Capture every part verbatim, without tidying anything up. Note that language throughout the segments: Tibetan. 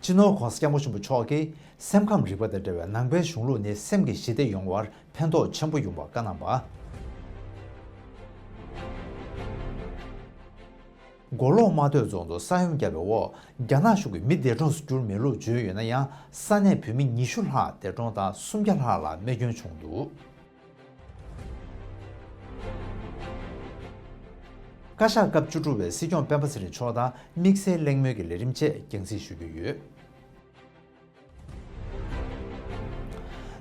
སྤྱི་ནོར་༧གོང་ས་༧སྐྱབས་མགོན་ཆེན་པོ་མཆོག་གིས་སེམས་ཁམས་རིག་པ་དང་འབྲེལ་བའི་ནང་པའི་གཞུང་ལུགས་ནི་སེམས་ཀྱི་ཞི་བདེ་ཡོང་བར་ཕན་ཐོགས་ཆེན་པོ་ཡོང་བ་བཀའ་གནང་བ། མགོ་ལོག་རྨ་སྟོད་རྫོང་དུ་ས་ཡོམ་བརྒྱབ་པའི་འོག་རྒྱ་ནག་གཞུང་གིས་མི་འདས་གྲོངས་སུ་གྱུར་མེད་ལུགས་བརྗོད་ཡོད་ན་ཡང་ས་གནས་བོད་མི་ཉི་ཤུ་ལྷག་འདས་གྲོངས་དང་སུམ་བརྒྱ་ལྷག་ལ་རྨས་སྐྱོན་བྱུང་འདུག་བཀའ་ཤག་སྐབས་བཅུ་དྲུག་པའི་སྲིད་སྐྱོང་སྤེན་པ་ཚེ་རིང་མཆོག་དང་དམིགས་བསལ་གླེང་མོལ་གྱི་ལས་རིམ་བཅས་རྒྱང་སྲིང་ཞུ་རྒྱུ་ཡོད།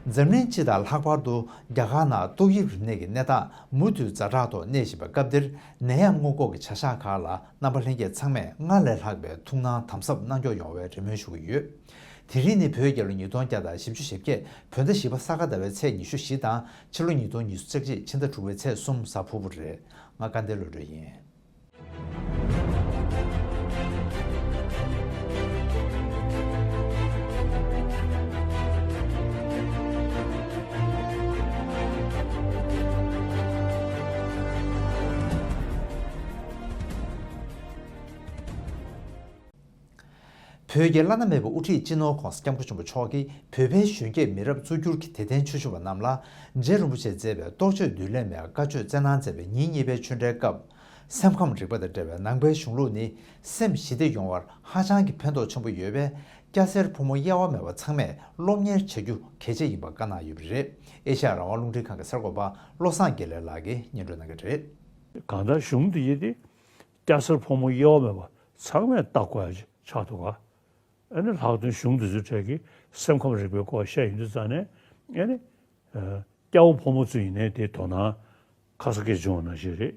འཛམ་གླིང་སྤྱི་དང་ལྷག་པར་དུ་རྒྱ་གར་ནང་ཏོག་དབྱིབས་རིམས་ནད་ཀྱི་གནས་སྟངས་མུ་མཐུད་ཛ་དྲག་ཐོག་གནས་བཞིན་པའི་སྐབས་འདིར་ནད་ཡམས་སྔོན་འགོག་གི་བྱ་གཞག་ཁག་ལ་རྣམ་པ་ལྷན་རྒྱས་ཚང་མས་སྔར་ལས་ལྷག་པའི་ཐུགས་སྣང་དམ་ཟབ་གནང་སྐྱོང་ཡོང་བའི་རེ་སྨོན་ཞུ་གི་ཡོད། དེ་རིང་ནི་བོད་རྒྱལ་ལོ་ཉིས་སྟོང་བརྒྱ་དང་བཞི་བཅུ་ཞེ་བརྒྱད་བོད་ཟླ་བཞི་པ་ས་ག་ཟླ་བའི་ཚེས་ཉི་ཤུ་བཞི་དང་ཕྱི་ལོ་ཉིས་སྟོང་ཉི་ཤུ་རྩ་གཅིག་ཕྱི་ཟླ་དྲུག་པའི་ཚེས་གསུམ་གཟའ་ཕུར་བུ་རེད། ང་སྐལ་ལྡན་བློ་གྲོས་ཡིན། བོད་ཀྱི་བླ་ན་མེད་པའི་དབུ་ཁྲིད་སྤྱི་ནོར་༧གོང་ས་༧སྐྱབས་མགོན་ཆེན་པོ་མཆོག་གིས་བོད་པའི་གཞོན་སྐྱེས་མི་རབས་གཙོ་གྱུར་གྱི་དད་ལྡན་ཆོས་ཞུ་བ་རྣམས་ལ་རྗེ་རིན་པོ་ཆེས་མཛད་པའི་རྟོགས་བརྗོད་མདུན་ལེགས་མའི་བཀའ་ཆོས་སྩལ་གནང་མཛད་པའི་ཉིན་གཉིས་པའི་ཆོས་འབྲེལ་སྐབས། སེམས་ཁམས་རིག་པ་དང་འབྲེལ་བའི་ནང་པའི་གཞུང་ལུགས་ནི་སེམས་ཞི་བདེ་ཡོང་བར་ཧ་ཅང་གི་ཕན་ཐོགས་ཆེན་པོ་ཡོད་པས། སྐྱ་སེར་ཕོ་མོ་དབྱེ་བ་མེད་པར་ཚང་མས་སློབ་གཉེར་བྱ་རྒྱུ་གལ་ཆེ་ཡིན་པ་བཀའ་གནང་ཡོད་པ་རེད། ཨེ་ཤ་ཡ་རང་དབང་རླུང་འཕྲིན་ཁང་གི་གསར་འགོད་པ་བློ་བཟང་དགེ་ལེགས་ལགས་ཀྱིས་སྙན་སྒྲོན་གནང་གི་རེད། གང་ལྟར་གཞུང་འདི་ཡིན་ཏེ། སྐྱ་སེར་ཕོ་མོ་དབྱེ་བ་མེད་པར་ཚང་མས་བལྟ་དགོས་ཡ་ཆགས་འདུག་ག་ཨ་ནི་ལྷག་དོན་གཞུང་འདི་ཚོའི་གྲས་ཀྱིས་སེམས་ཁམས་རིག་པའི་སྐོར་བཤད་ཡོང་དུས་ཙང་ནས་ཨ་ནི། སྐྱ་བོ་ཕོ་མོ་ཚོ་ཡིན་ནའི་དེ་དོ་སྣང་ཁ་ས་སྐད་བྱུང་བ་ནང་བཞིན་རེད།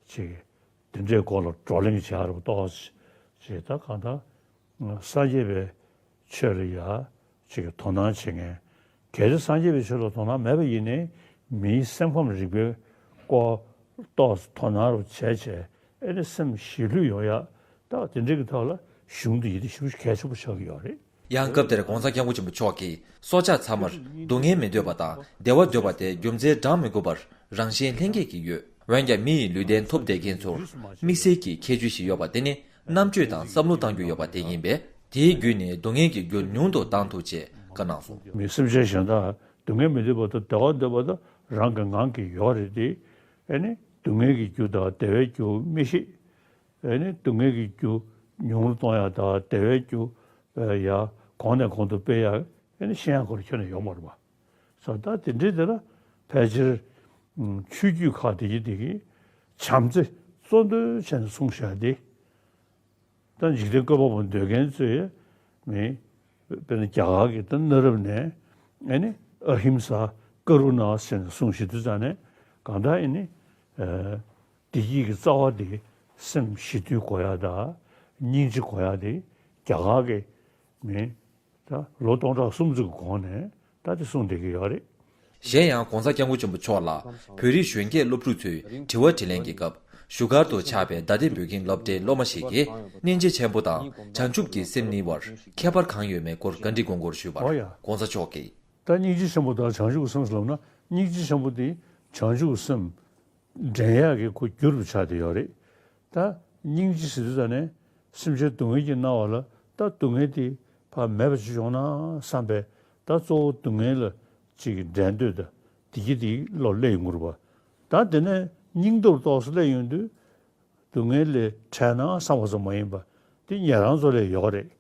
ཅིག་དེ་འདྲའི་སྐོར་ལ་བགྲོ་གླེང་བྱེད་ཡག་རུ་ཏོག་ཙམ་ཅིག་ད་གང་ལྟར་སངས་རྒྱས་པའི་ཆོས་ལ་ཡ་ཅིག་དོ་སྣང་བྱེད་མཁན། གལ་ཏེ་སངས་རྒྱས་པའི་ཆོས་ལ་དོ་སྣང་མེད་པ་ཡིན་ནའི་མིའི་སེམས་ཁམས་རིག་པའི་སྐོར་ཏོག་ཙམ་དོ་སྣང་རུ་བྱས་བྱས་ཨེ་ནི་སེམས་ཞི་ལྷོད་ཡོང་ཡག་ད་དེ་འདྲའི་གི་ཐོག་ལ་གཞུང་འདི་ཡིན་ཏེ་ཞེ་པོ་གལ་ཆེན་པོ་ཆགས་ཀྱི་ཡོད་རེད། ཡང་སྐབས་དེར་༧གོང་ས་༧སྐྱབས་མགོན་ཆེན་པོ་མཆོག་གིས་སྲོག་ཆགས་ཚང་མར་སྡུག་བསྔལ་མི་འདོད་པ་དང་བདེ་བ་འདོད་པ་སྟེ་རྒྱུ་མཚན་བགྲང་མི་དགོས་པར་རང་གཞན་ལྷན་སྐྱེས་ཀྱི་ཡོད། འོན་ཀྱང་མི་ཡི་ལུས་རྟེན་ཐོབ་བསྡད་མཁན་ཚོར་དམིགས་བསལ་གྱི་ཁྱད་ཆོས་ཤིག་ཡོད་པ་དེ་ནི་རྣམ་དཔྱོད་དང་བསམ་བློ་གཏང་རྒྱུ་ཡོད་པ་དེ་ཡིན་པས། དེའི་བརྒྱུད་ནས་སྡུག་བསྔལ་གྱི་རྒྱུ་ཉུང་དུ་བཏང་ཐུབ་ཅེས་བཀའ་གནང་སོང་། མི་སེམས་ཅན་གཞན་དག་སྡུག་བསྔལ་མི་འདོད་པ་དང་བདེ་བ་འདོད་པ་དང་རང་གི་ངང་གིས་ཡོད་རེད་དེ། ཨེ་ནི་སྡུག་བསྔལ་གྱི་རྒྱུ་དང་བདེ་བའི་རྒྱུ་མི་ཤེས། ཨེ་ནི་སྡུག་བསྔལ་གྱི་རྒྱུ་ཉུང་རུ་གཏོང་ཡག་དང་བདེ་བའི་རྒྱུ་ཡ་གོང་ནས་གོང་དུ་སྤེལ་ཡག་ཨེ་ནི་ཤེས་ཡག་ཁོ་རང་ཁྱོན་ནས་ཡོད་མ་རེད་པ། ས་ད་དེ་འདྲའི་དེ་ལ་ཕལ་ཆེར་ཆོས་བརྒྱུད་ཁག་དེ་གི་དེ་གི་བྱམས་བརྩེ་གཙོ་འདོན་བྱས་ནས་གསུངས་བཞག་དེ། ད་འཇིག་རྟེན་བཀོད་པ་པོ་འདོད་མཁན་ཚོས་མི། དཔེར་ན་རྒྱ་གར་གྱི་ད་གནའ་རབས་ནས་ཨེ་ནི་ཨ་ཧིམ་ས་ཀ་རུ་ཎ་ཟེར་ནས་གསུངས་བཞིན་དུ་ཙང་ནས་གང་ལྟར་ཨེ་ནི་བདེ་སྐྱིད་ཀྱི་རྩ་བ་དེ་སེམས་ཞི་དུལ་དགོས་ཡ་དང་སྙིང་རྗེ་དགོས་ཡ་དེ་རྒྱ་གར་གྱི་མི། ད་ལོ་སྟོང་ཕྲག་གསུམ་ཙམ་གྱི་གོང་ནས་ད་དེ་གསུངས་བསྡད་ཀྱི་ཡོད་རེད། གཞན་ཡང་༧གོང་ས་༧སྐྱབས་མགོན་ཆེན་པོ་མཆོག་ལ་བོད་རིགས་གཞོན་སྐྱེས་སློབ་ཕྲུག་ཚོའི་དྲི་བ་དྲིས་ལན་གྱི་སྐབས་བཞུགས་སྒར་དུ་ཆགས་པའི་རྡ་སྟེང་བོད་ཁྱིམ་སློབ་གྲྭའི་སློབ་མ་ཞིག་གིས་སྙིང་རྗེ་ཆེན་པོ་དང་བྱང་ཆུབ་ཀྱི་སེམས་གཉིས་བར་ཁྱད་པར་གང་ཡོད་མེད་སྐོར་བཀའ་འདྲི་གོང་སྐོར་ཞུས་པར་ཨོ་ཡ། ༸གོང་ས་མཆོག་གིས། ད་སྙིང་རྗེ་ཆེན་པོ་དང་བྱང་ཆུབ་ཀྱི་སེམས་ལབ་ན་སྙིང་རྗེ་ཆེན་པོ་དེ་བྱང་ཆུབ་ཀྱི་སེམས་འདྲེན་ཡག་གི་ཁོ་རྒྱུ་རུ་ཆགས་བསྡད་ཡོད་རེད། ད་སྙིང་རྗེ་ཟེར་དུས་ཙ་ནས་སེམས་ཅན་སྡུག་བསྔལ་གྱིས་མནར་བ་ལ་ད་སྡུག་བསྔལ་དེ་ཕར་མེད་པ་ཅིག་བྱུང་ན་བསམ་པས་ད་གཙོ་བོ་སྡུག་བསྔལ་ལ་ཅིག་འདྲེན་འདོད་ད་བདེ་སྐྱིད་དེ་བློ་སླེབས་ཡོང་གི་རེད་པ། ད་དེ་ནས་སྙིང་སྟོབས་ཏོག་ཙམ་སླེབས་ཡོང་དུས་སྡུག་བསྔལ་ལས་བྲལ་ན་བསམ་པ་ཙམ་མ་ཡིན་པ་དེ་ཉན་རང་ཚོ་ལས་ཡོད་རེད།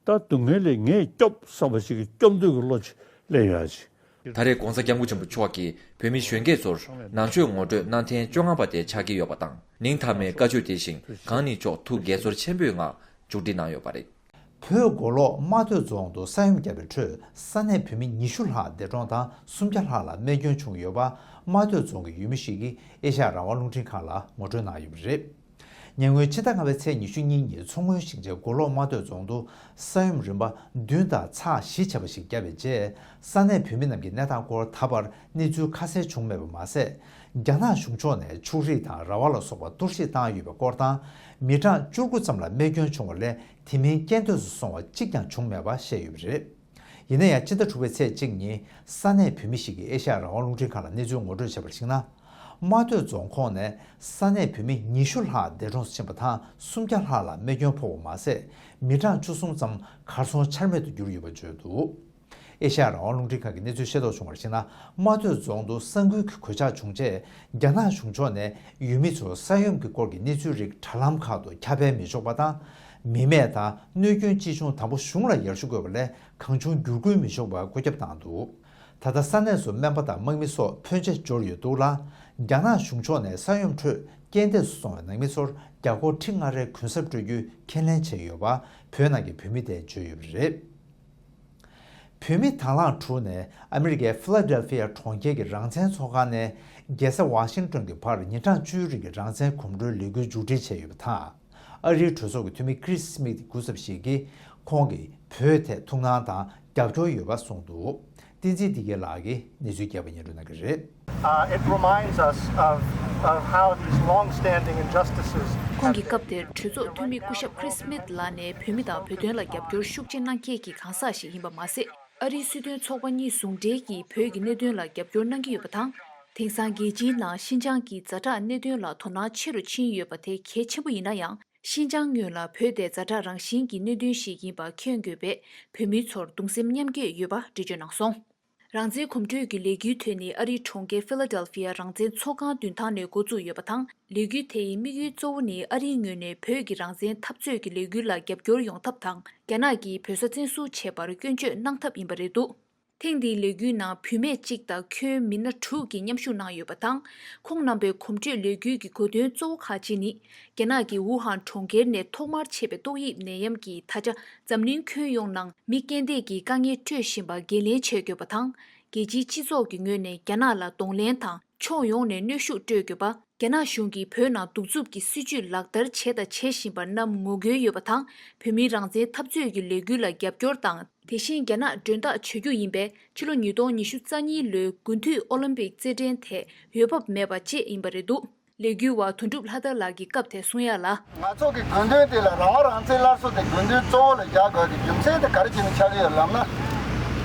ད་སྡུག་བསྔལ་ལས་ངས་སྐྱོབ་བསམ་པ་ཞིག་གི་སྐྱོབ་འདོད་ཀྱི་བློ་ཅིག་སླེབས་ཡོང་ཡ་ཅིག་ད་རེས་༸གོང་ས་༸སྐྱབས་མགོན་ཆེན་པོ་མཆོག་གིས་བོད་མི་གཞོན་སྐྱེས་ཚོར་ནང་ཆོས་ངོ་སྤྲོད་གནང་ཐེངས་བཅོ་ལྔ་པ་དེ་ཆགས་ཀྱི་ཡོད་པ་དང་། ཉིན་མཐའ་མའི་བཀའ་ཆོས་དེ་བཞིན་གང་ནུས་ཕྱོགས་ཐུགས་དགྱེས་ཚོར་ཆེན་པོའི་ངང་མཇུག་སྒྲིལ་གནང་ཡོད་པ་རེད། བོད་མགོ་ལོག་རྨ་སྟོད་རྫོང་དུ་ས་ཡོམ་བརྒྱབ་པའི་ཁྲོད་ས་གནས་བོད་མི་ཉི་ཤུ་ལྷག་འདས་གྲོངས་དང་སུམ་བརྒྱ་ལྷག་ལ་རྨས་སྐྱོན་བྱུང་ཡོད་པ་རྨ་སྟོད་རྫོང་གི་ཡུལ་མི་ཞིག་གིས་ཨེ་ཤ་ཡ་རང་དབང་རླུང་འཕྲིན་ཁང་ལ་ངོ་སྤྲོད་གནང་ཡོད་པ་རེད། ཉེ་སྔོན་ཕྱི་ཟླ་ལྔ་པའི་ཚེས་ཉི་ཤུ་གཉིས་ཉིན་མཚོ་སྔོན་ཞིང་ཆེན་མགོ་ལོག་རྨ་སྟོད་རྫོང་དུ་ས་ཡོམ་རིམ་པ་བདུན་དང་ཚེག་བཞི་བྱས་པ་ཞིག་བརྒྱབ་པའི་རྗེས་ས་གནས་བོད་མི་རྣམས་ཀྱི་གནས་སྟངས་སྐོར་ད་བར་གནས་ཚུལ་ཁ་གསལ་བྱུང་མེད་པ་མ་ཟད། རྒྱ་ནག་གཞུང་ཕྱོགས་ནས་ཕྱུགས་རིགས་དང་ར་བ་ལ་སོགས་པ་གཏོར་བཤིག་བཏང་ཡོད་པའི་སྐོར་དང་། མི་གྲངས་བཅུ་དགུ་ཙམ་ལ་རྨས་སྐྱོན་བྱུང་བ་ལས་དེ་མིན་རྐྱེན་འདས་སུ་སོང་བ་གཅིག་ཀྱང་བྱུང་མེད་པ་བཤད་ཡོད་པ་རེད། ཡིན་ན་ཡང་སྤྱི་ཟླ་དྲུག་པའི་ཚེས་གཅིག་ཉིན་ས་གནས་བོད་མི་ཞིག་གིས་ཨེ་ཤ་ཡ་རང་དབང་རླུང་འཕྲིན་ཁང་ལ་གནས་ཚུལ་ངོ་སྤྲོད་བྱས་པར་གཞིགས་ན། རྨ་སྟོད་རྫོང་ཁོངས་ནས་ས་གནས་བོད་མི་ཉི་ཤུ་ལྷག་འདས་གྲོངས་སུ་ཕྱིན་པ་དང་། སུམ་བརྒྱ་ལྷག་ལ་རྨས་སྐྱོན་ཕོག་པ་མ་ཟད། མི་གྲངས་བཅུ་གསུམ་ཙམ་གར་སོང་ཆ་མེད་དུ་གྱུར་ཡོད་པ་བརྗོད་འདུག་ཨེ་ཤ་ཡ་རང་དབང་རླུང་འཕྲིན་ཁང་གིས་གནས་ཚུལ་ཤེས་རྟོགས་བྱུང་བར་གཞིགས་ན། རྨ་སྟོད་རྫོང་དུ་ས་འགུལ་གྱི་གོད་ཆག་བྱུང་རྗེས། རྒྱ་ནག་གཞུང་ཕྱོགས་ནས་ཡུལ་མི་ཚོར་ས་ཡོམ་གྱི་སྐོར་གྱི་གནས་ཚུལ་རིགས་དྲ་ལམ་ཁག་ཏུ་ཁྱབ་སྤེལ་མི་ཆོག་པ་དང་། མི་རྨས་དང་གནོད་སྐྱོན་ཅི་བྱུང་དང་པོ་གཞུང་ལ་ཡར་ཞུ་དགོས་པ་ལས། གང་བྱུང་བསྒྱུར་བཀོད་མི་ཆོག་པར་བཀོད་ཁྱབ་བཏང་འདུག་ད་ལྟ་ས་གནས་སུ་སྨན་པ་དང་དམག་མི་སོགས་ཕོན་ཆེ་འབྱོར་ཡོད་འདུག་ལ། རྒྱ་ནག་གཞུང་ཕྱོགས་ནས་ས་ཡོམ་ཁྲོད་རྐྱེན་འདས་སུ་སོང་བའི་ནང་མི་ཚོར་རྒྱ་སྒོར་ཁྲི་ལྔ་རེའི་གུན་གསབ་སྤྲོད་རྒྱུའི་ཁས་ལེན་བྱས་ཡོད་པ་བོད་ནང་གི་བོད་མི་དེས་བརྗོད་ཡོད་པ་རེད། བོད་མི་དང་བླངས་དྲུག་ནས་ཨ་མི་རི་ཀའི་ཕི་ལ་ཌེལ་ཕི་ཡ་གྲོང་ཁྱེར་གྱི་རང་བཙན་ཚོགས་ཁང་ནས་རྒྱལ་ས་ཝ་ཤིང་ཏོན་གྱི་བར་ཉིན་གྲངས་བཅུའི་རིང་གི་རང་བཙན་གོམ་བགྲོད་ལས་འགུལ་མཇུག་སྒྲིལ་བྱས་ཡོད་པ་དང་། ཨ་རིའི་གྲོས་ཚོགས་ཀྱི་འཐུས་མི་ཀྲིས་སི་མིད་སྐུ་ཚབ་ཞིག་གིས་ཁོང་གིས་བོད་ཐད་ཐུགས་སྣང་དང་རྒྱབ་སྐྱོར་ཡོད་པ་གསུངས་འདུག་བསྟན་འཛིན་བདེ་སྐྱིད་ལགས་ཀྱིས་གནས་ཚུལ་རྒྱས་པ་སྙན་སྒྲོན་གནང་གི་རེད། Uh, it reminds us of, of how these long-standing injustices ཁོང་གིས་སྐབས་དེར་གྲོས་ཚོགས་འཐུས་མི་སྐུ་ཞབས་ཁྲིས་སྨིད་ལགས་ནས་བོད་མི་དང་བོད་དོན་ལ་རྒྱབ་སྐྱོར་ཤུགས་ཆེ་གནང་མཁན་གྱི་གང་ཟག་ཞིག་ཡིན་པ་མ་ཟད། ཨ་རིའི་སྲིད་དོན་ཚོགས་པ་གཉིས་ཟུང་འབྲེལ་གྱིས་བོད་ཀྱི་གནད་དོན་ལ་རྒྱབ་སྐྱོར་གནང་གི་ཡོད་པ་དང་། དེང་སང་རྒྱལ་སྤྱིའི་ནང་ཤིན་ཅང་གི་ཛ་དྲག་གནད་དོན་ལ་དོ་སྣང་ཆེ་རུ་ཕྱིན་ཡོད་པ་དེ་གལ་ཆེན་པོ་ཡིན་ན་ཡང་། ཤིན་ཅང་སྔོན་ལ་བོད་དེ་ཛ་དྲག་རང་བཞིན་གྱི་གནད་དོན་ཞིག་ཡིན་པ་མཁྱེན་དགོས་པས། བོད་མི་ཚོར་གདུང་སེམས་མཉམ་སྐྱེད་ཡོད་པ་འགྲེལ་བརྗོད་གནང་སོང་། རང་བཙན་གོམ་བགྲོད་ཀྱི་ལས་འགུལ་ཐོན་ནས་ཨ་རིའི་གྲོང་ཁྱེར་ཕི་ལ་ཌེལ་ཕི་ཡ་རང་བཙན་ཚོགས་ཁང་མདུན་ཐང་ནས་འགོ་བཙུགས་ཡོད་པ་དང་། ལས་འགུལ་དེ་ཡི་དམིགས་ཡུལ་གཙོ་བོ་ནི་ཨ་རིའི་ངོས་ནས་བོད་ཀྱི་རང་བཙན་འཐབ་རྩོད་ཀྱི་ལས་འགུལ་ལ་རྒྱབ་སྐྱོར་ཡོང་ཐབས་དང་། རྒྱ་ནག་གིས་བོད་ས་བཙན་བཟུང་བྱས་པར་སྐྱོན་བརྗོད་གནང་ཐབས་ཡིན་པ་རེད་འདུག་ཐེངས་འདིའི་ལས་འགུལ་ནང་བུད་མེད་གཅིག་དང་ཁྱོན་མི་སྣ་དྲུག་གིས་མཉམ་ཞུགས་གནང་ཡོད་པ་དང་། ཁོང་རྣམ་པའི་གོམ་བགྲོད་ལས་འགུལ་གྱི་གོ་དོན་གཙོ་བོ་ཁག་ཅིག་ནི། རྒྱ་ནག་གི་ཝུ་ཧན་གྲོང་ཁྱེར་ནས་ཐོག་མར་མཆེད་པའི་ཏོག་དབྱིབས་ནད་ཡམས་ཀྱིས་ད་ཆ་འཛམ་གླིང་ཁྱོན་ཡོངས་ནང་མི་རྐྱེན་འདས་ཀྱི་དཀའ་ངལ་སྤྲོད་བཞིན་པ་འགན་ལེན་བྱེད་དགོས་པ་དང་། རྒྱལ་སྤྱིའི་སྤྱི་ཚོགས་ཀྱི་ངོས་ནས་རྒྱ་ནག་ལ་གདོང་ལེན་དང་། ཕྱོགས་ཡོངས་ནས་གནོན་ཤུགས་སྤྲོད་དགོས་པ། རྒྱ་ནག་གཞུང་གིས་བོད་ནང་གདུག་རྩུབ་ཀྱི་སྲིད་བྱུས་ལག་བསྟར་བྱས་དང་བྱེད་བཞིན་པར་རྣམས་ངོ་རྒོལ་ཡོད་པ་དང་། བོད་མིའི་རང་བཙན་འཐབ་རྩོད་ཀྱི་ལས་འགུལ་ལ་རྒྱབ་སྐྱོར་དང་། དེ་བཞིན་རྒྱ་ནག་མགྲོན་བདག་བྱ་རྒྱུ་ཡིན་པས། ཕྱི་ལོ་ཉིས་སྟོང་ཉི་ཤུ་རྩ་གཉིས་ལོའི་དགུན་དུས་ཨོ་ལིམ་པིག་རྩེད་འགྲན་ཐད་འོས་བབ་མེད་པ་བཅས་ཡིན་པ་རེད་འདུག་ལས་འགུལ་བ་དོན་གྲུབ་ལྷ་དར་ལགས་ཀྱིས་སྐབས་དེར་གསུང་ཡ་ལ། ང་ཚོ་གི་དགོས་འདུན་དེ་ལ་རང་དབང་རང་བཙན་སླར་གསོ་དེ་དགོས་འདུན་གཙོ་བོ་ལ་རྒྱག་དགོས་ཀྱི་རྒྱུ་མཚན་དེ་ག་རེ་བྱས་ནས་ཆགས་ཀྱི་ཡོད་ལབ་ན།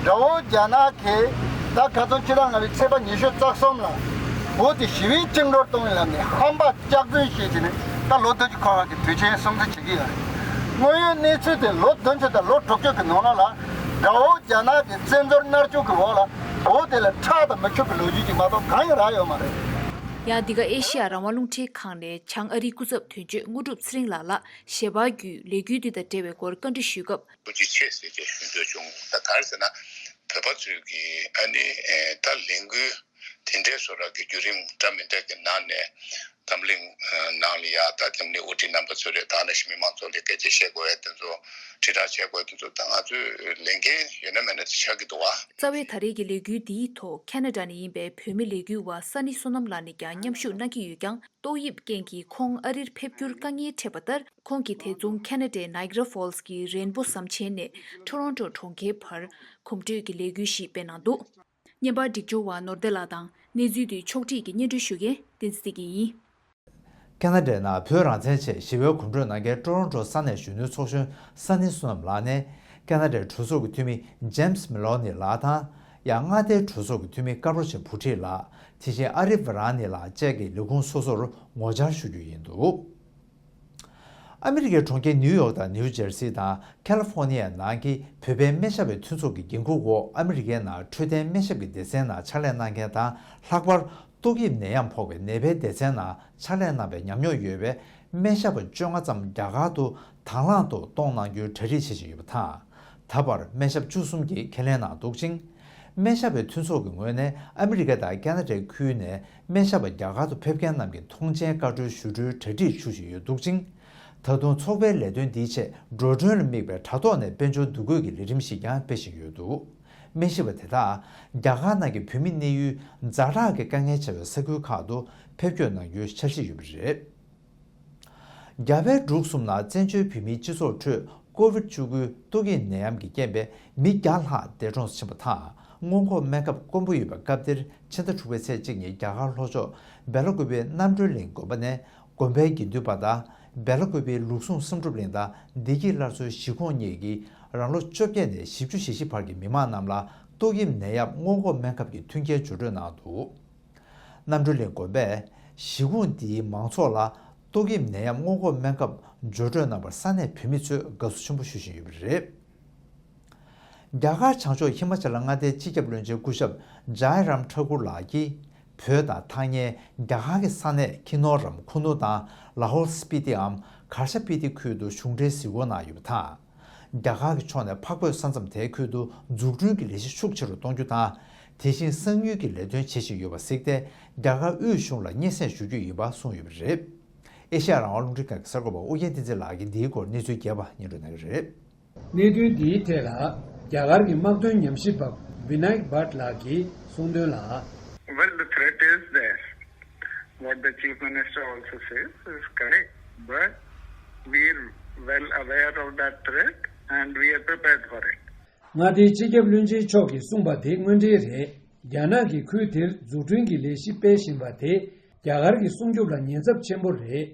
དགྲ་བོ་རྒྱ་ནག་གིས་ད་ག་ཚོད་ཕྱི་ཟླ་ལྔ་པའི་ཚེས་པ་ཉི་ཤུ་རྩ་གསུམ་ལ་བོད་དེ་ཞི་བའི་བཅིངས་འགྲོལ་གཏོང་ཡིན་ལབ་ནས་ཧམ་པ་སྐྱག་རྫུན་བཤད་བྱས་ནས་ད་ལོ་བདུན་ཅུ་འཁོར་བ་གི་དུས་ཆེན་སྲུང་བརྩི་བྱེད་ཀྱི་ཡོད་རེད། དངོས་ཡོད་གནས་ཚུལ་དེ་ལོ་བདུན་ཅུ་དང་ལོ་དྲུག་ཅུ་གི་ནང་ལོགས་ལ་དགྲ་བོ་རྒྱ་ནག་གི་བཙན་འཛུལ་མནར་གཅོད་ཀྱི་འོག་ལ་བོད་དེ་ལ་ཁྲག་དང་མི་ཆོག་གི་ལོ་རྒྱུས་ཅིག་མ་གཏོགས་གང་ཡང་རག་ཡོད་མ་རེད། ཡང་འདི་ག་ཨེ་ཤེ་ཡ་རང་དབང་རླུང་འཕྲིན་ཁང་ནས་བྱང་ཨ་རིའི་སྐུ་ཚབ་དོན་གཅོད་དངོས་གྲུབ་ཚེ་རིང་ལགས་ལ་ཞལ་པར་བརྒྱུད་ལས་འགུལ་འདི་དང་འབྲེལ་བའི་སྐོར་བཀའ་འདྲི་ཞུས་སྐབས། ཐུགས་རྗེ་ཆེ་ཟེར་གྱི་ཞུ་འདོད་བྱུང་། ད་ག་རེ་ཟེར་ན། བོད་པ་ཚོས་ཀྱི་ཨ་ནི་ད་ལས་འགུལ་དེ་འདྲའི་བཟོ་འདྲ་གི་བརྒྱུད་རིམ་འདྲ་མི་འདྲ་གི་ནང་ནས་འཛམ་གླིང་ནང་ལ་ཡ་ད་འཛམ་གླིང་དབུ་ཁྲིད་རྣམ་པ་ཚོ་རེད། ད་ནང་བཞིན་མི་མང་ཚོ་ལ་སྐད་ཆ་བཤད་དགོས་ཡ་དེ་ཚོ། དྲིལ་བསྒྲགས་བྱེད་དགོས་དེ་ཚོ་ད་ང་ཚོས་ལས་འགན་ཡོད་ན་མེད་ན་དེ་ཆགས་ཀྱི་འདུག་བ། རྩ་བའི་ད་རེས་ཀྱི་ལས་འགུལ་འདིའི་ཐོག་ཁེ་ན་ཌ་ནས་ཡིན་པའི་བོད་མི་ལས་འགུལ་བ་ས་ནི་བསོད་ནམས་ལགས་ནས་ཀྱང་མཉམ་ཞུགས་གནང་གི་ཡོད་ཀྱང་། ཏོག་དབྱིབས་རྐྱེན་གྱིས་ཁོང་ཨ་རིར་ཕེབས་རྒྱུར་དཀའ་ངལ་འཕྲད་པ་ལྟར། ཁོང་གིས་དེ་མཚུངས་ཁེ་ན་ཌའི་ནའི་ག་ར་ཧྥོལ་སི་གི་རེན་བོ་ཟམ་ཆེན་ནས་ཊོ་རོན་ཊོ་གྲོང་ཁྱེར་བར་གོམ་བགྲོད་ཀྱི་ལས་འགུལ་ཞིག་སྤེལ་གནང་འདུག་བརྙན་པར་སྒྲིག་སྦྱོར་བ་ནོར་བདེ་ལགས་དང་། གནས་ཚུལ་འདི་ཕྱོགས་སྒྲིག་གིས་སྙན་སྒྲོན་ཞུ་མཁན་བསྟན་འཛིན་བདེ་སྐྱིད་ཡིན། ཁེ་ན་ཌའི་ནང་བོད་རང་བཙན་ཆེད་ཞི་བའི་གོམ་བགྲོད་གནང་མཁན་ཊོ་རོན་ཊོ་ས་གནས་གཞོན་ནུའི་ཚོགས་གཞོན་ས་ནི་བསོད་ནམས་ལགས་ནས། ཁེ་ན་ཌའི་གྲོས་ཚོགས་ཀྱི་འཐུས་མི་ཇེམ་སི་མེ་ལོ་ནི་ལགས་དང་། ཡང་མངའ་སྡེའི་གྲོས་ཚོགས་ཀྱི་འཐུས་མི་ཀར་ལོ་ཆེ་བུ་ཁྲིད་ལགས། དེ་བཞིན་ཨ་རི་ཝ་ར་ནི་ལགས་བཅས་ཀྱིས་ལས་ཁུངས་སོ་སོར་ངོ་བཅར་ཞུ་རྒྱུ་ཡིན་འདུག་ཨ་མི་རི་ཀའི་གྲོང་ཁྱེར་ནིའུ་ཡོག་དང་ནིའུ་ཇར་སི་དང་ཁ་ལི་ཧྥོ་ནི་ཡའི་ནང་གི་བོད་པའི་སྨན་ཞབས་པའི་མཐུན་ཚོགས་ཀྱི་འགན་འཁུར་འོག་ཨ་མི་རི་ཀའི་ནང་འཕྲོད་བསྟེན་སྨན་ཞབས་ཀྱི་སྡེ་ཚན་ནང་ཕྱག་ལས་གནང་མཁན་དང་། ལྷག་པར་ཏོག་དབྱིབས་ནད་ཡམས་ཕོག་པའི་ནད་པའི་སྡེ་ཚན་ནང་ཕྱག་ལས་གནང་བའི་ཉམས་མྱོང་ཡོད་པའི་སྨན་ཞབས་པ་བཅོ་ལྔ་ཙམ་རྒྱ་གར་དུ་དང་བླངས་ཐོག་གཏོང་གནང་རྒྱུའི་གྲ་སྒྲིག་བྱེད་བཞིན་ཡོད་པ་དང་། ད་བར་སྨན་ཞབས་བཅུ་གསུམ་གྱིས་ཁས་ལེན་གནང་འདུག་ཅིང་། སྨན་ཞབས་པའི་མཐུན་ཚོགས་ཀྱི་ངོས་ནས་ཨ་མི་རི་ཀ་དང་ཁེ་ན་ཌའི་ཁུལ་ནས་སྨན་ཞབས་པ་རྒྱ་གར་དུ་ཕེབས་མཁན་རྣམས་ཀྱི་ཐོངས་མཆན་བཀའ་འཁྲོལ་ཞུ་འགྲུལ་གྲ་སྒྲིག་ཞུ་བཞིན་ཡོད་འདུག་ཅིང་། ད་དུང་ཚོགས་པའི་ལས་དོན་འདིའི་ཆེད་འགྲོ་གྲོན་ལ་དམིགས་པའི་དྲ་ཐོག་ནས་དཔལ་འབྱོར་བསྡུ་འགོད་ཀྱི་ལས་རིམ་ཞིག་ཀྱང་སྤེལ་བཞིན་ཡོད་འདུག་སྨན་ཞབས་པ་དེ་དག་རྒྱ་གར་ནང་གི་བོད་མི་གནས་ཡུལ་ཛ་དྲག་གི་དཀའ་ངལ་ཆེ་བའི་ས་ཁུལ་ཁག་ཏུ་ཕེབས་སྐྱོད་གནང་རྒྱུའི་འཆར་གཞི་ཡོད་པ་རེད། རྒྱ་བལ་འབྲུག་གསུམ་ནང་བཙན་བྱོལ་བོད་མིའི་སྤྱི་ཚོགས་ཁྲོད་ཀོ་བིད་བཅུ་དགུ་ཏོག་དབྱིབས་ནད་ཡམས་ཀྱི་རྐྱེན་པས་མི་བརྒྱ་ལྷག་འདས་གྲོངས་སུ་ཕྱིན་པ་དང་། སྔོན་འགོག་སྨན་ཁབ་དཀོན་པོ་ཡོད་པའི་སྐབས་འདིར་ཕྱི་ཟླ་དྲུག་པའི་ཚེས་གཅིག་ཉིན་རྒྱ་གར་ལྷོ་ཕྱོགས་སྦེ་ལ་ཀུ་པེའི་རྣམ་གྲོལ་གླིང་དགོན་པ་ནས་དགོན་པའི་དགེ་འདུན་པ་དང་སྦེ་ལ་ཀུ་པེའི་ལུགས་ཟུང་བསམ་གྲུབ་གླིང་དང་བདེ་སྐྱིད་སླར་གསོའི་གཞིས་ཁོངས་གཉིས་ཀྱིས་རང་ལོ་བཅོ་བརྒྱད་ནས་བཞི་བཅུ་ཞེ་བཞི་བར་གྱི་མི་མང་རྣམས་ལ་ཏོག་དབྱིབས་ནད་ཡམས་སྔོན་འགོག་སྨན་ཁབ་ཀྱི་མཐུན་རྐྱེན་སྦྱོར་སྤྲོད་གནང་འདུག་རྣམ་གྲོལ་གླིང་དགོན་པས་ གཞིས་ཁོངས་འདིའི་མང་ཚོགས་ལ་ཏོག་དབྱིབས་ནད་ཡམས་སྔོན་འགོག་སྨན་ཁབ་སྦྱོར་སྤྲོད་གནང་བར་ས་གནས་བོད་མི་ཚོས་དགའ་བསུ་ཆེན་པོ་ཞུ་བཞིན་ཡོད་པ་རེད། རྒྱ་གར་བྱང་ཕྱོགས་ཧི་མ་ཅལ་མངའ་སྡེའི་སྤྱི་ཁྱབ་བློན་ཆེན་སྐུ་ཞབས་ཇའི་རམ་ཐ་ཀུར་ལགས་ཀྱིས། བོད་དང་ཐག་ཉེ་རྒྱ་གར་གྱི་ས་གནས་ཁྱི་ནོར་རམ་ཁུ་ནུ་དང་ལ་ཧོལ་སྤི་ཏི་འམ་གར་ཤ་སྤི་ཏི་ཁུལ་དུ་གཞུང་འབྲེལ་གཟིགས་སྐོར་གནང་ཡོད་པ་དང་། རྒྱ་གར་གྱི་ཕྱོགས་ནས་འཕགས་བོད་ས་མཚམས་དེའི་ཁུལ་དུ་འཛུགས་སྐྲུན་གྱི་ལས་གཞི་ཤུགས་ཆེ་རུ་གཏོང་རྒྱུ་དང་། དེ་བཞིན་གསང་ཡུལ་གྱི་ལས་དོན་བྱེད་བཞིན་ཡོད་པ་གཟིགས་ཏེ། རྒྱ་གར་དབུས་གཞུང་ལ་སྙན་སེང་ཞུ་རྒྱུ་ཡིན་པ་གསུངས་ཡོད་པ་རེད། ཨེ་ཤེ་ཡ་རང་དབང་རླུང་འཕྲིན་ཁང་གི་གསར་འགོད་པ་ཨོ་རྒྱན་བསྟན་འཛིན་ལགས་ཀྱིས་འདིའི་སྐོར་གནས་ཚུལ་རྒྱས་པ་སྙན་སྒྲོན་གནང་གི་རེད། གནད་དོན་འདིའི་ཐད་ལ་རྒྱ་གར་གྱི་དམག་དོན་ཉམས་ཞིབ་པ་Vinayak Bhatt ལགས་ཀྱིས་གསུངས་དོན་ལ། Well, the threat is there. What the Chief Minister also says is correct, but we're well aware of that threat and we are prepared for it. མངའ་སྡེའི་སྤྱི་ཁྱབ་བློན་ཆེན་མཆོག་གིས་གསུངས་པ་དེ་དངོས་འབྲེལ་རེད། རྒྱ་ནག་གིས་ཁུལ་དེར་འཛུགས་སྐྲུན་གྱི་ལས་གཞི་སྤེལ་བཞིན་པ་དེ་རྒྱ་གར་གྱི་སྲུང་སྐྱོབ་ལ་ཉེན་ཚབས་ཆེན་པོ་རེད།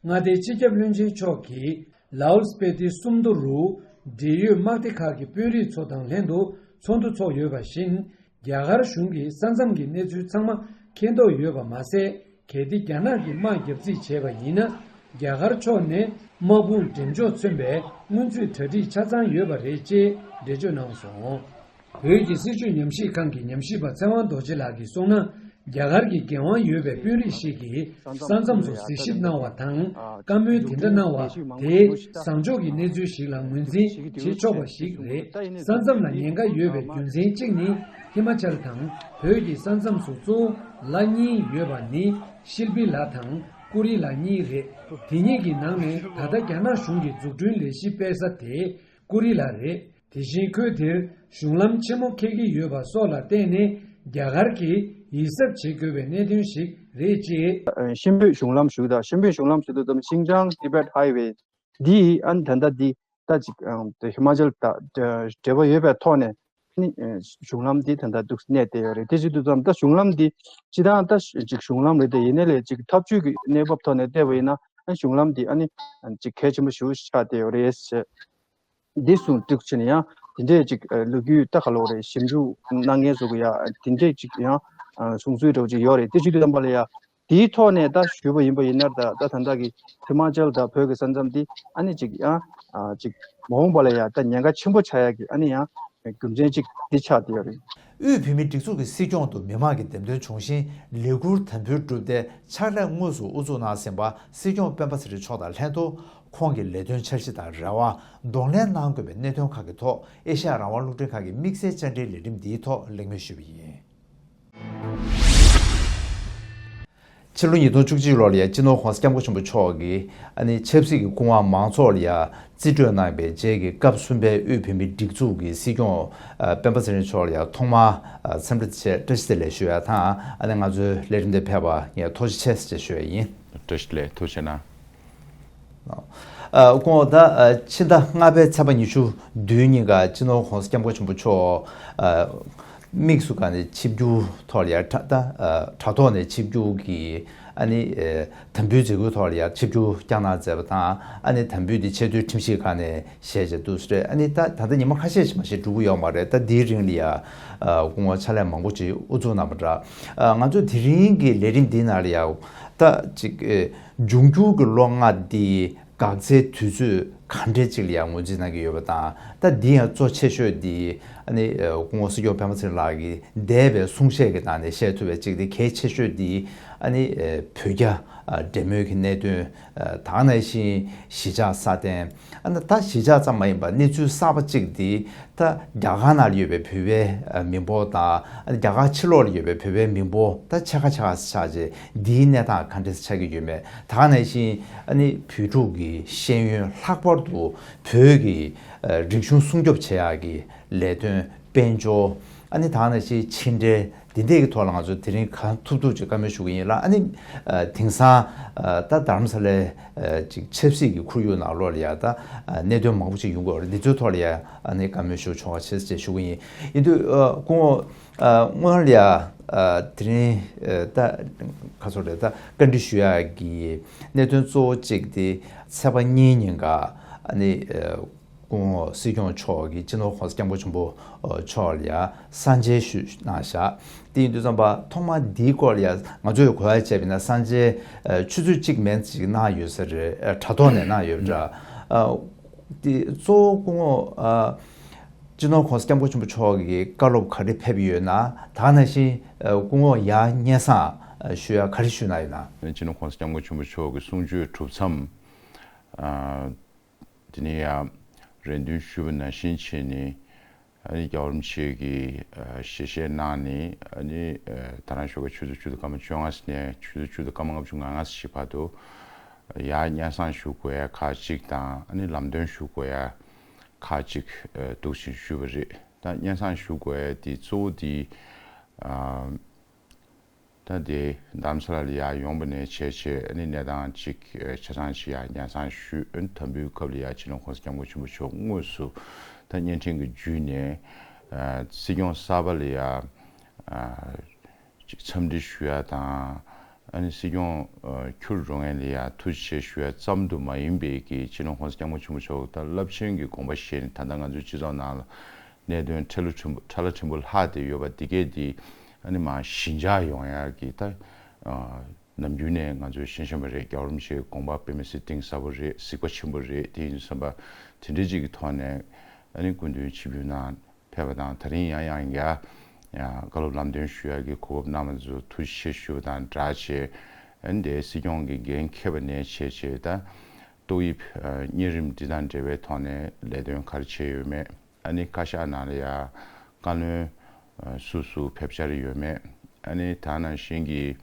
མངའ་སྡེའི་སྤྱི་ཁྱབ་བློན་ཆེན་མཆོག་གིས་ལའོལ་སྤེ་ཏི་སུམ་མདོ་རུ་འབྲེལ་ཡོད་དམག་སྡེ་ཁག་གི་དཔོན་རིགས་ཚོ་དང་ལྷན་དུ་ཚོགས་འདུ་ཚོགས་ཡོད་པ་བཞིན། རྒྱ་གར་གཞུང་གིས་ས་མཚམས་ཀྱི་གནས་ཚུལ་ཚང་མ་མཁྱེན་རྟོགས་ཡོད་པ་མ་ཟད། གལ་ཏེ་རྒྱ་ནག་གིས་དམག་རྒྱབ་རྩིས་བྱས་པ་ཡིན་ན། རྒྱ་གར་ཕྱོགས་ནས་དམག་དཔུང་འགྲེམས་འཇོག་མཚོན་པའི་སྔོན་ཚུད་གྲ་སྒྲིག་ཆ་ཚང་ཡོད་པ་རེད་ཅེས་འགྲེལ་བརྗོད་གནང་སོང་། བོད་ཀྱི་སྲིད་བྱུས་ཉམས་ཞིབ་ཁང་གི་ཉམས་ཞིབ་པ་ཚེ་དབང་རྡོ་རྗེ་ལགས་ཀྱིས་གསུངས་ན། རྒྱ་གར་གྱི་འགན་དབང་ཡོད་པའི་དཔོན་རིགས་ཤིག་གིས་ས་མཚམས་སུ་གཟིགས་ཞིབ་གནང་བ་དང་། བཀའ་མོལ་དེ་འདྲ་གནང་བ་དེ་བཟང་ཕྱོགས་ཀྱི་གནས་ཚུལ་ཞིག་ལ་ངོས་འཛིན་བྱེད་ཆོག་པ་ཞིག་རེད། ས་མཚམས་ལ་ཉེན་ཁ་ཡོད་པའི་རྒྱུ་མཚན་གཅིག་ནི། ཧི་མ་ཅལ་དང་བོད་ཀྱི་ས་མཚམས་སུ་གཙོ་བོ་ལ་གཉིས་ཡོད་པ་ནི་ཤིལ་པི་ལ་དང་ཀུ་རི་ལ་གཉིས་རེད། དེ་གཉིས་ཀྱི་ནང་ནས་ད་ལྟ་རྒྱ་ནག་གཞུང་གིས་འཛུགས་སྐྲུན་ལས་གཞི་སྤེལ་ས་དེ་ཀུ་རི་ལ་རེད། དེ་བཞིན་ཁུལ་དེར་གཞུང་ལམ་ཆེན་མོ་འཁེལ་གྱི་ཡོད་པ་སོགས་ལ་བརྟེན་ནས་རྒྱ་གར་གྱིས་ཡིད་གཟབ་བྱེད་དགོས་པའི་གནད་དོན་ཞིག་རེད་ཅེས། ཤིན་པོའི་གཞུང་ལམ་ཞུ་དང་ཤིན་པོའི་གཞུང་ལམ་ཞུ་དུས་ཙམ་ཤིང་ཅང་ཏི་བེད་ཧའི་ཝེ་འདི་ཨ་ནི་ད་ལྟ་འདི་ད་ཅིག་ཧི་མ་ཅལ་དང་འབྲེལ་བ་ཡོད་པའི་ཐོག་ནས་ཨ་ནི་གཞུང་ལམ་འདི་ད་ལྟ་འདུག་གནས་བསྡད་ཡོད་རེད། དེ་བྱེད་དུས་ཙམ་ད་གཞུང་ལམ་འདི་སྤྱི་བཏང་ད་ཅིག་གཞུང་ལམ་རེད་དེ་ཡིན་ནའི་ལས་ཅིག་འཐབ་ཇུས་ཀྱི་གནས་བབ་ཐོག་ནས་བལྟས་པ་ཡིན་ན་ཨ་ནི་གཞུང་ལམ་འདི་ཨ་ནི་ཅིག་གལ་ཆེན་པོ་ཞེ་པོ་ཆགས་བསྡད་ཡོད་རེད་ཟེར། འདི་གསུང་འདུག་བྱས་ནས་ཡང་དེ་འདྲས་ཅིག་ལོ་རྒྱུས་ལྟ་ག་ལོག་རེད། ཞིབ་འཇུག་གནང་མཁན་ཚོ་གི་ཡང་དེ་འདྲས་ཅིག་ཡང་གསུང་ཚུལ་འདྲ་བོ་ཅིག་ཡོད་རེད། དེ་བྱེད་དུས་ཙམ་པ་ལ་ཡང་དེའི་ཐོག་ནས་ད་ཞུས་པ་ཡིན་པ་ཡིན་ན་ད་ད་ད་ལྟ་གི་ཧི་མ་ཅལ་དང་བོད་ཀྱི་ས་མཚམས་འདི་ཨ་ནི་ཅིག་ཡང་ཅིག་མ་འོངས་པ་ལ་ཡང་ད་ཉེན་ཁ་ཆེན་པོ་ཆགས་ཡག་གི་ཨ་ནི་ཡང་རྒྱུ་མཚན་ཅིག་འདི་ཆགས་བསྡད་ཡོད་རེད། དབུས་བོད་མིའི་སྒྲིག་འཛུགས་ཀྱི་སྲིད་སྐྱོང་དུ་མི་མང་གིས་འདེམས་ཐོན་བྱུང་ཞིང་ལས་འཁུར་དམ་འབུལ་བསྒྲུབས་ཏེ་ཕྱག་ལས་དངོས་སུ་དབུ་འཛུགས་གནང་ཟིན་པ་སྲིད་སྐྱོང་སྤེན་པ་ཚེ་རིང་མཆོག་དང་ལྷན་དུ། ཁོང་གི་ལས་དོན་འཆར་གཞི་དང་རེ་བ། གདོང་ལེན་གནང་དགོས་པའི་གནད་དོན་ཁག་གི་ཐོག་ཨེ་ཤ་ཡ་རང་དབང་རླུང་འཕྲིན་ཁང་གི་དམིགས་བསལ་བཅར་འདྲིའི་ལས་རིམ་འདིའི་ཐོག་གླེང་མོལ་ཞུས་པ་ཡིན། ཕྱི་ལོ་ཉིས་སྟོང་བཅུ་གཅིག་ལོར་ཡང་སྤྱི་ནོར་༸གོང་ས་༸སྐྱབས་མགོན་ཆེན་པོ་མཆོག་གིས་ཨ་ནི་ཆབ་སྲིད་ཀྱི་སྐུ་དབང་མང་ཚོགས་ལ་ཡང་རྩིས་སྤྲོད་གནང་བའི་རྗེས་ཀྱི་སྐབས་གསུམ་པའི་དབུས་བོད་མིའི་སྒྲིག་འཛུགས་ཀྱི་སྲིད་སྐྱོང་སྤེན་པ་ཚེ་རིང་མཆོག་ལ་ཡང་ཐོག་མར་འཚམས་འདྲི་ཆེད་བཀྲ་ཤིས་བདེ་ལེགས་ཞུ་ཡ་དང་ཨ་ནི་ང་ཚོའི་ལས་རིམ་དེ་ཕེབས་པ་ངས་ཐུགས་རྗེ་ཆེ་ཞེས་ཞུ་ཡ་ཡིན། བཀྲ་ཤིས་བདེ་ལེགས། ཐུགས་རྗེ་གནང་། ཨ་སྐུ་ངོ་ད་ཨ་ཕྱི་ཟླ་ལྔ་པའི་ཚེས་པ་ཉི་ཤུ་བདུན་ཉིན་ཀ་སྤྱི་ནོར་༸གོང་ས་༸སྐྱབས་མགོན་ཆེན་པོ་མཆོག་ཨ་དམིགས་སུ་བཀར་ནས་ཆིབས་བསྒྱུར་ཐོག་ལ་ཡ་དྲ་ད་ཨ་དྲ་ཐོག་ནས་ཆིབས་བསྒྱུར་གྱིས་ཨ་ནི་ཨ་དམ་འབུལ་མཛད་སྒོའི་ཐོག་ལ་ཡ་ཆིབས་བསྒྱུར་བསྐྱངས་གནང་མཛད་པ་དང་ཨ་ནི་དམ་འབུལ་འདི་ཆེས་མཐོའི་ཁྲིམས་ཞིབ་ཁང་ནས་བཞེས་བྱས་འདུག་ཟེར། ཨ་ནི་ད་ད་ལྟ་ཉི་མ་ཁ་ཤས་ཤིག་མ་ཞིག་འགྲོ་གི་ཡོད་མ་རེད། ད་འདིའི་རིང་ལ་ཡ་ཨ་སྐུ་ངོ་ཕྱག་ལས་མང་པོ་ཅིག་དབུ་འཛུགས་གནང་བ་འདྲ། ཨ་ང་ཚོ་དེ་རིང་གི་ལས་རིམ་འདི་ནང་ལ་ཡ་ད་ཅིག་ཨ་འབྱུང་འགྱུར་གྱི་ལོ་ལྔ་འདི་འགག་རྩའི་དུས་ཚོད་ག་འདྲས་ཅིག་ལ་ཡང་ངོས་འཛིན་གནང་གི་ཡོད་པ་དང་། ད་འདི་ཡང་གཙོ་ཆེ་ཤོས་འདི་ཨ་ནི་ཨ་སྐུ་ངོ་སྲིད་སྐྱོང་སྤེན་པ་ཚེ་རིང་ལགས་ཀྱིས་འདས་པའི་གསུང་བཤད་ཀྱི་ནང་ནས་བཤད་ཐུབ་པའི་ཅིག་འདི་གལ་ཆེ་ཤོས་འདི་ཨ་ནི་ཨ་བོད་རྒྱ་ཨ་འབྲེལ་མོལ་གྱི་གནད་དོན། ཨ་ད་ག་ནང་བཞིན་གཞིས་ཆགས་སྲ་བརྟན། ཨ་ནི་ད་གཞིས་ཆགས་ཙམ་མ་ཡིན་པར་གནས་ཚུལ་གསར་པ་གཅིག་འདི་ད་རྒྱ་གར་ནང་ལ་ཡོད་པའི་བོད་པའི་ཨ་མི་འབོར་དང་ཨ་ནི་རྒྱ་གར་ཕྱི་ལོགས་ལ་ཡོད་པའི་བོད་པའི་མི་འབོར་ད་ཕྱེད་ཀ་ཕྱེད་ཀ་ཆགས་རྗེས་འདིའི་གནས་སྟངས་ག་འདྲ་ཆགས་ཀྱི་ཡོད་མེད། ད་ག་ནང་བཞིན་ཨ་ནི་བོད་ཕྲུག་གི་ཤེས་ཡོན་ལྷག་པར་དུ་བོད་ཀྱི་ཨ་རིག་གཞུང་སྲུང་སྐྱོབ་བྱེད་ཡག་གི་ལས་དོན་དཔལ་འབྱོར། ཨ་ནི་ད་ག་ནང་བཞིན་ཕྱི་འབྲེལ་འདི་འདྲས་ཀྱི་ཐོག་ལ་ང་ཚོ་དེ་རིང་གང་ཐུབ་ཐུབ་ཅིག་བཀའ་མོལ་ཞུ་གི་ཡིན་ལ། ཨ་ནི་ཨ་དེང་སང་ཨ་ད་རྡ་རམ་ས་ལའི་ཨ་ཅིག་ཆབ་སྲིད་ཀྱི་ཁོར་ཡུག་ནང་ལོགས་ལ་ཡ་ད་ཨ་གནད་དོན་མང་པོ་ཅིག་ཡོང་གི་ཡོད་རེད། འདི་ཚོའི་ཐོག་ལ་ཡ་ཨ་ནི་བཀའ་མོལ་ཞུ་ཆོག་པ་བྱེད་ཅེས་ཞུ་གི་ཡིན། ཡིན་དུས་ཨ་སྐུ་ངོ་ཨ་སྔོན་ལ་ཡ་ཨ་དེ་རིང་ཨ་ད་ཁ་སོ་རེད། ད་བཀའ་འདྲི་ཞུ་ཡག་གི་གནད་དོན་གཙོ་བོ་གཅིག་དེ་ཚེས་པ་གཉིས་ཉིན་ཀ་ཨ་ནི་ཨ་ སྐུ་ངོ་སྲིད་སྐྱོང་མཆོག་གིས་སྤྱི་ནོར་༸གོང་ས་༸སྐྱབས་མགོན་ཆེན་པོ་མཆོག་ལ་ཡ་གསང་མཇལ་ཞུས་གནང་བཞག་དེ་ཡིན་དུས་ཙམ་པ་ཐོག་མ་འདིའི་སྐོར་ལ་ཡ་ང་ཚོས་གོ་བ་བྱས་པ་ཡིན་ན་གསང་མཇལ་ཆུ་ཚོད་གཅིག་མན་ཙམ་ཅིག་གནང་ཡོད་ས་རེད། དྲ་ཐོག་ནས་གནང་ཡོད་པ་འདྲ། དེ་གཙོ་བོ་སྐུ་ངོ་སྤྱི་ནོར་༸གོང་ས་༸སྐྱབས་མགོན་ཆེན་པོ་མཆོག་གིས་བཀའ་སློབ་ག་རེ་ཕེབས་ཡོད་ན། ད་ག་ནང་བཞིན་སྐུ་ངོ་ཡར་སྙན་སེང་ཞུ་ཡ་ག་རེ་ཞུས་གནང་ཡོད་ན། སྤྱི་ནོར་༸གོང་ས་༸སྐྱབས་མགོན་ཆེན་པོ་མཆོག་གི་གསུང་ཆོས་གྲུབ་མཚམས། དེ་ནས་ཡང་རེ་འདུན་ཞུས་པ་ནང་བཞིན་བྱས་ནས། ཨ་ནི་རྒྱལ་བ་རིན་པོ་ཆེ་གིས་ཨ་ཞལ་བཞེས་གནང་ནས། ཨ་ནི་ཨ་ད་རང་ཞོགས་ཀ་ཆུ་ཚོད་བཅུ་དང་སྐར་མ་བཅོ་ལྔ་ནས་ཆུ་ཚོད་བཅུ་དང་སྐར་མ་ལྔ་བཅུ་ང་ལྔ་ཙམ་ཞིག་བར་དུ་ཡར་སྙན་སེང་ཞུ་དགོས་ཡ་ཁག་ཅིག་དང་། ཨ་ནི་ལམ་སྟོན་ཞུ་དགོས་ཡ་ཁག་ཅིག་ཨ་འདུག་སེ་ཞུས་པ་རེད། ད་སྙན་སེང་ཞུ་དགོས་ཡ་དེ་གཙོ་བོ་དེ་ཨ། ད་དེ་རྡ་རམ་ས་ལ་ལ་ཡར་ཡོང་བ་ནས་བྱས་བྱས། ཨ་ནི་གནས་སྟངས་ཅིག་ཨ་ཆ་ཚང་ཞིག་ཡར་སྙན་སེང་ཞུས། ཨ་ནི་དང་པོའི་སྐབས་ལ་ཡར་སྤྱི་ནོར་༸གོང་ས་༸སྐྱབས་མགོན་ཆེན་པོ་མཆོག་དངོས་སུ་ད་བརྙན་འཕྲིན་གྱི་བརྒྱུད་ནས་ཨ་སྲིད་སྐྱོང་གསར་པ་ལ་ཡར་ཨ་ཅིག་འཚམས་འདྲི་ཞུ་ཡ་དང་། ཨ་ནི་སྲིད་སྐྱོང་ཨ་འཁྱུར་འགྲོ་མཁན་ལ་ཡར་ཐུགས་རྗེ་ཆེ་ཞུ་ཡ་ཙམ་དུ་མ་ཡིན་པའི་གི་སྤྱི་ནོར་༸གོང་ས་༸སྐྱབས་མགོན་ཆེན་པོ་མཆོག་ད་རླབས་ཆེན་གྱི་དགོངས་པ་བཞེས་ནས། ད་ལྟ་ང་ཚོའི་སྤྱི་ཚོགས་ནང་ལ་གནད་དོན་ཕྲ་ལ་ཕྲན་བུ་ཕྲ་ལ་ཕྲན་བུ་ལྷག་བསྡད་ཡོད་པ་འདི་གས་འདི་ཨ་ནི་མར་ཞི་འཇགས་ཡོང་ཡག་གི་ད་ཨ་ནམ་རྒྱུན་ནས་ང་ཚོས་ཤེས་བཞིན་པ་རེད། རྒྱལ་བ་རིན་པོ་ཆེའི་དགོངས་པ་དཔེ་མི་སྲིད་གཏིང་ཟབ་པོ་རེད། གཟིགས་པ་ཆེན་པོ་རེད། དེ་ཡིན་དུས་ཙམ་པ་དེ་འདྲའི་ཅིག་གི་ཐོག་ནས་ཨ་ནི་སྐུ་མདུན་ཆིབས་བསྒྱུར་གནང་ཕེབས་པ་དང་། ད་རིང་ཡང་ཡང་བསྐྱར་ཡང་བཀའ་སློབ་ལམ་སྟོན་ཞུ་ཡག་གི་གོ་སྐབས་གནང་བ་ཚོ་ཐུགས་རྗེ་ཆེ་ཞུ་བ་དང་སྦྲགས་བྱས། ཨ་ནི་དེ་སྲིད་སྐྱོང་གི་འགན་འཁྱེར་བ་ནས་བྱས་བྱས། ད་ཏོག་དབྱིབས་ཨ་གཉན་རིམས་འདི་དང་འབྲེལ་བའི་ཐོག་ནས་ལས་དོན་ག་རེ་བྱས་ཡོད་མེད། ཨ་ནི་བཀའ་ཤག་ནང་ལ་ཡ་བཀའ་བློན་ཨ་སུ་སུ་ཕེབས་འཆར་ཡོད་མེད། ཨ་ནི་ད་ནང་བཞིན་གྱི་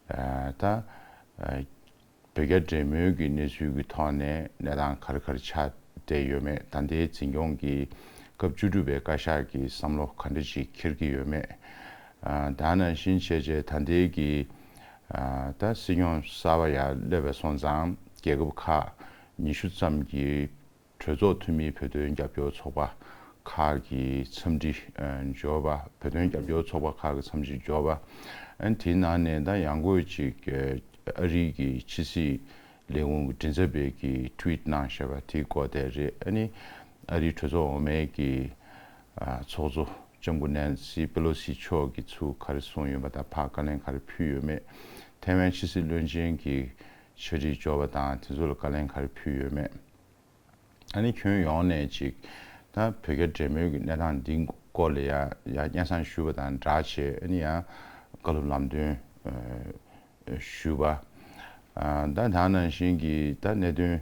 ཨ་ད་ཨ་བོད་རྒྱ་འབྲེལ་མོལ་གྱི་གནས་ཚུལ་གྱི་ཐོག་ནས་གནས་སྟངས་ག་རེ་ག་རེ་ཆགས་བསྡད་ཡོད་མེད། ད་ལྟའི་འཛིན་སྐྱོང་གི་སྐབས་བཅུ་དྲུག་པའི་བཀའ་ཤག་གི་བསམ་བློ་ག་འདྲ་ཅིག་འཁྱེར་གྱི་ཡོད་མེད། ཨ་ད་ནང་བཞིན་བྱས་བྱས་ད་ལྟའི་གི་ཨ་ད་སྲིད་སྐྱོང་གསར་པ་ཡར་སླེབས་པ་སོང་ཙང་རྒྱལ་ཁབ་ཁག་ཉི་ཤུ་ཙམ་གྱི་གྲོས་ཚོགས་འཐུས་མིའི་བོད་དོན་རྒྱབ་སྐྱོར་ཚོགས་པ་ཁག་གི་འཚམས་འདྲི་ཨ་འབྱོར་བ། བོད་དོན་རྒྱབ་སྐྱོར་ཚོགས་པ་ཁག་གི་འཚམས་འདྲི་འབྱོར་བ། ཨ་ནི་དེའི་ནང་ནས་ད་ཡང་སྒོས་ཅིག་ཨ་རིའི་གི་ཕྱི་སྲིད་ལས་ཁུངས་ཀྱི་མགྲིན་ཚབ་པས་ཀྱི་ཊུ་ཝིཊ་གནང་བཞག་པ་དེའི་སྐོར་དེ་རེད། ཨ་ནི་ཨ་རིའི་གྲོས་ཚོགས་འོག་མའི་གི་ཨ་ཚོགས་གཙོ་ལྕམ་སྐུ་ནན་སི་པེ་ལོ་སི་མཆོག་གིས་ཚུར་ག་རེ་གསུངས་ཡོད་པ་དང་། ཕར་བཀའ་ལན་ག་རེ་ཕུལ་ཡོད་མེད། ཐའེ་ཝན་ཕྱི་སྲིད་བློན་ཆེན་གྱི་ཕྱག་བྲིས་འབྱོར་བ་དང་། དེ་ཚོ་ལ་བཀའ་ལན་ག་རེ་ཕུལ་ཡོད་མེད། ཨ་ནི་ཁྱོན་ཡོངས་ནས་ཅིག་ད་བོད་རྒྱ་འབྲེལ་མོལ་གྱི་གནས་སྟངས་འདིའི་སྐོར་ལ་ཡ་ཡ་སྙན་སེང་ཞུས་པ་དང་སྦྲགས་བྱས། ཨ་ནི་ཡང་བཀའ་སློབ་ལམ་སྟོན་ཨ་ཞུས་པ། ཨ་ད་ད་ནང་བཞིན་གྱི་ད་གནད་དོན་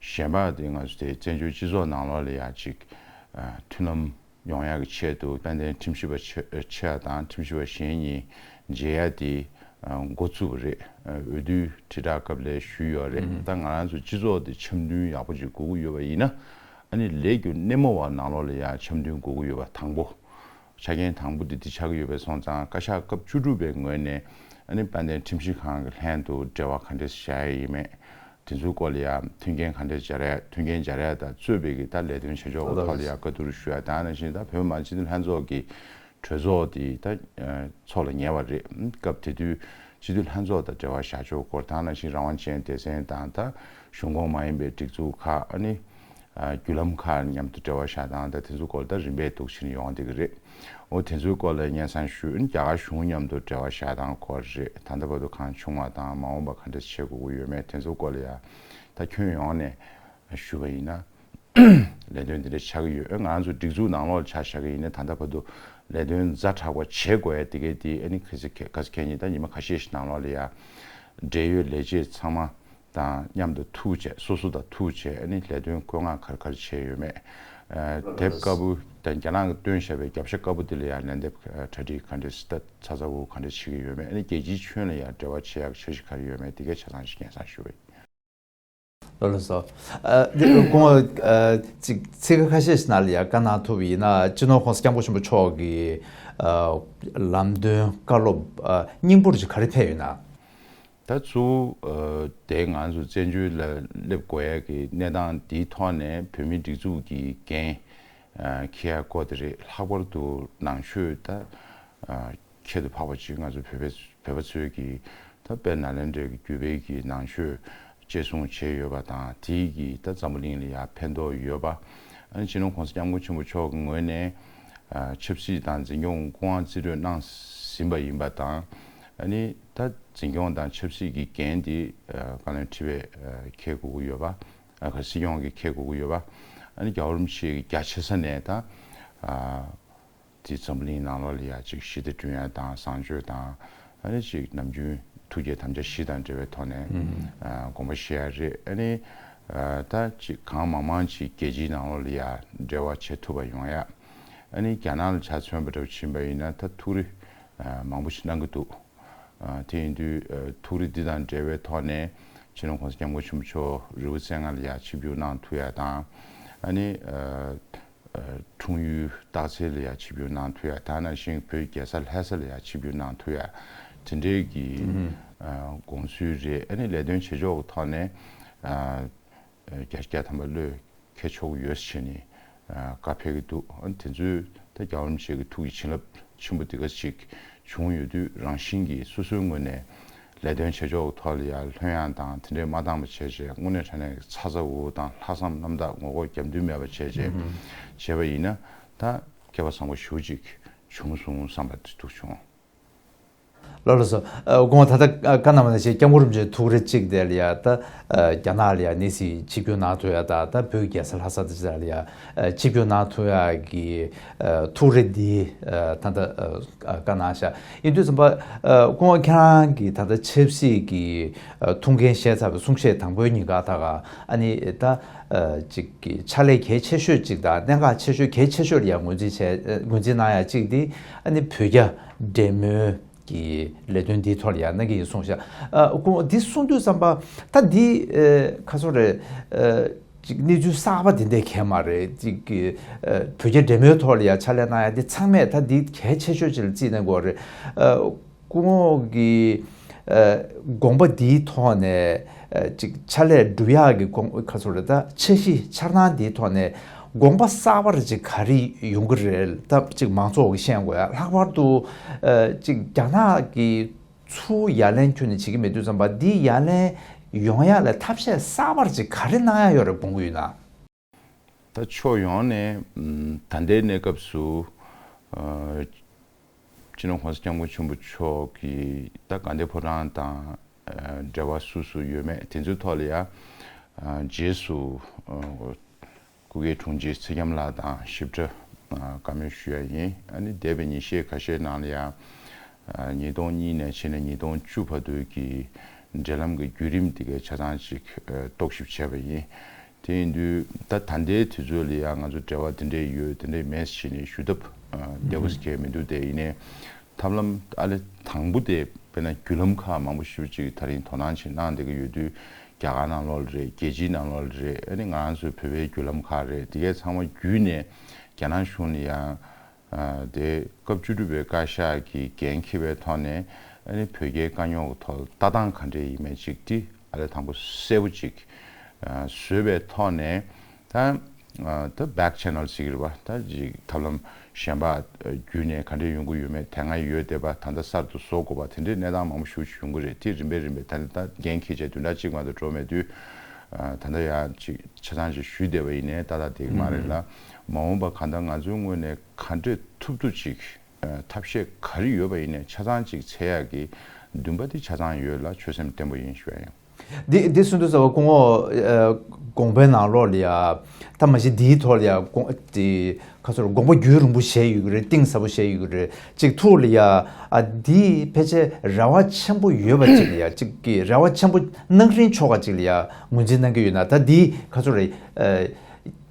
གཞན་པ་དེ་ང་ཚོ་དེ་བཙན་བྱོལ་སྤྱི་ཚོགས་ནང་ལོགས་ལ་ཡ་ཅིག་ཨ་མཐུན་ལམ་ཡོང་ཡག་གི་ཆེད་དུ་དཔལ་ལྡན་ཁྲིམས་ཞིབ་པ་ཆེ་ཆེ་བ་དང་ཁྲིམས་ཞིབ་པ་གཞན་གཉིས་མཇལ་ཡ་དེ་ཨ་འགོ་བཙུགས་པ་རེད། ཨ་འོས་བསྡུའི་དྲིལ་བསྒྲགས་སྐབས་ལ་ཞུས་ཡོད་རེད། ཨུ་ཧུམ། ད་ང་རང་ཚོ་སྤྱི་ཚོགས་དེ་འཆམ་མཐུན་ཡག་པོ་ཅིག་དགོས་ཀྱི་ཡོད་པ་ཡིན་ན། ཨ་ནི་ལས་རྒྱུ་སྣེ་མོ་བ་ནང་ལོགས་ལ་ཡ་འཆམ་མཐུན་དགོས་ཀྱི་ཡོད་པ་དང་པོ། ཆ་རྐྱེན་དང་པོ་དེ་འདི་ཆགས་ཀྱི་ཡོད་པ་སོང་ཙང་། བཀའ་ཤག་སྐབས་བཅུ་དྲུག་པའི་ངོས་ནས་ཨ་ནི་དཔལ་ལྡན་ཁྲིམས་ཞིབ་ཁང་གི་ལྷན་དུ་འབྲེལ་བ་ག་འདྲས་བཞག་ཡ་ཡིན་མེད། དེ་ཚོའི་སྐོར་ལ་ཡང་མཐུན་རྐྱེན་ག་འདྲས་སྦྱར་ཡ། མཐུན་རྐྱེན་སྦྱར་ཡ་དང་གཙོས་པའི་གི་ད་ལས་དོན་བྱ་ཕྱོགས་ཀྱི་ཐོག་ལ་ཡང་བཀའ་བསྡུར་ཞུ་ཡ། ད་ནང་བཞིན་ད་བོད་མི་མང་སྤྱི་འཐུས་ལྷན་ཚོགས་ཀྱི་གྲོས་ཚོགས་དེ་ད་ཚོགས་ལ་ཉེ་བ་རེད། སྐབས་དེ་དུས་སྤྱི་འཐུས་ལྷན་ཚོགས་དང་འབྲེལ་བ་བཞག་ཕྱོགས་སྐོར། ད་ནང་བཞིན་རང་དབང་ཅན་སྡེ་ཚན་དང་ད་གཞུང་ཁོངས་མ་ཡིན་པའི་སྒྲིག་འཛུགས་ཁག། ཨ་ནི་བརྒྱུད་ལམ་ཁག་མཉམ་དུ་འབྲེལ་བ་བཞག་སྟངས་དང་། དེ་ཚོའི་སྐོར་ད་རིམ་པས་འདུག་ཕྱིན་ཡོང་བསྡད་ཀྱི་རེད། འོ་དེ་ཚོའི་སྐོར་ལ་སྙན་སེང་ཞུས། རྒྱ་གར་གཞུང་མཉམ་དུ་འབྲེལ་བ་བཞག་སྟངས་སྐོར་རེད། ད་ལྟ་བར་དུ་གང་བྱུང་བ་དང་མ་འོངས་པ་ག་འདྲ་བྱེད་དགོས་ཀྱི་ཡོད་མེད། དེ་ཚོའི་སྐོར་ལ་ཡང་ད་ཁྱོན་ཡོངས་ནས་ཞུས་པ་ཡིན་ན། ལས་དོན་འདི་འདྲ་ཆགས་ཀྱི་ཡོད། ཨེ་ང་རང་ཚོ་སྒྲིག་འཛུགས་ནང་ལོགས་ལ་ཆ་བཞག་གི་ཡིན་ན། ད་ལྟ་བར་དུ་ལས་དོན་ཛ་དྲག་པ་བྱེད་དགོས་ཡ་དེ་གས་དེ་ཨ་ནི་གལ་སྲིད་གལ་གལ་སྲིད་གལ་སྲིད་ད་ཉི་མ་ཁ་ཤས་ཤིག་ནང་ལོགས་ལ་ཡ་འབྲེལ་ཡོད་ལས་བྱེད་ཚང་མ་དང་མཉམ་དུ་ཐུག་བྱས། སོ་སོ་དང་ཐུག་བྱས། ཨ་ནི་ལས་དོན་བཀོད་མངགས་ག་རེ་ག་རེ་བྱས་ཡོད་མེད། ཨ་དེབ་དཀར་པོ་དང་རྒྱ་ནག་གིས་བཏོན་བཞག་པའི་རྒྱབ་ཤ་དཀར་པོ་དེ་ལ་ཡང་ལན་འདེབས་གྲ་སྒྲིག་ག་འདྲས་ད་ཚ་ཚ་འུར་འུར་ག་འདྲས་བྱེད་ཀྱི་ཡོད་མེད། ཨ་ནི་རྒྱལ་སྤྱིའི་ཁྱོན་ལ་ཡང་འབྲེལ་བ་བྱེད་ཡག་འཆར་གཞི་ག་རེ་ཡོད་མེད། དེ་གས་ཆ་ཚང་ཞིག་སྙན་སེང་ཞུ་བ་ཡིན། ལགས་སོ། ཨ་དེ་སྐུ་ངོ་ཨ་ཅིག་ཚིག་ཁ་ཤས་ཤིག་ནང་ལ་ཡང་བཀའ་གནང་ཐུབ་པ་ཡིན་ན། སྤྱི་ནོར་༸གོང་ས་༸སྐྱབས་མགོན་ཆེན་པོ་མཆོག་གི་ཨ་ལམ་སྟོན་བཀའ་སློབ་ཨ་སྙིང་པོར་ཅིག་ག་རེ་ཕེབས་ཡོད་ན། ད་གཙོ་བོ་ཨ་དེ་ང་ཚོ་བཙན་བྱོལ་ལ་སླེབས་དགོས་ཡ་གི་གནས་སྟངས་འདིའི་ཐོག་ནས་བོད་མིའི་སྒྲིག་འཛུགས་ཀྱི་འགན་ཨ་འཁྱེར་ཡ་སྐོར་དེ་རེད། ལྷག་པར་དུ་ནང་ཆོས་ད་ཨ་ཁྱད་དུ་འཕགས་པ་ཅིག་ང་ཚོ་བོད་པའི་བོད་པ་ཚོའི་གི་ད་དཔལ་ནཱ་ལེནྡྲའི་གི་བརྒྱུད་པའི་གི་ནང་ཆོས་གཅེས་སྲུང་བྱས་ཡོད་པ་དང་། དེའི་གི་ད་འཛམ་བུ་གླིང་ལ་ཡ་ཕན་ཐོགས་ཡོད་པ། ཨ་ནི་སྤྱི་ནོར་༸གོང་ས་༸སྐྱབས་མགོན་ཆེན་པོ་མཆོག་གི་ངོས་ནས་ཨ་ཆབ་སྲིད་དང་འཛིན་སྐྱོང་སྐུ་དབང་རྩིས་སྤྲོད་གནང་ཟིན་པ་ཡིན་པ་དང་། ཨ་ནི་ད་འཛིན་སྐྱོང་དང་ཆབ་སྲིད་ཀྱི་འགན་དེ་ཨ་བཀའ་བློན་ཁྲི་པས་ཨ་འཁྱེར་དགོས་ཀྱི་ཡོད་པ། ཨ་ཁ་སྲིད་སྐྱོང་གིས་འཁྱེར་དགོས་ཀྱི་ཡོད་པ། ཨ་ནི་རྒྱལ་བ་རིན་པོ་ཆེ་གིས་རྒྱ་ཆེ་ས་ནས་ད་ཨ་དེ་འཛམ་བུ་གླིང་ནང་ལོགས་ལ་ཡ་ཅིག་ཞི་བདེ་བསྐྲུན་ཡ་དང་བཟང་སྤྱོད་དང་། ཨ་ནི་ཅིག་ནམ་རྒྱུན་ཐུགས་བསྐྱེད་དམ་བཅའ་བཞི་དང་འབྲེལ་བའི་ཐོག་ནས་ཨ་དགོངས་པ་བཞེས་ཡ་རེད། ཨ་ནི་ཨ་ད་ཅིག་གང་མང་མང་ཅིག་རྒྱལ་སྤྱིའི་ནང་ལོགས་ལ་ཡ་འབྲེལ་བ་བྱེད་ཐུབ་པ་ཡོང་ཡ། ཨ་ནི་རྒྱ་ནག་ལ་ཆ་མཚོན་པ་འདྲ་བོ་ཕྱིན་པ་ཡིན་ན་ད་ཐུགས་རེ་ཨ་མང་པོ་ཞིག་གནང་གི་འདུག་ཨ་དེ་ཡིན་དུས་ཨ་ཐུགས་རེ་འདི་དང་འབྲེལ་བའི་ཐོག་ནས་སྤྱི་ནོར་༸གོང་ས་༸སྐྱབས་མགོན་ཆེན་པོ་མཆོག་རི་བོ་རྩེ་ལྔ་ལ་ཡ་ཆིབས་བསྒྱུར་གནང་ཐུབ་ཡ་དང་། ཨ་ནི་ཨ་ཨ་འཁྲུངས་ཡུལ་སྟག་འཚེར་ལ་ཡ་ཆིབས་བསྒྱུར་གནང་ཐུབ་ཡ། ད་ནང་བཞིན་བོད་རྒྱལ་ས་ལྷ་ས་ལ་ཡ་ཆིབས་བསྒྱུར་གནང་ཐུབ་ཡ། དེ་འདྲའི་གི་ཨ་དགོངས་ཚུལ་རེད། ཨ་ནི་ལས་དོན་བྱེད་ཕྱོགས་ཀྱི་ཐོག་ནས་ཨ་ཨ་བརྒྱ་ཆ་བརྒྱ་ཐམ་པ་བློས་འཁེལ་ཆོག་གི་ཡོད་ཟེར་ནས་ཨ་བཀའ་ཕེབས་ཀྱི་འདུག་ཨ་དེ་ཚོའི་ད་རྒྱལ་བ་རིན་པོ་ཆེ་གི་ཐུགས་ཀྱི་བྱིན་རླབས་ཆེན་པོ་དེ་ག་ཅིག་བྱུང་ཡོད་དུས། རང་བཞིན་གྱིས་སོ་སོའི་ངོས་ནས་ལས་དོན་བྱེད་ཕྱོགས་ཀྱི་ཐོག་ལ་ཡ་ལྷོད་ཡངས་དང་དེ་འདྲས་མ་བཏང་བ་བྱས་རྗེས། དངོས་གནས་དྲང་གནས་ཀྱི་ཚ་ཚ་འུར་འུར་དང་ལྷག་བསམ་རྣམ་དག་ངོ་ལྐོག་རྒྱབ་མདུན་མེད་པ་བྱས་རྗེས་བྱས་པ་ཡིན་ན། ད་སྐལ་བ་བཟང་པོ་ཞེ་པོ་ཅིག་བྱུང་སོང་བསམ་པ་དེ་འདུག་བྱུང་། ལགས་ལགས་སོ། ཨ་སྐུ་ངོ་ད་ལྟ་ཨ་བཀའ་གནང་བ་ནང་བཞིན་སྐྱབས་མགོན་རིན་པོ་ཆེའི་ཐུགས་རེ་གཅིག་དེ་ལ་ཡ་ད་ཨ་རྒྱ་ནག་ལ་ཡ་གནས་གཟིགས་ཆིབས་བསྒྱུར་གནང་ཐུབ་ཡ་དང་། ད་བོད་རྒྱལ་ས་ལྷ་ས་དེ་ཚོ་ལ་ཡ་ཨ་ཆིབས་བསྒྱུར་གནང་ཐུབ་ཡ་གི་ཨ་ཐུགས་རེ་འདི་ཨ་ད་ལྟ་ཨ་བཀའ་གནང་ཤག་ཡིན་དུས་ཙམ་པ་ཨ་སྐུ་ངོ་ཁྱེད་རང་གི་ད་ལྟ་ཆབ་སྲིད་ཀྱི་ཨ་ཐུགས་འགན་བཞེས་ཚར་བའི་གསུང་བཤད་དང་པོའི་ཉིན་ཀ་ད་ག་ཨ་ནི་ད། ཨ་ཅིག་གི་ཕྱག་ལས་གལ་ཆེ་ཤོས་ཅིག་དང་གནད་འགག་ཆེ་ཤོས་གལ་ཆེ་ཤོས་ལ་ཡང་ངོས་འཛིན་བྱས་ཨ་ངོས་འཛིན་གནང་ཡ་གཅིག་དེ་ཨ་ནི་བོད་རྒྱ་འབྲེལ་མོལ་གྱི་ལས་དོན་འདིའི་ཐོག་ལ་ཡང་གནང་གི་ཡིན་གསུངས་ཤག་ཨ་ཁོང་འདི་གསུང་དུས་ཙམ་པ་ད་འདི་ཨ་ཁ་སོ་རེད། ཨ་ཅིག་གནས་ཚུལ་གསར་པ་དེ་འདྲས་གང་ཡང་མ་རེད། ཅིག་གི་ཨ་བོད་རྒྱ་འབྲེལ་མོལ་ཐོག་ལ་ཡང་ཕྱག་ལས་གནང་ཡ་འདི་ཚང་མས་ད་འདི་གལ་ཆེ་ཤོས་ཅིག་ལ་བརྩིས་གནང་དགོས་རེད། ཨ། སྐུ་ངོ་གི་ཨ་དགོངས་པ་འདིའི་ཐོག་ནས་ཨ་ཅིག་ཕྱག་ལས་སྒྲུབ་ཡག་གི་དགོངས་ཁ་ཚོར་ད་འཆར་གཞི་འཆར་སྣང་འདིའི་ཐོག་ནས་དགོངས་པ་གསར་པ་རེ་ཅིག་ག་རེ་ཡོང་གི་རེད། ད་ཅིག་མང་ཚོགས་ཀྱིས་ཤེས་དགོས་ཡ། ལྷག་པར་དུ་ཨ་ཅིག་རྒྱ་ནག་གི་ཚུར་ཡ་ལན་ཁྱོན་ནས་བྱེད་ཀྱི་མེད་དུས་ཙམ་པ་འདི་ཡ་ལན་ཡོང་ཡ་ལ་ཐབས་ཤེས་གསར་པ་རེ་ཅིག་ག་རེ་གནང་ཡ་ཡོད་རེད་དགོངས་ཀྱི་ཡོད་ན། ད་ཕྱོགས་ཡོངས་ནས་ཨམ་ད་ལྟའི་གནས་སྐབས་སུ་ཨ་སྤྱི་ནོར་༸གོང་ས་༸སྐྱབས་མགོན་ཆེན་པོ་མཆོག་གིས་ད་དགའ་ལྡན་ཕོ་བྲང་དང་ཨ་འབྲེལ་བ་སུ་སུ་ཡོད་མེད་དེ་ཚོའི་ཐོག་ལ་ཡ་ཨ་རྗེས་སུ་ཨ་སྐུ་སྒེར་དྲུང་ཆེ་ཚེ་རྒྱམ་ལགས་དང་ཞིབ་ཕྲ་ཨ་བཀའ་མོལ་ཞུ་ཡ་ཡིན། ཨ་ནི་འདས་པའི་ཉིན་ཤས་ཁ་ཤས་ནང་ལ་ཡ་ཨ་ཉིས་སྟོང་གཉིས་ནས་ཕྱིན་ནས་ཉིས་སྟོང་བཅུ་བར་དུ་གི་འབྲེལ་ལམ་གྱི་བརྒྱུད་རིམ་དེ་གའི་ཆ་ཚང་ཅིག་ཨ་རྟོག་ཞིབ་བྱས་པ་ཡིན། དེ་ཡིན་དུས་ད་ད་ལྟའི་དུས་ཚོད་ལ་ཡང་ང་ཚོ་འབྲེལ་བ་དེ་འདྲས་ཡོད་དེ་འདྲས་མེད་ཟེར་ནས་ཞུ་ཐབས་ཨ་བདེ་པོ་ཞིག་གང་ཡང་མི་འདུག་དེ་ཡིན་ནའི་ཐབས་ལམ་ཨ་ལས་དང་པོ་དེ་དཔེར་ན་བརྒྱུད་ལམ་ཁག་མང་པོ་ཞེ་པོ་ཅིག་ད་རིང་དོ་སྣང་ཅིག་གནང་བསྡད་ཀྱི་ཡོད་དུས། རྒྱ་གར་ནང་ལོགས་ལ་རེད། རྒྱལ་སྤྱིའི་ནང་ལོགས་ལ་རེད། ཨ་ནི་ང་རང་ཚོའི་བོད་པའི་བརྒྱུད་ལམ་ཁག་རེད། དེ་གས་ཚང་མ་བརྒྱུད་ནས་རྒྱ་ནག་གཞུང་ལ་ཡང་ཨ་དེ་སྐབས་བཅུ་དྲུག་པའི་བཀའ་ཤག་གི་འགན་འཁྱེར་བའི་ཐོག་ནས་ཨ་ནི་བོད་རྒྱའི་དཀའ་རྙོག་གི་ཐོག་ལ་ལྟ་སྟངས་ག་འདྲས་ཡིན་མིན་ཅིག་དེ་ཨ་ལས་དང་པོ་གསལ་པོ་ཅིག་ཨ་བཟོས་པའི་ཐོག་ནས། ད་ཨ་ད་བེག་ཆེ་ནལ་ཟེར་གྱི་རེད་པ། ད་ཅིག་ཐབས་ལམ་གཞན་པ་བརྒྱུད་ནས་ག་འདྲས་ཡོང་གི་ཡོད་མེད། དེ་སྔ་ཡོད་བསྡད་པ་ད་ལྟ་གསར་དུ་བཟོ་དགོས་པ་དེ་འདྲའི་གནས་སྟངས་མང་པོ་ཞིག་ཡོང་གི་རེད། དེ་རིམ་པས་རིམ་པས་ད་ནི་ད་འགན་འཁྱེར་བྱས་བདུན་ཕྲག་གཅིག་མ་གཏོགས་འགྲོ་མེད་དུས། ཨ་ད་ལྟ་ཡང་ཅིག་ཆ་ཚང་ཅིག་ཞུས་བསྡད་པ་ཡིན་ནའི་ཏག་ཏག་བསྡད་ཀྱི་མ་རེད་ལ། མ་འོངས་པ་གང་ལྟར་ང་ཚོའི་ངོས་ནས་ག་འདྲས་ཐུབ་ཐུབ་ཅིག་ཨ་ཐབས་ཤེས་ག་རེ་ཡོད་པ་ཡིན་ནའི་ཆ་ཚང་ཅིག་འཚོལ་ཡག་གི་འདུན་པ་དེ་ཆ་ཚང་ཡོད་ལ་ཆོད་སེམས་བརྟན་པོ་ཡིན་ཞུ་ཡ་ཡིན། འདི་འདི་གསུང་དུས་ཙམ་པ་སྐུ་ངོ་ཨ་དགོངས་པའི་ནང་ལོགས་ལ་ཡ། ད་མ་གཞི་འདིའི་ཐོག་ལ་ཡ་དགོངས་དེ་ཁ་ཚོར་དགོངས་པ་རྒྱུན་རིང་པོ་བཞེས་ཡོད་ཀྱི་རེད། གཏིང་ཟབ་པོ་བཞེས་ཡོད་ཀྱི་རེད། ཅིག་ཐུགས་ལ་ཡ་ཨ་འདི་ཕལ་ཆེར་རེ་བ་ཆེན་པོ་ཡོད་པ་ཅིག་ལ་ཡ་ཅིག་གི་རེ་བ་ཆེན་པོ་གནང་རིན་ཆོག་པ་ཅིག་ལ་ཡ་ངོས་འཛིན་གནང་གི་ཡོད་ན། ད་འདི་ཁ་ཚོར་ཨ་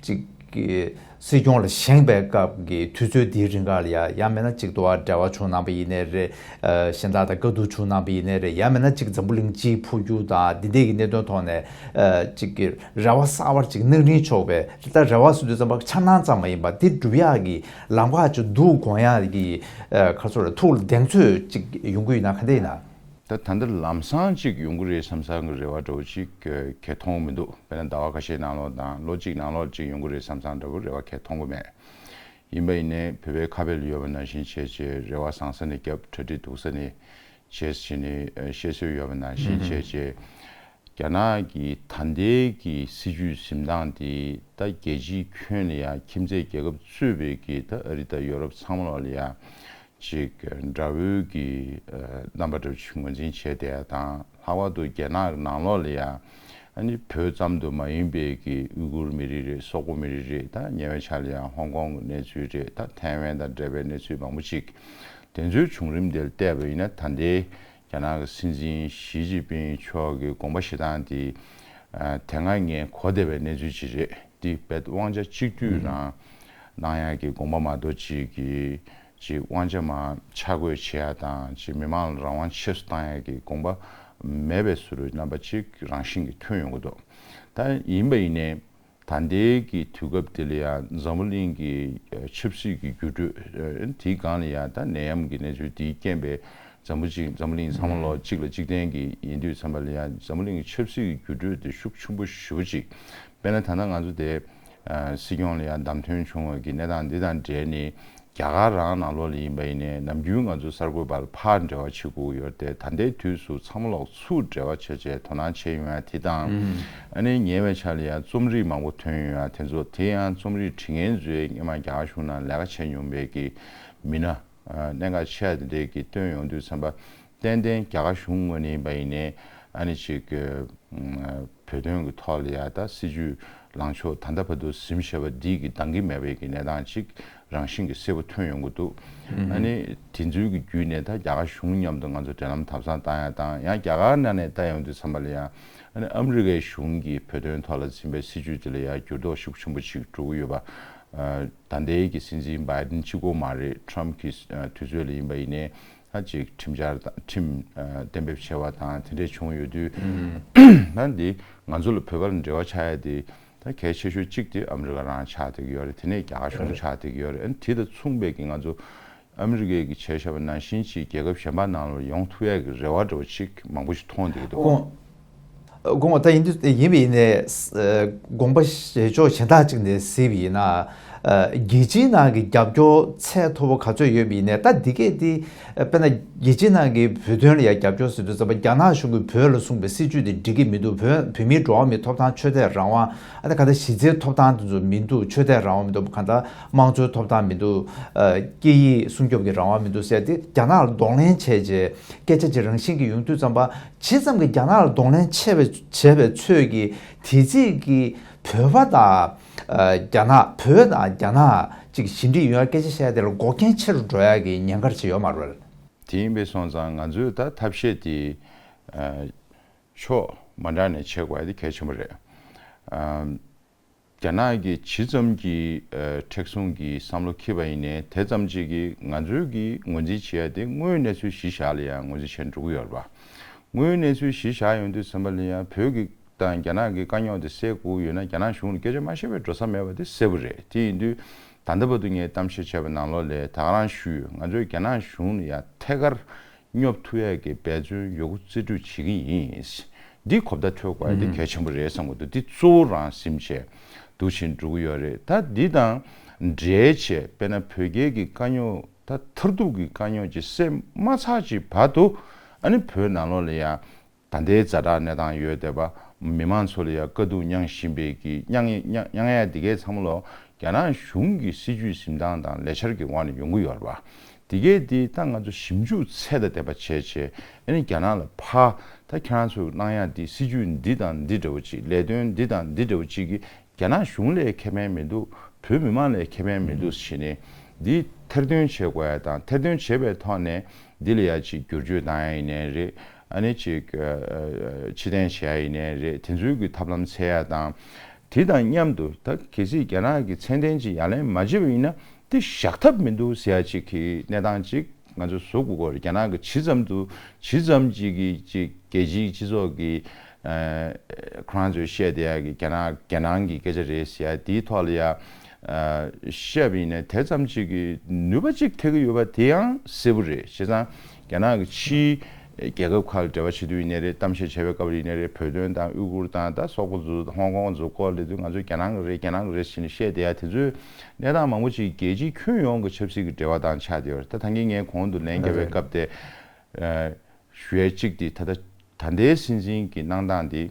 ཅིག་གི་སྲིད་སྐྱོང་ལ་བཞེངས་པའི་སྐབས་ཀྱི་དུས་ཚོད་འདིའི་རིང་ག་ལ་ཡ་ཡང་མིན་ན་ཅིག་དུ་བ་འབྲེལ་བ་བྱུང་གནང་པ་ཡིན་ནའི་རེད། ཨ་གཞན་དག་དང་བཀའ་བསྡུར་བྱུང་གནང་པ་ཡིན་ནའི་རེད། ཡང་མིན་ན་ཅིག་འཛམ་བུ་གླིང་སྤྱིའི་འཕོ་འགྱུར་དང་འདི་འདྲའི་གི་གནད་དོན་ཐོག་ནས་ཨ་ཅིག་གི་རེ་བ་གསར་པ་ཅིག་གནང་རིན་ཆོག་པས། ད་རེ་བ་ཟེར་དུས་ཙམ་པ་འཆར་སྣང་ཙམ་མ་ཡིན་པ་འདི་སྒྲུབ་ཡག་གི་ལམ་ཁ་ཅིག་འདུག་དགོངས་ཡག་གི་ཨ་ག་ཚོད་རེད། ཐུགས་ལ་གདེང་ཚོད་ཅིག་ཡོང་གི་ཡོད་ན་ག་འདྲ་ཡིན་ན། ད་ད་ལྟ་ལམ་སང་ཅིག་ཡོང་གི་རེད་བསམ་བསམ་གི་རེ་བ་འདྲ་བོ་ཅིག་ག་ག་མཐོང་གི་མི་འདུག་དཔེར་ན་ཟླ་བ་ཁ་ཤས་ནང་ལོགས་དང་ལོ་གཅིག་ནང་ལོགས་ཅིག་ཡོང་གི་རེད་བསམ་བསམ་འདྲ་བོ་རེ་བ་ག་མཐོང་གི་མེད། ཡིན་པ་ཡིན་ནའི་བོད་པའི་ཁ་དཔེ་ལ་ཡོད་པ་ནང་བཞིན་བྱས་བྱས་རེ་བ་བཟང་ས་ནས་བརྒྱབ། གྲ་སྒྲིག་སྡུག་ས་ནས་བྱས་བྱས་ནས་ཨ་བཤད་སྲོལ་ཡོད་པ་ནང་བཞིན་བྱས་བྱས། རྒྱ་ནག་གི་ད་ལྟའི་གི་སྲིད་ཇུས་འཛིན་སྟངས་དེ་ད་རྒྱལ་སྤྱིའི་ཁྱོན་ལ་ཡང་ཁྱིམ་མཚེས་རྒྱལ་ཁབ་གཙོས་པའི་གི་ད་ཨ་རི་དང་ཡོ་རོབ་ཚང་མ་ལོག་ལ་ཡང་ཅིག་དགྲ་བོའི་གི་རྣམ་པ་འདྲ་བོ་ཅིག་ངོས་འཛིན་བྱས་བསྡད་ཡ་དང་། ལྷག་པར་དུ་རྒྱ་ནག་གི་ནང་ལོགས་ལ་ཡང་ཨ་ནི་བོད་ཙམ་དུ་མ་ཡིན་པའི་གི་ཨུ་གུར་མི་རིགས་རེད། སོག་པོ་མི་རིགས་རེད། ད་ཉེ་བའི་ཆར་ལ་ཡང་ཧོང་ཀོང་གི་གནས་ཚུལ་རེད། ད་ཐའེ་ཝན་དང་འབྲེལ་བའི་གནས་ཚུལ་མང་པོ་ཅིག་དེ་ཚོའི་བྱུང་རིམ་དེར་བལྟས་པ་ཡིན་ན། ད་ལྟའི་རྒྱ་ནག་གི་སྲིད་འཛིན་ཞི་ཅིན་ཕིང་མཆོག་གི་དགོངས་པ་བཞེས་སྟངས་དེ་ཨ་དེ་སྔ་ངས་གོ་བསྡད་པའི་གནས་ཚུལ་ཅིག་རེད། འདི་རྦད་དབང་ཆ་གཅིག་སྡུད་རང་གནང་ཡག་གི་དགོངས་པ་མ་གཏོགས་ཅིག་གི་ཅིག་དབང་ཆ་མར་ཆ་བགོས་བྱེད་ཡག་དང་། ཅིག་མི་མང་ལ་རང་དབང་ཆེ་སུ་བཏང་ཡག་གི་དགོངས་པ་མེད་པའི་བཟོ་འདྲ་རྣམ་པ་ཅིག་རང་བཞིན་གྱིས་ཐོན་ཡོང་གི་འདུག་ད་ཡིན་པ་ཡིན་ནའི། ད་ལྟའི་གི་དུས་སྐབས་འདི་ལ་ཡང་འཛམ་བུ་གླིང་གི་ཆབ་སྲིད་ཀྱི་འགྱུར་འགྲོས་དེའི་སྒང་ལ་ཡང་ད་ནད་ཡམས་ཀྱི་གནས་ཚུལ་འདིའི་རྐྱེན་པས་འཛམ་བུ་གཅིག་འཛམ་བུ་གླིང་ཚང་མ་ལོག་གཅིག་ལ་གཅིག་བརྟེན་གྱི་ཡིན་དུས་ཙམ་པ་ལ་ཡང་འཛམ་བུ་གླིང་གི་ཆབ་སྲིད་ཀྱི་འགྱུར་འགྲོས་དེ་ཤུགས་ཆེན་པོ་ཞེ་པོ་ཅིག་དཔེར་ན་ད་ལྟ་ང་ཚོ་དེ་སྲིད་སྐྱོང་ལ་ཡང་བདམས་ཐོན་བྱུང་བ་གི་གནས་སྟངས་འདི་དང་འབྲེལ་ནས། རྒྱ་གར་རང་ནང་ལོགས་ལ་ཡིན་པ་ཡིན་ནའི། ནམ་རྒྱུན་ང་ཚོ་གསར་འགོད་པ་ལ་ཕར་འབྲེལ་བ་བྱེད་དགོས་ཀྱི་ཡོད་རེད་དེ། ད་ལྟའི་དུས་སུ་ཚང་མ་ལོག་ཚུར་འབྲེལ་བ་བྱས་བྱས་དོ་སྣང་བྱས་ཡོང་ཡ་དེ་དང་། ཨ་ནི་ཉེ་བའི་ཆར་ལ་ཡང་རྩོམ་རིག་མང་པོ་ཐོན་ཡོང་ཡ་དེ་ཚོ། དེ་ཡང་རྩོམ་རིག་འབྲི་མཁན་ཚོས་སྔོན་མ་རྒྱ་གར་གཞུང་ནང་ལས་ཀ་བྱས་མྱོང་བའི་གི་མི་སྣ་གནད་འགག་ཆེ་བ་དེ་འདྲས་ཀྱིས་བཏོན་ཡོང་དུས་ཙམ་པ། ཏན་ཏན་རྒྱ་གར་གཞུང་ངོས་ནས་ཡིན་པ་ཡིན་ནའི་ཨ་ནི་ཅིག་བོད་དོན་གྱི་ཐོག་ལ་ཡ་ད་སྲིད་ཇུས་ལངས་ཕྱོགས་ད་ལྟ་བར་དུ་ཟིན་བཞག་པ་འདི་གི་འདང་གི་མེད་པའི་གི་གནས་སྟངས་ཅིག་རང་བཞིན་གྱིས་གསལ་པོ་ཐོན་ཡོང་གི་འདུག་ཨ་ནི་དེ་ཚོའི་གི་བརྒྱུད་ནས་ད་རྒྱ་གར་གཞུང་མཉམ་དུ་ང་ཚོ་འབྲེལ་ལམ་དམ་ཟབ་བཏང་ཡ་དང་། ཡང་རྒྱ་གར་ནང་ནས་ལྟ་ཡོང་དུས་ཙམ་པ་ལ་ཡ་ཨ་ནི་ཨ་མི་རི་ཀའི་གཞུང་གིས་བོད་དོན་ཐོག་ལ་འཛིན་པའི་སྲིད་ཇུས་དེ་ལ་ཡ་འགྱུར་ལྡོག་ཤུགས་ཆེན་པོ་ཅིག་འགྲོ་གི་ཡོད་པ། ད་ལྟའི་གི་སྲིད་འཛིན་བྷའི་ཌེན་གཅིག་པོ་མ་རེད། ཊམ་གྱི་དུས་ཚོད་ལ་ཡིན་པ་ཡིན་ནའི། ད་ཅིག་ཁྲིམས་འཆར་དང་ཁྲིམས་ཨ་གཏན་འབེབས་བྱས་པ་དང་དེ་འདྲས་བྱུང་ཡོད་དུས། ད་འདི་ང་ཚོ་ལ་བོད་པ་ལ་འབྲེལ་བ་ཆགས་ཡ་དེ་ད་གལ་ཆེ་ཤོས་གཅིག་དེ་ཨ་མི་རི་ཀ་རང་ཆགས་བསྡད་ཀྱི་ཡོད་རེད། དེ་ནས་རྒྱ་གར་གཞུང་ཆགས་བསྡད་ཀྱི་ཡོད་རེད། ཨ་ནི་དེ་དང་མཚུངས་པའི་གི་ང་ཚོ་ཨ་མི་རི་ཀའི་གི་བྱས་བཞག་པ་ནང་བཞིན་ཅིག་རྒྱལ་ཁབ་གཞན་པ་ནང་ལ་ཡོང་ཐུབ་ཡ་གི་རེ་བ་འདྲ་བོ་ཅིག་མང་པོ་ཞིག་མཐོང་བསྡད་ཀྱི་འདུག་ཁོང་། དགོངས་པ་ད་ཡིན་དུས་ཡིན་པ་ཡིན་ནའི། དགོངས་པ་བཞེས་ཕྱོགས་གཞན་དག་ཅིག་ནས་གཟིགས་པ་ཡིན་ན། རྒྱལ་སྤྱིའི་ནང་གི་རྒྱབ་སྐྱོར་ཚད་མཐོ་པོ་ག་ཚོད་ཡོད་པ་ཡིན་ནའི། ད་འདི་གས་འདི་དཔེར་ན་རྒྱལ་སྤྱིའི་ནང་གི་བོད་དོན་ལ་ཡང་རྒྱབ་སྐྱོར་ཟེར་དུས་ཙམ་པ། རྒྱ་ནག་གཞུང་གིས་བོད་ལ་གསུངས་པའི་སྲིད་ཇུས་དེ་འགྲིག་གི་མི་འདུག་བོད་བོད་མིའི་འགྲོ་བ་མིའི་ཐོབ་ཐང་ཆོས་དད་རང་དབང་། ཨ་ད་ག་ད་གཞི་རྩའི་ཐོབ་ཐང་དེ་ཚོ་མི་འདུག་ཆོས་དད་རང་དབང་མི་འདུག་ག་ད་དམངས་གཙོའི་ཐོབ་ཐང་མི་འདུག་སྐད་ཡིག་སྲུང་སྐྱོབ་ཀྱི་རང་དབང་མི་འདུག་ཟེར་ཏེ། རྒྱ་ནག་ལ་གདོང་ལེན་བྱས་རྗེས་སྐད་ཆ་ཅིག་རང་བཞིན་གྱིས་ཡོང་དུས་ཙམ་པ། ཇི་ཙམ་གྱི་རྒྱ་ནག་ལ་གདོང་ལེན་བྱས་པའི་བྱས་པའི་ཚོད་ཀྱིས་དེ་རྩིས་ཀྱི་བོད་པ་དང་། ཨ་རྒྱ་ནག་བོད་དང་རྒྱ་ནག་ཅིག་ཞི་འགྲིག་ཡོང་ཡ་སྐད་ཆ་བཤད་ཡ་དེ་ལ་འགོག་རྐྱེན་ཆེ་རུ་འགྲོ་ཡ་གི་ཉེན་ཁ་ཅིག་ཡོད་མ་རེད། དེ་ཡིན་པས་སོང་ཙང་ང་ཚོས་ད་ཐབས་ཤེས་དེ་ཨ་ཕྱོགས་མ་འདྲ་ནས་བྱེད་དགོས་ཡ་དེ་གལ་ཆེན་པོ་རེད། ཨ། རྒྱ་ནག་གིས་ཇི་ཙམ་གྱི་ཨ་མཁྲེགས་བཟུང་གི་བསམ་བློ་འཁྱེར་བ་ཡིན་ནའི། དེ་ཙམ་ཅིག་གིས་ང་ཚོའི་གི་ངོས་འཛིན་བྱེད་ཡ་དེ་དངོས་ཡོད་གནས་ཚུལ་གཞི་བཞག་ལ་ཡང་ངོས་འཛིན་བྱས་འགྲོ་གི་ཡོད་རེད་པ། དངོས་ཡོད་གནས་ཚུལ་གཞི་བཞག་ཡོང་དུས་ཙམ་པ་ལ་ཡང་བོད་ཀྱི་དང་རྒྱ་ནག་གི་དཀའ་རྙོག་དེ་སེལ་དགོས་ཡོད་ན། རྒྱ་ནག་གཞུང་ལ་སྐད་ཆ་མ་བཤད་པའི་འགྲོ་ས་མེད་པ་དེ་གསལ་པོ་རེད། དེ་ཡིན་དུས་ད་ལྟ་བར་དུ་ངས་གཏམ་བཤད་བྱས་པའི་ནང་ལོགས་ལ་ད་ག་རང་ཞུས་ཡོད། ང་ཚོས་རྒྱ་ནག་གཞུང་ལ་ཡང་ཐད་ཀར་སྙོབ་ཐུབ་ཡས་ཀྱི་འབད་བརྩོན་ཡོད་རྒུ་རྩལ་སྤྲུགས་བྱེད་ཀྱི་ཡིན། འདི་གོ་བརྡ་འཕྲོད་དགོས་ཡ་དེ་གལ་ཆེན་པོ་རེད་བསམ་གྱི་འདུག་འདི་གཙོ་བོ་རང་ཟིན་བྱས་འདུག་བྱས་འགྲོ་གི་ཡོད་རེད། ད་འདི་དང་འབྲེལ་བྱས་དཔེར་ན་བོད་རྒྱའི་གི་དཀའ་རྙོག་ད་མཐར་ཐུག་གི་དཀའ་རྙོག་ཅིག་སེལ་མ་ཚར་ཅིག་བར་དུ། ཨ་ནི་བོད་ནང་ལོགས་ལ་ཡ་ད་ལྟའི་ཛ་དྲག་གནས་སྟངས་ཡོད་བསྡད་པ། མི་མང་ཚོ་ལ་ཡ་དཀའ་སྡུག་མྱངས་བཞིན་པའི་གི་མྱངས་མྱངས་མྱངས་ཡ་འདི་གའི་ཚང་མ་ལོག་རྒྱ་ནག་གཞུང་གི་སྲིད་ཇུས་འཛིན་སྟངས་དང་ལས་འཆར་གྱི་འོག་ནས་ཡོང་གི་ཡོད་རེད་པ། དེ་གས་དེ་ད་ང་ཚོ་ཞིབ་འཇུག་ཚད་དང་ལྡན་པ་བྱས་བྱས། ཨ་ནི་རྒྱ་ནག་ལ་ཕར་ད་ཁྱེད་རང་ཚོས་གནང་ཡ་དེ་སྲིད་ཇུས་འདི་དང་འདི་འདྲ་བོ་ཅིག་ལས་དོན་འདི་དང་འདི་འདྲ་བོ་ཅིག་གི་རྒྱ་ནག་གཞུང་ལ་ཁེ་ཕན་མི་འདུག་བོད་མི་མང་ལ་ཁེ་ཕན་མི་འདུག་ཟེར་ནས་འདི་ཐེར་འདོན་བྱེད་དགོས་ཡ་དང་། ཐེར་འདོན་བྱེད་པའི་ཐོག་ནས་འདི་ལ་ཡ་ཅིག་བསྒྱུར་བཅོས་བཏང་ཡ་ཡིན་ནའི་རེད། ཨ་ནི་ཅིག་ཨ་ཨ་ཕྱིར་འཐེན་བྱེད་ཡ་ཡིན་ནའི་རེད། དེ་ཚོའི་གི་ཐབས་ལམ་འཚོལ་ཡ་དང་། དེ་དང་མཉམ་དུ་ད་གལ་སྲིད་རྒྱ་ནག་གི་མཚན་ལྡན་ཅིག་ཡ་ལན་མ་བྱེད་པ་ཡིན་ན་དེ་བཞག་ཐབས་མི་འདུག་ཟེར་ཡ་ཅིག་གི་གནས་སྟངས་ཅིག་ང་ཚོ་བཟོ་དགོས་ཀྱི་རེད། རྒྱ་ནག་གི་ཇི་ཙམ་དུ་ཇི་ཙམ་ཅིག་གི་ཅིག་རྒྱལ་སྤྱིའི་སྤྱི་ཚོགས་ཀྱི་ཨ་ཁོ་རང་ཚོས་བཤད་བསྡད་ཡ་གི་རྒྱ་ནག་རྒྱ་ནང་གི་སྐད་ཆ་རེད་ཟེར་ཡ་དེའི་ཐོག་ལ་ཡ་ཨ་བཤད་པ་ཡིན་ན་དེ་ཙམ་ཅིག་གི་ནུས་པ་ཅིག་ཐེབས་ཀྱི་ཡོད་པ་དེ་ཡང་གསལ་པོ་རེད། བྱས་ཙང་རྒྱ་ནག་གི་ཕྱིའི་རྒྱལ་ཁབ་ཁག་ལ་འབྲེལ་བ་བྱེད་དུས་ཡིན་ནའི་རེད། གཏམ་བཤད་བྱས་པའི་སྐབས་ལ་ཡིན་ནའི་རེད། བོད་དོན་དང་ཨུ་གུར་དང་ད་སོག་པོ་ཚོ་ཧོང་ཀོང་ཚོ་སྐོར་ལ་དུས་ང་ཚོས་རྒྱ་ནག་གི་རེད། རྒྱ་ནག་གི་རེད་ཟེར་ནས་བཤད་བསྡད་ཡ་དེ་ཚོའི་གནས་སྟངས་མང་པོ་ཅིག་རྒྱལ་སྤྱིའི་ཁྱོན་ཡོངས་ཀྱི་ཆབ་སྲིད་ཀྱི་འབྲེལ་བ་དང་ཆགས་བསྡད་ཡོད་རེད། ད་ད་གིན་ངས་གོང་དུ་ལན་བརྒྱབ་པའི་སྐབས་དེ་ཨ་ཞུ་ཡ་གཅིག་དེ་ད་ལྟ་ད་ལྟའི་སྲིད་འཛིན་གྱི་གནང་སྟངས་དེ་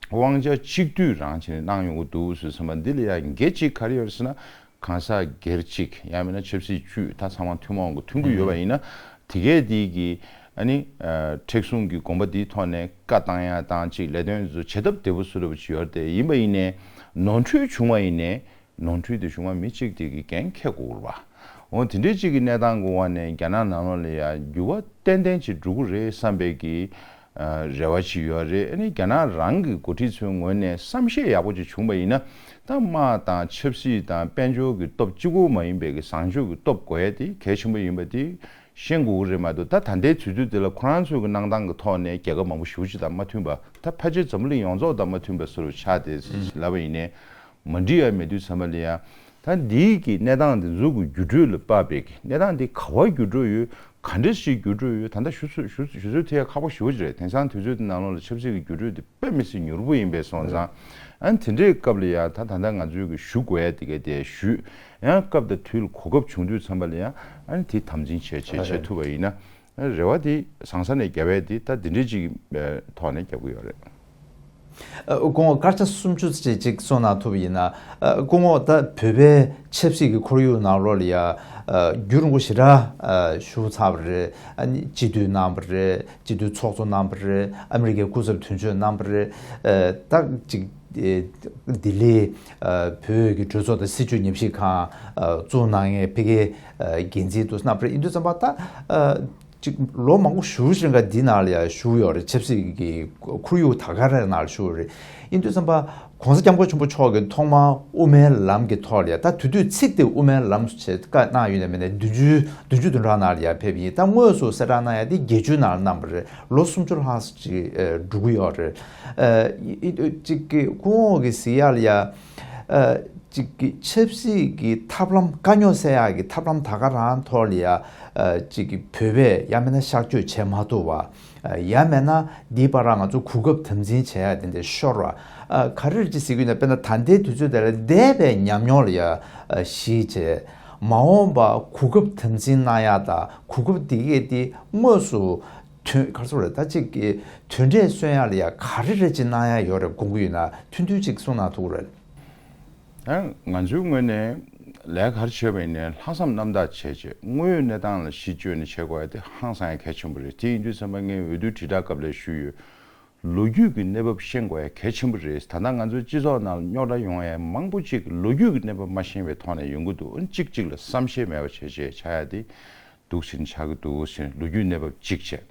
དབང་ཆ་གཅིག་སྡུད་རང་བྱས་ནས་གནང་ཡོང་གི་འདུག་ཟེར་ཙམ་པ་འདི་ལ་ཡང་འགལ་གཅིག་ག་རེ་ཡོད་རེད་ཟེར་ན། གང་ཟག་སྒེར་གཅིག་ཡང་མིན་ན་ཆབ་སྲིད་ཅུས་ད་ཚང་མ་ཐུན་མོང་གི་མཐུན་གྱི་ཡོད་པ་ཡིན་ན། དེ་གའི་དེའི་གི་ཨ་ནི་མཁྲེགས་བཟུང་གི་དགོངས་པ་འདིའི་ཐོག་ནས་བཀའ་བཏང་ཡ་བཏང་གཅིག་ལས་དོན་ཚོ་བྱེད་ཐབས་བདེ་པོ་བཟོ་འདྲ་པོ་ཅིག་ཡོད་རེད་དེ། ཡིན་པ་ཡིན་ནའི་ནོར་འཁྲུལ་བྱུང་བ་ཡིན་ནའི་ནོར་འཁྲུལ་དེ་གཞུང་མ་མི་གཅིག་དེ་གི་འགན་འཁྱེར་དགོས་རེད་པ། འོ་དེ་འདྲའི་གཅིག་གི་གནས་སྟངས་གི་དབང་ནས་རྒྱ་ནག་ནང་ལོགས་ལ་ཡ་འགྱུར་བ་ཏན་ཏན་ཅིག་འགྲོ་གི་རེད་བསམ་པའི་གི་རེ་བ་ཅིག་ཡོད་རེད། ཨ་ནི་རྒྱ་ནག་རང་གི་འགོ་ཁྲིད་ཚོའི་ངོས་ནས་བསམ་ཤེས་ཡག་པོ་ཅིག་བྱུང་པ་ཡིན་ན། ད་དམག་དང་ཆབ་སྲིད་དང་དཔལ་འབྱོར་གྱི་སྟོབས་གཅིག་པོ་མ་ཡིན་པའི་གི་བཟང་སྤྱོད་ཀྱི་སྟོབས་དགོས་ཡ་དེ་གལ་ཆེན་པོ་ཡིན་པ་དེ་ཤེས་དགོས་ཀྱི་རེད་མ་གཏོགས། ད་ད་ལྟའི་དུས་ཚོད་འདི་ལ་ཁོ་རང་ཚོའི་གི་གནང་སྟངས་ཀྱི་ཐོག་ནས་རྒྱལ་ཁབ་མང་པོ་ཞེ་པོ་ཅིག་དང་མ་མཐུན་པ། ད་ཕལ་ཆེར་འཛམ་བུ་གླིང་ཡོངས་རྫོགས་དང་མ་མཐུན་པ་བཟོ་འདྲ་ཆགས་བསྡད་ཟེར་ལབ་པ་ཡིན་ནའི། མ་འགྲིག་ཡ་མེད་དུས་ཙམ་པ་ལ་ཡ། ད་འདིའི་གི་གནས་སྟངས་འདི་ཚོ་གི་འགྱུར་འགྲོས་ལ་དཔག་པའི་གི་གནས་སྟངས་འདི་ག་པར་འགྱུར་འགྲོ་ཡོད། ག་འདྲ་ཞིག་འགྱུར་འགྲོ་ཡོད། ད་ལྟ་ཞུ་ཚོད་ཞུ་ཞུ་ཚོད་ཐེ་ཡ་ཁག་པོ་ཞེ་པོ་ཅིག་རེད། དེང་སང་དུས་ཚོད་འདི་ནང་ལོགས་ལ་ཆབ་སྲིད་ཀྱི་འགྱུར་འགྲོས་འདི་དཔེ་མི་སྲིད་མྱུར་པོ་ཡིན་པས་སོང་ཙང་། ཨ་ནི་དེ་འདྲའི་སྐབས་ལ་ཡ་ད་ད་ལྟ་ང་ཚོའི་གི་ཞུ་དགོས་ཡ་དེ་ག་དེ་ཞུས། ཡང་སྐབས་དང་དུས་ལ་གོ་སྐབས་བྱུང་དུས་ཙམ་པ་ལ་ཡ་ཨ་ནི་དེ་དམ་འཛིན་བྱས་བྱས་བྱས་ཐུབ་པ་ཡིན་ན། རེ་བ་དེ་བཟང་ས་ནས་རྒྱབ་པའི་དེ་ད་འདི་འདྲའི་ཅིག་ཐོག་ནས་རྒྱབ་ཀྱི་ཡོད་རེད། ཨ། སྐུ་ངོ་སྐར་ཆ་སུམ་ཅུ་ཙམ་ཅིག་གསུང་གནང་ཐུབ་པ་ཡིན་ན། ཨ། སྐུ་ངོ་ད་བོད་པའི་ཆབ་སྲིད་ཀྱི་ཁོར་ཡུག་ནང་ལོགས་ལ་ཡ། ཨ། རྒྱུན་རིང་པོ་ཞེ་དྲག་ཨ། བཞུགས་ཚར་བ་རེད། ཨ་ནི་སྤྱི་འཐུས་གནང་བ་རེད། སྤྱི་འཐུས་ཚོགས་གཙོ་གནང་བ་རེད། ཨ་མི་རི་ཀའི་སྐུ་ཚབ་དོན་གཅོད་གནང་བ་རེད། ཨ། ད་ཅིག་ཨེ། ལྡི་ལི་ཨ། བོད་ཀྱི་གྲོས་ཚོགས་དང་སྲིད་བྱུས་ཉམས་ཞིབ་ཁང་ཨ། བཙུགས་གནང་མཁན་ཕ་གིའི་ཨ། འགན་འཛིན་དུ་གནང་བ་རེད། ཡིན་དུས་ཙམ་པ་ད་ཨ། ཅིག་ལོ་མང་པོ་ཞེ་པོ་ཅིག་རིང་ག་འདི་ནང་ལ་ཡ་བཞུགས་ཡོད་རེད། ཆབ་སྲིད་ཀྱི་ཁོར་ཡུག་ད་ག་རེ་ནང་ལ་བཞུགས་ཡོད་རེད། ཡིན་དུས་ཙམ་པ་༸གོང་ས་༸སྐྱབས་མགོན་ཆེན་པོ་མཆོག་གིས་ཐོག་མར་དབུ་མའི་ལམ་གྱི་ཐོག་ལ་ཡ། ད་དེ་དུས་ཚིག་དེ་དབུ་མའི་ལམ་ཞེས་བཀའ་གནང་ཡོད་ན་མེད་ན་བདུན་ཅུ་བདུན་ཅུ་དོན་གྲངས་ནང་ལ་ཡ་ཕེབས་ཡིན། ད་དངོས་སུ་གསལ་བསྒྲགས་གནང་ཡ་དེ་བརྒྱད་ཅུ་ནང་ལ་གནང་བ་རེད། ལོ་སུམ་ཅུ་ལྷག་ཅིག་ཨ། འགྲོ་གི་ཡོད་རེད། ཨ། ཡི་ཅིག་གི་སྐུ་ངོ་གི་གཟིགས་ཡ་ལ་ཡ། ཨ། ཅིག་གི་ཆབ་སྲིད་ཀྱི་ཐབས་ལམ་དཀའ་རྙོག་སེལ་ཡག་གི་ཐབས་ལམ་ད་ག་རང་ཐོག་ལ་ཡ། ཨ། ཅིག་གི་བོད་པས་ཡང་མིན་ན་གཤག་བཅོས་བྱེད་མ་ཐུབ་པ། ཨ། ཡང་མིན་ན་འདིའི་བར་ང་ཚོ་གོ་སྐབས་དམ་འཛིན་བྱེད་ཡ་དེ་འདྲ་ཤོར་བ། ཨ། ག་རེ་ཅིག་ཟེར་གྱི་ཡོད་ན། དཔེར་ན་ད་ལྟའི་དུས་ཚོད་དེ་ལ་འདས་པའི་ཉམས་མྱོང་ལ་ཡ། ཨ། གཞིགས་བྱས། མ་འོངས་པ་གོ་སྐབས་དམ་འཛིན་གནང་ཡ་དང་གོ་སྐབས་དེ་གས་དེ་དངོས་སུ་དོན་ག་རེ་ཟེར་དགོས་རེད། ད་ཅིག་གི་དོན་འབྲས་སོན་ཡ་ལ་ཡ་ག་རེ་རེ་ཅིག་གནང་ཡ་ཡོད་རེད་དགོངས་ཀྱི་ཡོད་ན་ཐུང་ཐུང་ཅིག་གསུང་གནང་ཐུབ་ཀྱི་རེད། ཡང་ང་ཚོའི་ངོས་ནས་ལས་ཀ་ག་རེ་བྱས་པ་ཡིན་ནའི་ལྷག་བསམ་རྣམ་དག་བྱས་བྱས་དངོས་ཡོད་གནས་སྟངས་ལ་གཞི་བཅོལ་ནས་བྱེད་དགོས་ཡ་དེ་ཧང་སང་ཡ་གལ་ཆེན་པོ་རེད། དེ་ཡིན་དུས་ཙམ་པ་ངས་འོས་བསྡུ་དྲིལ་བསྒྲགས་སྐབས་ལ་ཞུས་ཡོད། ལོ་རྒྱུས་ཀྱི་གནས་བབ་ཤེས་དགོས་ཡ་གལ་ཆེན་པོ་རེད། ད་ལྟ་ང་ཚོའི་སྤྱི་ཚོགས་ནང་རྙོག་དྲ་ཡོང་ཡ་མང་པོ་ཅིག་ལོ་རྒྱུས་ཀྱི་གནས་བབ་མ་ཤེས་པའི་ཐོག་ནས་ཡོང་གི་འདུག་གཅིག་གཅིག་ལ་བསམ་ཤེས་མེད་པ་བྱས་བྱས་བྱ་ཡ་དེ་འདུག་ཟིན་ཆགས་ཀྱི་འདུག་ཟིན་ལོ་རྒྱུས་གནས་བབ་གཅིག་བྱས།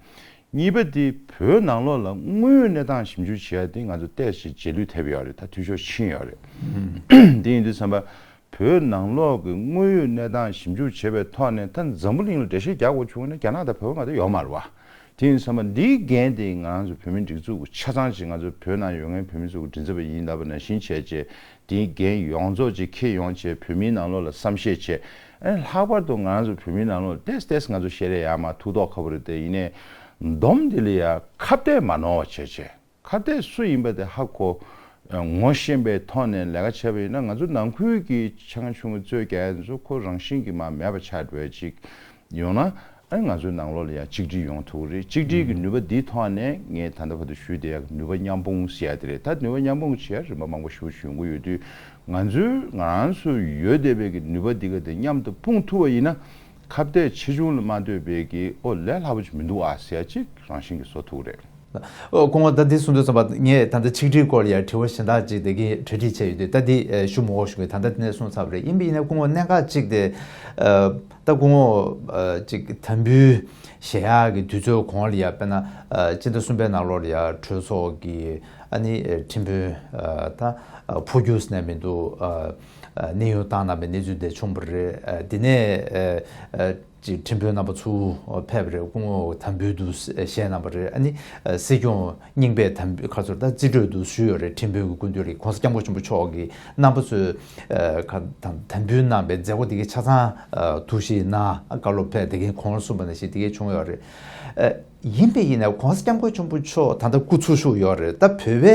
གཉིས་པ་དེ་བོད་ནང་ལོགས་ལ་དངོས་ཡོད་གནས་སྟངས་ཞིབ་འཇུག་བྱེད་ཡ་དེ་ང་ཚོ་ཏོག་ཙམ་རྗེས་ལུས་ཐེབས་ཡོད་རེད། ད་འཐུས་ཤོར་ཕྱིན་ཡོད་རེད། དེ་ཡིན་དུས་ཙམ་པ་བོད་ནང་ལོགས་ཀྱི་དངོས་ཡོད་གནས་སྟངས་ཞིབ་འཇུག་བྱེད་པའི་ཐོག་ནས་ད་འཛམ་བུ་གླིང་ལ་འགྲེལ་བཤད་རྒྱག་དགོས་བྱུང་ན་རྒྱ་ནག་དང་བོད་པ་མ་གཏོགས་ཡོད་མ་རེད་བ། དེ་ཡིན་ཙམ་པ་འདིའི་འགན་དེ་ང་རང་ཚོ་བོད་མི་སྒྲིག་འཛུགས་ཀྱི་ཆ་ཚང་ཅིག་ང་ཚོ་བོད་ནང་ཡོད་མཁན་བོད་མི་ཚོ་གི་མགྲིན་ཚབ་པ་ཡིན་ལབ་པ་ནང་བཞིན་བྱས་བྱས། དེའི་འགན་ཡོངས་རྫོགས་ཅིག་འཁྱེར་ཡོང་བྱས་བོད་མིའི་ནང་ལོགས་ལ་བསམ་ཤེས་བྱས། ཨ་ནི་ལྷག་པར་དུ་ང་རང་ཚོ་བོད་མིའི་ནང་ལོགས་ལ་ཏེས་ཏེས་ང་ཚོ་བཤད་རེས་ཡག་མ་ཐུག་ཐོག་ཁ་བོ་རེད་དེ། ཡིན་ནའི་འདོམས་འདི་ལ་ཡ་ཁ་གཏད་མ་ནོར་བ་བྱས་བྱས། ཁ་གཏད་སུ་ཡིན་པ་དེ་ཧ་གོ་ངོ་ཤེས་པའི་ཐོག་ནས་ལས་ཀ་བྱས་པ་ཡིན་ན། ང་ཚོ་ནང་ཁུལ་གྱི་ཆེ་ཁ་ཆུང་ཁ་རྩོད་རྒྱག་ཡ་ཚོ་ཁོ་རང་བཞིན་གྱིས་མར་མེད་པ་ཆགས་འགྲོ་ཡ་ཅིག་ཡོང་ན། ཨ་ནི་ང་ཚོའི་ནང་ལོགས་ལ་ཡང་གཅིག་སྒྲིལ་ཡོང་ཐུབ་ཀྱི་རེད། གཅིག་སྒྲིལ་གྱི་ནུས་པ་འདིའི་ཐོག་ནས་ངས་ད་ལྟ་བར་དུ་ཞུས་བསྡད་ཡག་གི་ནུས་པ་མཉམ་སྤུངས་ཟེར་ཡ་དེ་རེད། ད་ནུས་པ་མཉམ་སྤུངས་བྱེད་ཡ་རིམ་པ་མང་པོ་ཞེ་པོ་ཅིག་ཡོང་གི་ཡོད་དུས། ང་ཚོའི་ང་རང་ཚོ་ཡོད་བསྡད་པའི་གི་ནུས་པ་འདི་ག་དེ་མཉམ་དུ་སྤུངས་ཐུབ་པ་ཡིན་ན། ཁ་གཏད་ཆེ་ཆུང་ལ་མ་ལྟོས་པའི་གི་ཨོ་ལས་སླ་པོ་ཅིག་མི་འདུག་ཨ་ཟེར་ཡ་ཅིག་རང་བཞིན་གྱིས་བཟོ་ཐུབ་ཀྱི་རེད། ཨོ། སྐུ་ངོ་ད་འདི་གསུང་དུས་ཙམ་པ་ངས་ད་ལྟ་ཆིག་སྒྲིལ་སྐོར་ལ་ཡང་དྲི་བ་གཞན་དག་ཅིག་དེ་གའི་གྲ་སྒྲིག་བྱས་ཡོད་དུས། ད་འདི་ཞུ་མི་དགོས་ཞུ་གི། ད་ལྟ་དེ་ནས་གསུངས་ཚར་བ་རེད། ཡིན་པ་ཡིན་ན་སྐུ་ངོ་གནད་འགག་ཅིག་དེ། ཨ། ད་སྐུ་ངོ་ཨ། ཅིག་དམ་འབུལ་བཞེས་ཡག་གི་དུས་ཚོད་གོང་ལ་ཡ། དཔེར་ན་ཨ། སྤྱི་ཟླ་གསུམ་པའི་ནང་ལོགས་ལ་ཡ་གྲོས་ཚོགས་ཀྱི་ཨ་ནི་ཨ། ཁྲིམས་དཔོན་ཨ། ད་ཨ། འཕོ་འགྱུར་ཟེར་ན་མི་འདུག་ཨ། ཨ། གནས་དབྱུང་བཏང་གནང་བའི་གནས་ཚུལ་དེ་བྱུང་བ་རེད། ཨ། དེ་ནས་ཨ། ཨ། ཅིག་ཁྲིམས་དཔོན་རྣམ་པ་ཚུར་ཕེབས་པ་རེད། སྐུ་ངོ་དམ་འབུལ་དུ་བཞེས་གནང་བ་རེད། ཨ་ནི་སྲིད་སྐྱོང་རྙིང་པས་དམ་འབུལ་ཁ་ཚུར་ད་རྩིས་སྤྲོད་དུ་ཞུས་ཡོད་རེད། ཁྲིམས་དཔོན་གྱི་སྐུ་མདུན་ལ་༸གོང་ས་༸སྐྱབས་མགོན་ཆེན་པོ་མཆོག་གི་རྣམ་པ་ཚོས་ཨ། ཁ་དམ་དམ་འབུལ་གནང་བའི་མཛད་སྒོ་དེ་གའི་ཆ་ཚང་ཨ། ཐུགས་ཞིབ་གནང་། བཀའ་སློབ་ཕེབས། དེ་གའི་གོང་ལ་གསུངས་པ་ནང་བཞིན་དེ་གའི་བྱུང་ཡོད་རེད། ཨ། ཡིན་པས་ཡིན་ན་༸གོང་ས་༸སྐྱབས་མགོན་ཆེན་པོ་མཆོག་ད་ལྟ་སྐུ་འཚོ་བཞུགས་ཡོད་རེད། ད་བོད་པའི་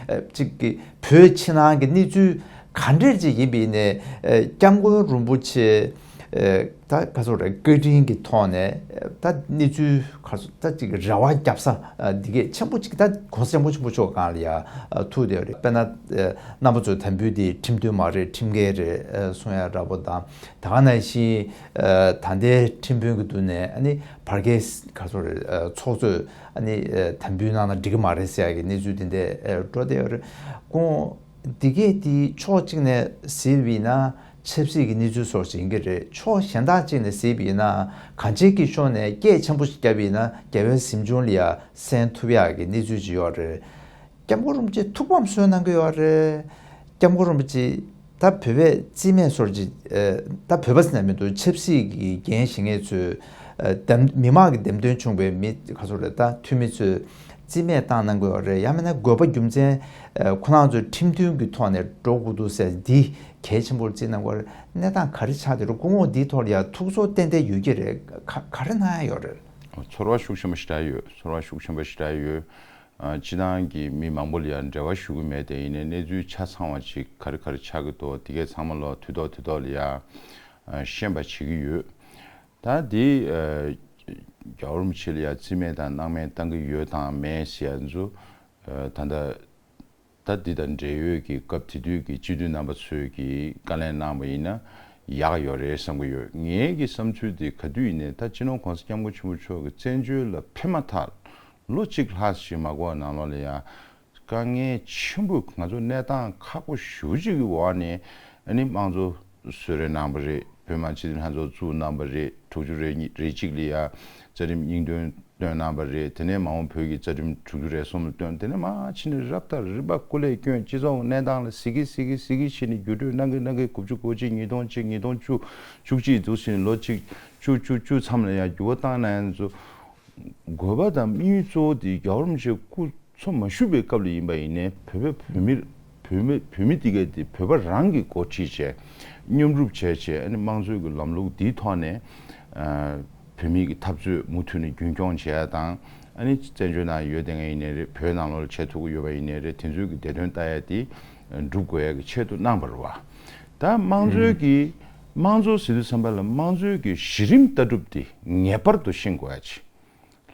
ཨ། ཅིག་གི་བོད་ཕྱི་ནང་གི་གནས་ཚུལ་ག་འདྲས་ཅིག་ཡིན་པ་ཡིན་ནའི་ཨ།༸སྐྱབས་མགོན་རིན་པོ་ཆེ་ ཨེ་ད་ག་ཚོད་རེད། བཀའ་དྲིན་གྱི་ཐོག་ནས་ད་གནས་ཚུལ་ག་ཚོད་ད་ཅིག་རེ་བ་བརྒྱབ་ས་འདི་གས་ཆེན་པོ་ཅིག་ད་༸གོང་ས་༸སྐྱབས་མགོན་ཆེན་པོ་མཆོག་སྒང་ལ་ཡ་ཐུག་བསྡད་ཡོད་རེད། དཔེར་ན་རྣམ་པ་ཚོས་དམ་འབུལ་འདི་ཁྲིམས་མཐུན་མ་རེད། ཁྲིམས་འགལ་རེད་གསུང་ཡ་འདྲ་པོ་དང་། ད་ག་ནང་བཞིན་ད་ལྟའི་ཁྲིམས་དཔོན་གྱི་མདུན་ནས་ཨ་ནི་བར་བརྒལ་ག་ཚོད་རེད། ཚོགས་གཙོས་ཨ་ནི་དམ་འབུལ་གནང་ན་འགྲིག་གི་མ་རེད་ཟེར་ཡ་གི་གནས་ཚུལ་དེ་འདྲ་འགྲོ་བསྡད་ཡོད་རེད། ཁོང་འདི་གས་དེ་ཕྱོགས་གཅིག་ནས་གཟིགས་པ་ཡིན་ན་ཆབ་སྲིད་ཀྱི་གནས་ཚུལ་སོགས་ཡིན་གྱི་རེད། ཕྱོགས་གཞན་དག་ཅིག་ནས་གཟིགས་པ་ཡིན་ན་གང་ཅིའི་ཕྱོགས་ནས་སྐད་ཆེན་པོ་ཞིག་བརྒྱབ་པ་ཡིན་ན་རྒྱལ་བའི་གཟིམ་ཆུང་ལ་ཡ་གསན་ཐུབ་ཡག་གི་གནས་ཚུལ་ཅིག་ཡོད་རེད། སྐྱབས་མགོན་རིན་པོ་ཆེ་ཐུགས་ཕམ་གསོས་གནང་གི་ཡོད་རེད། སྐྱབས་མགོན་རིན་པོ་ཆེ་ད་བོད་པའི་རྩིས་མེད་སོར་ཅིག་ཨ་ད་བོད་པ་ཟེར་ན་མི་འདུག་ཆབ་སྲིད་ཀྱི་འགན་བཞེས་མཁན་ཚོས་ཨ་འདེམས་མི་མང་གི་འདེམས་ཐོན་བྱུང་བའི་མི་ག་ཚོད་རེད། ད་འཐུས་མི་ཚོས་རྩིས་མེད་བཏང་གནང་དགོས་པ་རེད། ཡང་མིན་ན་དགོས་པ་རྒྱུ་མཚན་ཨ་ཁོ་རང་ཚོས་ཁྲིམས་མཐུན་གྱི་ཐོག་ནས་འགྲོ་དགོས་འདུག་ཟེར་འདི་གལ་ཆེན་པོར་བརྩིས་གནང་དགོས་རེད། གནས་སྟངས་ག་རེ་ཆགས་བསྡད་རེད། སྐུ་ངོ་འདིའི་ཐོག་ལ་ཡང་ཐུགས་ཚོར་ཏན་ཏན་ཡོད་ཀྱི་རེད། ག་ག་རེ་གནང་ཡ་ཡོད་རེད། ཚོར་བ་ཤུགས་ཆེན་པོ་ཞེ་དྲག་ཡོད། ཚོར་བ་ཤུགས་ཆེན་པོ་ཞེ་དྲག་ཡོད། ཨ་སྤྱི་བཏང་གི་མི་མང་པོ་ལ་ཡང་འབྲེལ་བ་ཞུ་གི་མེད་དེ། ཡིན་ནའི་གནས་ཚུལ་ཆ་ཚང་བ་ཅིག་ག་རེ་ག་རེ་ཆགས་ཀྱི་འདུག་དེ་གས་ཚང་མ་ལོ་དུས་ཐོག་དུས་ཐོག་ལ་ཡང་ཨ་ཤེས་པ་བྱེད་ཀྱི་ཡོད། ད་དེ་ཨ་རྒྱལ་བ་རིན་པོ་ཆེ་ལ་ཡང་རྩིས་མེད་དང་སྣང་མེད་བཏང་གི་ཡོད་དང་མེད་ཟེར་ཡ་ཚོ་ཨ་ད་ལྟ་ད་འདི་དང་འབྲེལ་ཡོད་ཀྱི་སྐབས་དེ་དུས་ཀྱི་སྤྱི་འཐུས་རྣམ་པ་ཚོས་ཀྱི་བཀའ་ལན་གནང་བ་ཡིན་ན་ཡག་ཡོད་རེད་བསམ་གྱི་ཡོད། ངའི་གི་བསམ་ཚུལ་དེ་ག་དུས་ཡིན་ནའི་ད་སྤྱི་ནོར་༸གོང་ས་༸སྐྱབས་མགོན་ཆེན་པོ་མཆོག་གི་བཙན་བྱོལ་ལ་ཕེབས་མ་ཐག་ལོ་གཅིག་ལྷག་ཞིག་མ་འགོར་བ་ནང་ལོགས་ལ་ཡང་དཀའ་ངལ་ཆེན་པོ། ང་ཚོ་གནས་སྟངས་ཁག་པོ་ཞེ་པོ་ཅིག་གི་འོག་ནས་ཨ་ནི་དམངས་གཙོ་གསོལ་རས་གནང་བ་རེད། བོད་མི་མང་སྤྱི་འཐུས་ལྷན་ཚོགས་བཙུགས་གནང་བ་རེད། དྲུག་ཅུ་རེ་གཉིས་རེ་གཅིག་ལ་ཡ་རྩ་ཁྲིམས་སྙིང་དོན་བཏོན་གནང་བ་རེད། དེ་ནས་མ་འོངས་བོད་ཀྱི་རྩ་ཁྲིམས་དྲུག་ཅུ་རེ་གསུམ་ལ་བཏོན། དེ་ནས་མར་ཕྱིན་ནས་རབ་དང་རིམ་པ་སྐུ་ལས་བསྐྱོན། སྤྱི་ཚོགས་གནས་སྟངས་ལ་གཟིགས་ཀྱི་གཟིགས་ཀྱི་གཟིགས་ཀྱི་བྱས་ནས་བརྒྱུད་སྤྲོད་གནང་གི་གནང་གི་དགུ་བཅུ་གོ་གཅིག་ཉིས་སྟོང་གཅིག་ཉིས་སྟོང་བཅུ་བཅུ་གཅིག་འདུག་ཟེར་ནས་ལོ་གཅིག་བཅུ་བཅུ་བཅུ་མཚམས་ལ་ཡང་འགྱུར་བ་བཏང་གནང་ཡ་ཚོ། དགོས་པ་དང་དམིགས་ཡུལ་གཙོ་བོ་དེ་རྒྱལ་བ་རིན་པོ་ཆེ་སྐུ་འཚོ་མ་བཞུགས་པའི་སྐབས་ལ་ཡིན་པ་ཡིན་ནའི་བོད་པའི་བོད་མི་བོད་མི་བོད་མི་དེ་གས་དེ་བོད་པ་རང་གིས་འགོ་ཁྲིད་བྱས། མཉམ་རུབ་བྱས་བྱས། ཨ་ནི་དམངས་གཙོའི་གི་ལམ་ལུགས་འདིའི་ཐོག་ནས་ཨ་བོད་མི་གི་འཐབ་རྩོད་མུ་མཐུད་ནས་རྒྱུན་འཁྱོངས་བྱས་ཡ་དང་། ཨ་ནི་བཙན་བྱོལ་ནང་ཡོད་བསྡད་མཁན་ཡིན་ནའི་རེད། བོད་ནང་ལོགས་ལ་བྱེད་ཐུབ་ཀྱི་ཡོད་པ་ཡིན་ནའི་རེད། དེ་ཚོའི་གི་བདེ་དོན་ལྟ་ཡ་དེ་སྒྲུབ་དགོས་ཡ་གི་ཆེད་དུ་གནང་བ་རེད་བ། ད་དམངས་གཙོའི་གི་དམངས་གཙོ་ཟེར་དུས་ཙམ་པ་ལ་དམངས་གཙོའི་གི་གཞི་རིམ་ལྟ་གྲུབ་དེ་ངེས་པར་དུ་ཤེས་དགོས་ཡ་ཅིག་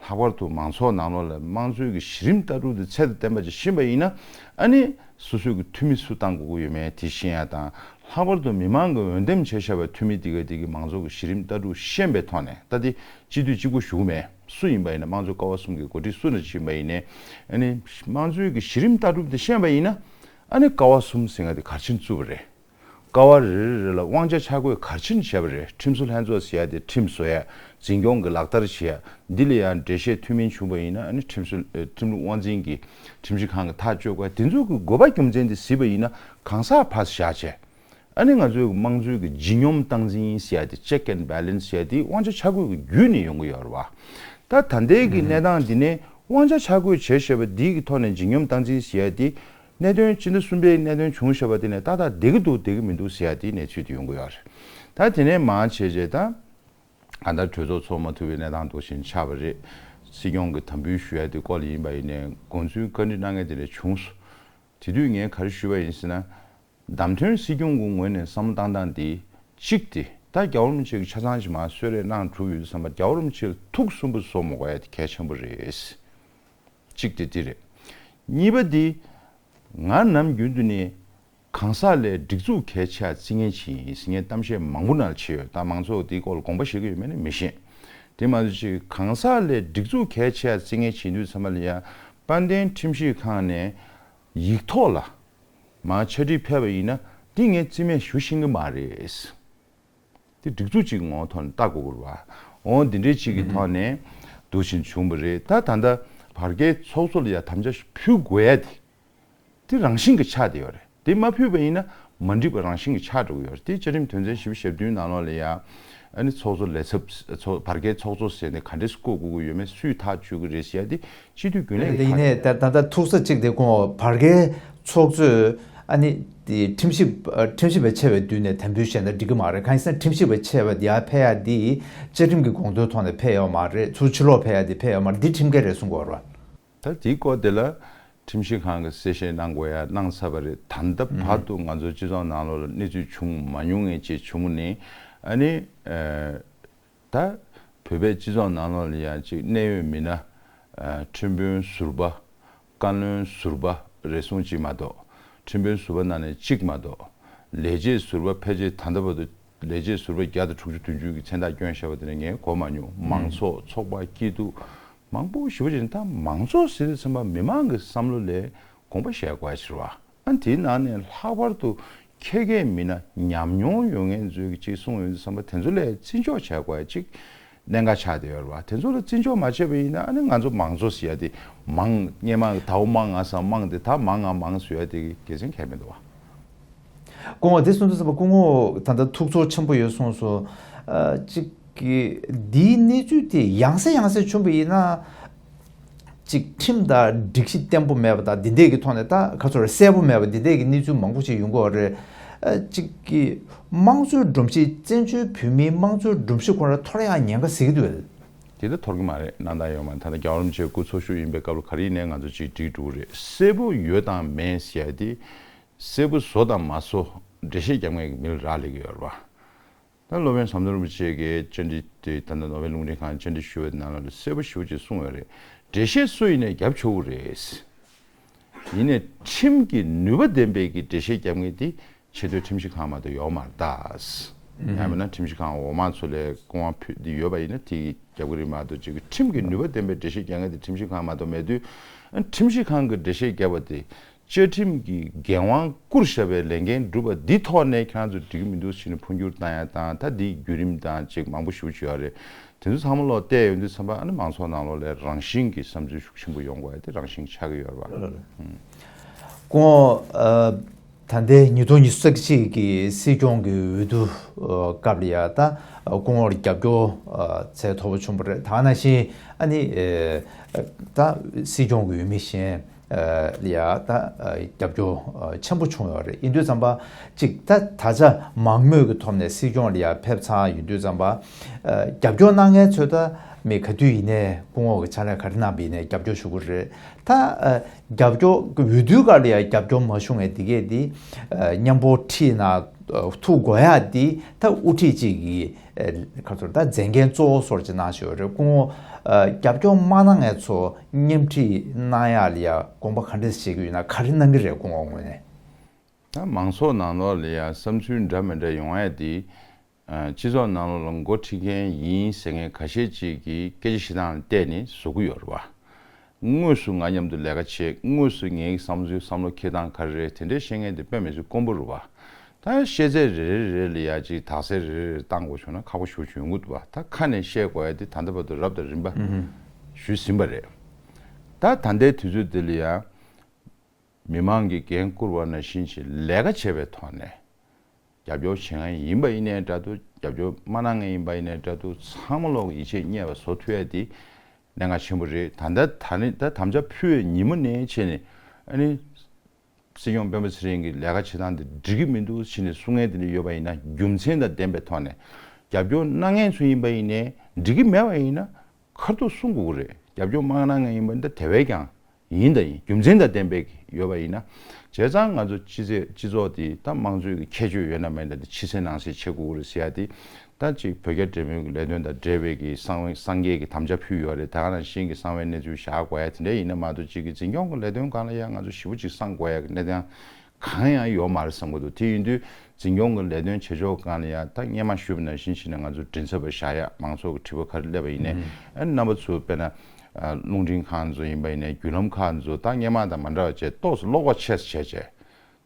ལྷག་པར་དུ་མང་ཚོགས་ནང་ལོགས་ལ་དམངས་གཙོའི་གི་གཞི་རིམ་ལྟ་གྲུབ་དེ་ཚད་དང་ལྡན་པ་ཅིག་ཤེས་པ་ཡིན་ན། ཨ་ནི་སོ་སོའི་གི་འཐུས་མི་སུ་བཏང་དགོས་ཀྱི་ཡོད་མེད་དེ་ཤེས་ཡ་དང་། ལྷག་པར་དུ་མི་མང་གི་འོས་འདེམས་བྱས་བཞག་པའི་འཐུས་མི་དེ་ག་དེ་གི་མང་ཚོགས་ཀྱི་གཞི་རིམ་ལྟ་གྲུབ་ཤེས་པའི་ཐོག་ནས། ད་དེ་སྤྱི་འཐུས་གཅིག་པོ་ཞུ་གི་མེད། སུ་ཡིན་པ་ཡིན་ན་དམངས་གཙོ་ཀ་བ་གསུམ་གྱི་འགོ་ཁྲིད་སུ་འདྲ་ཅིག་ཡིན་པ་ཡིན་ནའི། ཨ་ནི་དམངས་གཙོའི་གི་གཞི་རིམ་ལྟ་གྲུབ་དེ་ཤེས་པ་ཡིན་ན། ཨ་ནི་ཀ་བ་གསུམ་ཟེར་ཡ་དེ་ག་རེ་བྱས་ནས་བཙུགས་པ་རེད། ཀ་བ་རེ་རེ་རེ་ལ་དབང་ཆ་ཆ་བགོས་ག་རེ་བྱས་ནས་བྱས་པ་རེད། ཁྲིམས་བཟོ་ལྷན་ཚོགས་ཟེར་ཡ་དེ་ཁྲིམས་བཟོ་ཡ། འཛིན་སྐྱོང་གི་ལག་བསྟར་བྱེད་ཡ། འདི་ལ་ཡང་འགྲེལ་བཤད་མཐུན་མིན་བྱུང་བ་ཡིན་ན། ཨ་ནི་ཁྲིམས་སྲོལ་ཨ་ཁྲིམས་ལུགས་དབང་འཛིན་གྱི་ཁྲིམས་ཞིབ་ཁང་གི་ཐག་གཅོད་དགོས། དེ་ཚོ་གི་དགོས་པ་རྒྱུ་མཚན་དེ་གཟིགས་པ་ཡིན་ན་གང་ཟག་ཕར་བཞག་བྱས། ཨ་ནི་ང་ཚོའི་དམངས་གཙོའི་གི་ལྗིད་སྙོམས་སྟངས་འཛིན་ཟེར་ཡ་དེ། check and balance ཟེར་ཡ་དེ་དབང་ཆ་ཆ་བགོས་ཀྱི་བརྒྱུད་ནས་ཡོང་གི་ཡོད་རེད་བ། ད་ད་ལྟའི་གི་གནས་སྟངས་འདི་ནས་དབང་ཆ་ཆ་བགོས་བྱས་བཞག་པ་འདི་གི་ཐོག་ནས་ལྗིད་སྙོམས་སྟངས་འཛིན་ཟེར་ཡ་དེ། གནད་དོན་སྤྱི་ཟླ་གསུམ་པའི་གནད་དོན་བྱུང་བཞག་པ་དེ་ནས་ཏག་ཏག་བསྡད་ཀྱི་འདུག་བསྡད་ཀྱི་མི་འདུག་ཟེར་ཡ་དེའི་གནས་ཚུལ་དེ་ཡོང་གི་ཡོད་རེད། ད་དེ་ནས་མར་བྱས་བྱས་ད་གང་ལྟར་གྲོས་ཚོགས་ཚོགས་མ་ཐུབ་པའི་གནས་སྟངས་འདུག་བཞིན་ཆགས་པ་རེད། སྲིད་སྐྱོང་གི་དམ་འབུལ་ཞུ་ཡ་དེ་སྐོར་ལ་ཡིན་པ་ཡིན་ནའི་དགོངས་ཚུལ་བཀའ་འདྲི་གནང་མཁན་དེ་འདྲ་བྱུང་སོང་། དེ་དུས་ངས་ག་རེ་ཞུས་པ་ཡིན་ཟེར་ན། བདམས་ཐོན་སྲིད་སྐྱོང་གི་ངོས་ནས་བསམ་བློ་བཏང་སྟངས་དེ། གཅིག་དེ་ད་རྒྱལ་བ་རིན་པོ་ཆེ་གིས་ཆ་ཚང་ཞིག་མར་གསོལ་རས་གནང་གྲུབ་ཡོད་བསམ་པ། རྒྱལ་བ་རིན་པོ་ཆེ་ལ་ཐུགས་སུན་པོ་བཟོ་མ་དགོས་ཡ་དེ་གལ་ཆེན་པོ་རེད། གཅིག་དེ་དེ་རེད། གཉིས་པ་དེ། ང་ནམ་རྒྱུན་དུ་ནས་གང་ཟག་ལས་སྒྲིག་འཛུགས་གལ་ཆེ་བ་བརྩི་མཁན་ཅིག་ཡིན་ཟེར་ངས་གཏམ་བཤད་མང་པོ་ནང་ལ་བྱས་ཡོད། ད་མང་ཚོགས་དེའི་སྐོར་ལ་དགོངས་པ་བཞེས་ཀྱི་ཡོད་མེད་ནི་མི་ཤེས། དེ་མ་གཏོགས་ཅིག་གང་ཟག་ལས་སྒྲིག་འཛུགས་གལ་ཆེ་བ་བརྩི་མཁན་བྱེད་དུས་ཚང་མ་ལ་ཡ་དཔལ་ལྡན་ཁྲིམས་ཞིབ་ཁང་ནས་ཡིག་ཐོག་ལ་མར་ཕྱག་བྲིས་ཕེབས་པ་ཡིན་ན། འདི་ངས་རྩིས་མེད་ཞུ་ཤེས་ཀྱི་མ་རེད། དེ་སྒྲིག་འཛུགས་གཅིག་གི་ངོ་བོ་ཐོག་ནས་ལྟ་དགོས་ཀྱི་རེད་བ། འོ་འདི་འདྲའི་གཅིག་གི་ཐོག་ནས་འདུག་བཞིན་བྱུང་བ་རེད། ད་ད་ལྟ་བར་བརྒལ་ཚོགས་གཙོ་ལ་ཡ་དམ་བཅའ་ཕུལ་དགོས་ཡ་དེ། དེ་རང་བཞིན་གྱི་ཆགས་བསྡད་ཡོད་རེད། དེ་མ་ཕུལ་བ་ཡིན་ན་མ་འགྲིག་པ་རང་བཞིན་གྱི་ཆགས་འགྲོ་གི་ཡོད་རེད། དེ་བཅའ་ཁྲིམས་དོན་ཚན་བཞི་བཅུ་ཞེ་བདུན་ནང་ལོགས་ལ་ཡ། ཨ་ནི་ཚོགས་གཙོ་ལས་ཚབ་ཚོགས་བར་བརྒལ་ཚོགས་གཙོ་ཟེར་ནས་ག་འདྲས་བསྐོ་དགོས་ཀྱི་ཡོད་མེད། སུས་ཐག་གཅོད་ཀྱི་རེད་ཟེར་ཡ་དེ་སྤྱི་འཐུས་རྒྱུན་ལས་ཀྱི་ཐག་རེད། ཡིན་ནའི་ད་ད་ལྟ་ཐུག་ས་གཅིག་དེ་ཁོང་བར་བརྒལ་ཚོགས་གཙོས་ཨ་ནི་དེ་ཁྲིམས་ཞིབ་ཨ་ཁྲིམས་ཞིབ་པ་ཆེ་བའི་མདུན་ནས་དམ་འབུལ་བཞེས་ན་འགྲིག་གི་མ་རེད། གང་ཡིན་ཟེར་ན་ཁྲིམས་ཞིབ་པ་ཆེ་བ་དེ་ཡར་ཕེབས་ཡ་དེ་བཅའ་ཁྲིམས་ཀྱི་དགོངས་དོན་ཐོག་ནས་ཕེབས་ཡོད་མ་རེད། ཚུར་ཕྱིར་ལོག་ཕེབས་ཡ་དེ་ཕེབས་ཡོད་མ་རེད། འདི་ཁྲིམས་འགལ་རེད་གསུང་གི་ཡོད་རེད་བ། ད་དེའི་སྐོར་དེ་ལ་ ཁྲིམས་ཞིབ་ཁང་གིས་གསལ་བཤད་གནང་དགོས་ཡ་གནང་ཚར་བ་རེད། ད་ལྟ་བར་དུ་ང་ཚོ་སྤྱི་ཚོགས་ནང་ལོགས་ལ་གནས་ཚུལ་བྱུང་མ་མྱོང་མཁན་ཅིག་བྱུང་ནས། ཨ་ནི་ཨ་ད་བོད་པའི་སྤྱི་ཚོགས་ནང་ལོགས་ལ་ཡ་ཅིག་གནད་ཡོད་མི་སྣ་ཨ་ཁྲིམས་དཔོན་ཟུར་པ། བཀའ་བློན་ཟུར་པ་རེ་ཟུང་གཅིག་མ་གཏོགས། ཁྲིམས་དཔོན་ཟུར་པ་ནང་ནས་གཅིག་མ་གཏོགས། ལས་བྱེད་ཟུར་པ་ཕལ་ཆེར་ད་ལྟ་བར་དུ་ལས་བྱེད་ཟུར་པ་བརྒྱ་དང་དྲུག་ཅུ་བདུན་ཅུ་གི་མཚན་རྟགས་བསྐྱོན་བཞག་པ་དེ་ནས་ངས་གོ་མ་མྱོང་། མང་ཚོགས་ཚོགས་པ་སྐྱིད་སྡུག་མང་པོ་ཞེ་པོ་ཅིག་ནི། ད་མང་ཚོགས་ཟེར་དུས་ཙམ་པ་མི་མང་གི་བསམ་བློ་ལས་དགོངས་པ་བཞེས་དགོས་ཡ་ཕྱིར་བ། ཨ་དེའི་ནང་ནས་ལྷག་པར་དུ་ཁྱད་མཁས་མི་སྣ་ཉམས་མྱོང་ཡོད་མཁན་ཚོས་ཅིག་གསུངས་ཡོང་དུས་ཙམ་པ་དེ་ཚོ་ལས་བརྩི་འཇོག་བྱ་དགོས་ཡ་ཅིག་གནད་འགག་ཆགས་བསྡད་ཡོད་རེད་བ། དེ་ཚོ་ལ་བརྩི་འཇོག་མ་བྱས་པ་ཡིན་ན། ཨ་ནི་ང་ཚོ་མང་གཙོ་ཟེར་ཡ་དེ་མང་སྔས་མ་ཟླ་བ་མང་ང་སང་མང་དེ་ད་མང་ང་མང་ཟེར་ཡ་དེ་དགེ་མཚན་གང་ཡང་མི་འདུག་བ། སྐུ་ངོ་དེ་གསུངས་དུས་ཙམ་པ་སྐུ་ངོ་ད་ལྟ་ཐུགས་ཚོར་ཆེན་པོ་ཡོད་གསུངས་སོང་། ཨ་གཅིག་གི་འདིའི་གནས་ཚུལ་དེ་ཡང་སེ་ཡང་སེ་བྱུང་བ་ཡིན་ན། གཅིག་ཁྲིམས་དང་སྒྲིག་གཞི་བརྟན་པོ་མེད་པ་དང་། འདི་འདྲས་ཀྱི་ཐོག་ནས་ད་ག་ཚོད་རེད། གསལ་པོ་མེད་པ་འདི་འདྲས་ཀྱི་གནས་ཚུལ་མང་པོ་ཞིག་ཡོང་གི་ཡོད་རེད། ཨ་གཅིག་གི་དམངས་གཙོའི་སྒྲོམ་གཞི། བཙན་བྱོལ་བོད་མིའི་དམངས་གཙོའི་སྒྲོམ་གཞི་ཁོ་རང་འཐོར་ཡག་ཉེན་ཁ་ཟེར་གྱི་འདུག་གས། དེ་ད་འཐོར་གྱི་མ་རེད། གནང་སྟངས་ཡོད་མ་རེད། ད་ལྟ་རྒྱལ་བ་རིན་པོ་ཆེ་སྐུ་འཚོ་བཞུགས་ཡིན་པའི་སྐབས་ལ་ག་རེ་ཡིན་ནའི་ང་ཚོ་ཅིག་འགྲིག་འགྲོ་གི་རེད། གསལ་པོ་ཡོད་དང་མེད་ཟེར་ཡ་དེ། གསལ་པོ་བཟོ་དང་མ་བཟོ་འགྲེལ་བཤད་རྒྱབ་མཁན་གྱི་མི་ལ་རག་ལས་ཀྱི་ཡོད་རེད་བ། ད་སློབ་དཔོན་ཟམ་གདོང་རིན་པོ་ཆེ་གིས་བཅར་འདྲི་དེ་ད་ལྟ་ནོར་ཝེ་རླུང་འཕྲིན་ཁང་བཅར་འདྲི་ཞུ་བའི་ནང་ལ་གསལ་པོ་ཞེ་པོ་ཅིག་གསུངས་ཡོད་རེད། འགྲེལ་བཤད་སུ་ཡིན་ནའི་རྒྱབ་ཆོག་གི་རེད། ཡིན་ནའི་ཁྲིམས་ཀྱི་ནུས་པ་ལྡན་པའི་གི་འགྲེལ་བཤད་རྒྱབ་མཁན་དེ་ཆེས་མཐོའི་ཁྲིམས་ཞིབ་ཁང་མ་གཏོགས་ཡོད་མ་རེད་ད། ཡང་མིན་ན་ཁྲིམས་ཞིབ་ཁང་འོག་མ་ཚོ་ལ་སྐུ་དབང་ཕུལ་འདི་ཡོད་པ་ཡིན་ན་དེ་རྒྱབ་ཀྱི་རེད་མ་གཏོགས། ཅིག་གི་ཁྲིམས་ཀྱི་ནུས་པ་ལྡན་པའི་འགྲེལ་བཤད་རྒྱབ་མཁན་དེ་ཁྲིམས་ཞིབ་ཁང་མ་གཏོགས་མེད་དུས། ཁྲིམས་ཞིབ་ཁང་གི་འགྲེལ་བཤད་རྒྱབ་པ་དེ། བཅའ་ཁྲིམས་ཀྱི་འགན་དབང་བསྐུར་བཞག་པའི་ལས་འགན་སྒྲུབ་པ་འདི་ཐོག་ནས་ཁྱེད་རང་ཚོ་འགྲིག་གི་མི་འདུག་ཟེར་ནས་འཕོ་འགྱུར་བཏང་ཡ་དང་། ད་འདི་བརྒྱུད་རིམ་དང་ཅིག་མང་པོ་ཞེ་པོ་ཅིག་ཡོད་རེད། དེ་ཚོ་ཚང་མ་ལོག་བལྟས་ཡོང་དུས་ཙམ་པ། ཨ་ནི་མང་ཚོགས་ནང་ལོགས་ལ་རང་བཞིན་གྱིས་བསམ་ཚུལ་ཤུགས་ཆེན་པོ་ཡོང་དགོས་ཡ་དེ་རང་བཞིན་ཆགས་ཀྱི་ཡོད་རེད་པ། ལགས་ལགས། སྐུ་ངོ་ཨ་ད་ལྟའི་ཉིས་སྟོང་ཉི་ཤུ་རྩ་གཅིག་གི་སྲིད་སྐྱོང་གི་འོས་བསྡུ་ཨ་སྐབས་ལ་ཡ་ད་ཨ་སྐུ་ངོར་རྒྱབ་སྐྱོར་ཨ་ཚད་མཐོ་པོ་བྱུང་བ་རེད། ད་ག་ནང་བཞིན་ཨ་ནི་ཨ་ད་སྲིད་སྐྱོང་གི་འོས་མི་གཞན་ཨ་ལ་ཡ་ད་ཨ་རྒྱབ་སྐྱོར་ཨ་ཆེན་པོ་བྱུང་ཡོད་རེད། ཡིན་དུས་ཙམ་པ་ཅིག་ད་ད་ཆ་མང་མོས་ཀྱི་ཐོག་ནས་སྲིད་སྐྱོང་ལ་ཡ་ཕེབས་ཚར་ཡོང་དུས་ཙམ་པ། ཨ་རྒྱབ་སྐྱོར་གནང་མཁན་ཚོས་ད་མི་ག་དུས་ཡིན་ནའི་སྐུ་ངོ་གི་ཕྱག་ལས་ག་རེ་གནང་བ་ཡིན་ནའི་རྒྱབ་སྐྱོར་ཞུ་གི་རེད། ད་ཨ་རྒྱབ་སྐྱོར་གི་འོས་བསྡུའི་སྐབས་ལ་ཡ་རྒྱབ་སྐྱོར་མ་བྱུང་བའི་དེ་གས་དེ་ཨ་མཉམ་པོ་ཁྲིད་ན་ཨ་ཐུག་དགོས་ཡ་དེ་ད་དབུ་ཁྲིད་ཅིག་གི་ཨ་ག་ཚོད་ད་མཛད་འགན་གཙོ་བོ་བཟོ་འདྲ་ཅིག་གནང་བཞག་ཡོད་རེད། སྐུ་ངོ་ཨ་རྒྱབ་སྐྱོར་མ་གནང་མཁན་ཚོ་མཉམ་ཁྲིད་གནང་ཡ་ལ་ཡ་དགོངས་པ་ག་འདྲ་བཞེས་ཀྱི་ཡོད་ན། ག་རེ་གནང་གི་རེད་སྐུ་ངོ་ངོས་ནས། ད་མང་ཚོགས་ནང་ལོགས་ལ་ཡ་བསམ་ཚུལ་འདྲ་མི་འདྲ་ཡོང་ཡ་དེ། ཨ་སྤྱི་ཚོགས་ནང་ལོགས་ལ་འགོ་ཁྲིད་མཁན་ཡིན་ཟེར་མཁན་ཁ་ཤས་ཅིག་གིས་སྐད་ཆ་བཤད་སྟངས་ལ་བལྟས་ནས་བཟོ་གི་ཡོད་རེད་བ། དངོས་སུ་ང་མཉམ་དུ་ལས་ཀ་བྱེད། དངོས་སུ་ངའི་བསམ་ཚུལ་བསམ་བློ་འཁྱེར་སྟངས་ག་རེ་རེད། དེ་འདྲའི་བཤད་མཁན་དེ་དཔེ་མི་སྲིད་དཀོན་པོ་རེད་བ། ད་ཤེས་ཚད་རེ་རེ་རེ་ལ་ཡ་ཅིག་དག་ས་རེ་རེ་རེ་བཏང་དགོས་བྱུང་ན་ཁག་པོ་ཞེ་པོ་ཅིག་ཡོང་གི་འདུག་བ། ད་ཁ་ནས་བཤད་དགོས་ཡ་དེ་ད་ལྟ་བར་དུ་རབ་དང་རིམ་པ་ཞུས་ཟིན་པ་རེད། ད་ད་ལྟའི་དུས་ཚོད་འདི་ལ་ཡ་མི་མང་གིས་འགན་བསྐུར་བ་ནང་བཞིན་ཅིག་ལས་ཀ་བྱས་པའི་ཐོག་ནས། རྒྱབ་སྐྱོར་བྱེད་མཁན་ཡིན་པ་ཡིན་ནའི་འདྲ་འདུག་རྒྱབ་སྐྱོར་མ་གནང་མཁན་ཡིན་པ་ཡིན་ནའི་འདྲ་འདུག་ཚང་མ་ལོག་ཡིད་ཆེས་རྙེད་པ་བཟོ་ཐུབ་ཡ་དེ་གནད་འགག་ཆེན་པོ་རེད། ད་ལྟ་ད་ནི་ད་དམ་བཅའ་ཕུལ་བའི་ཉིན་མོ་ནས་བྱས་ནས། ཨ་ནི་སྲིད་སྐྱོང་སྤེན་པ་ཚེ་རིང་གི་ལས་ཀ་བྱེད་སྟངས་དེ་འགྲིག་གི་མི་འདུག་ཟེར་ནས་གསུང་མཁན་དེ་འདྲ་ཡོད་པ་ཡིན་ན། རྒྱུ་མཚན་དང་ལྡན་པའི་ཐོག་ནས། རྒྱབ་སྐྱོར་གནང་མཁན་ཚོ་ཡིན་པ་ཡིན་ནའི་འགྲིག་གི་མེད་པ་ཡིན་ན་ཁ་ཐུག་གསུང་དགོས་ཀྱི་རེད། རྒྱབ་སྐྱོར་མ་གནང་མཁན་ཡིན་པ་ཡིན་ན་དེ་བས་ཀྱང་ཡིན་དང་ཡིན། རྒྱུ་མཚན་དང་ལྡན་པའི་ཡོད་པ་ཡིན་ན། བྱས་ཙང་ང་ཚོ་སྤྱི་ཚེ་སྤྱི་ཚོགས་དེ་ད་དམངས་གཙོའི་གི་ཁྱད་ཆོས་ཡོད་ན་མེད་ན་དེ་ཕྱི་གསལ་ནང་གསལ་བྱེད་དགོས་ཀྱི་རེད་ཟེར་ཡ་དེ། ད་ཅིག་བོད་རྒྱ་འབྲེལ་མོལ་གྱི་ལས་དོན་དང་འབྲེལ་བའི་གི་གསང་བའི་གསང་རྒྱའི་གི་དམ་བཅའ་ཕུལ་ཡོད་རེད། ད་ག་ནང་བཞིན་གྱི་གསང་བའི་གནས་ཚུལ་བཞག་དགོས་ཡ་དེ་འདྲ་ཡིན་ན་མ་གཏོགས། ཅིག་གི་འཛིན་སྐྱོང་གི་ལས་དོན་སྒང་ལ་ཡང་ང་ཚོ་ཞེ་པོ་ཅིག་གསང་དགོས་ཡ་གི་གནས་སྟངས་གང་ཡང་ཡོད་མ་རེད་བསམ་གྱི་འདུག་དེ་ཡིན་དུས་འཛིན་སྐྱོང་གི་ལས་དོན་བྱེད་ཕྱོགས་སྒང་ལ་ཡང་ད་སྔོན་མ་ཞུས་པ་ནང་བཞིན་བྱས་ནས་ང་ཚོ་མགྲིན་ཚབ་པ་བཞག་ཡ། མང་ཚོགས་ཀྱི་དྲི་བ་ག་རེ་སླེབས་པ་ཡིན་ནའི། ཨ་རྣམ་པ་ཚོ་དཔེར་ན་ཨ་རླུང་འཕྲིན་ཁང་ཚོ་ཡིན་པ་ཡིན་ནའི་བརྒྱུད་ལམ་ཁག་ཚོ་ད་སྔོན་མ་དང་མ་འདྲ་བ་བྱས་ཏོག་ཙམ་བློ་ཁོག་ཆེ་ཙམ་བྱས་བྱས།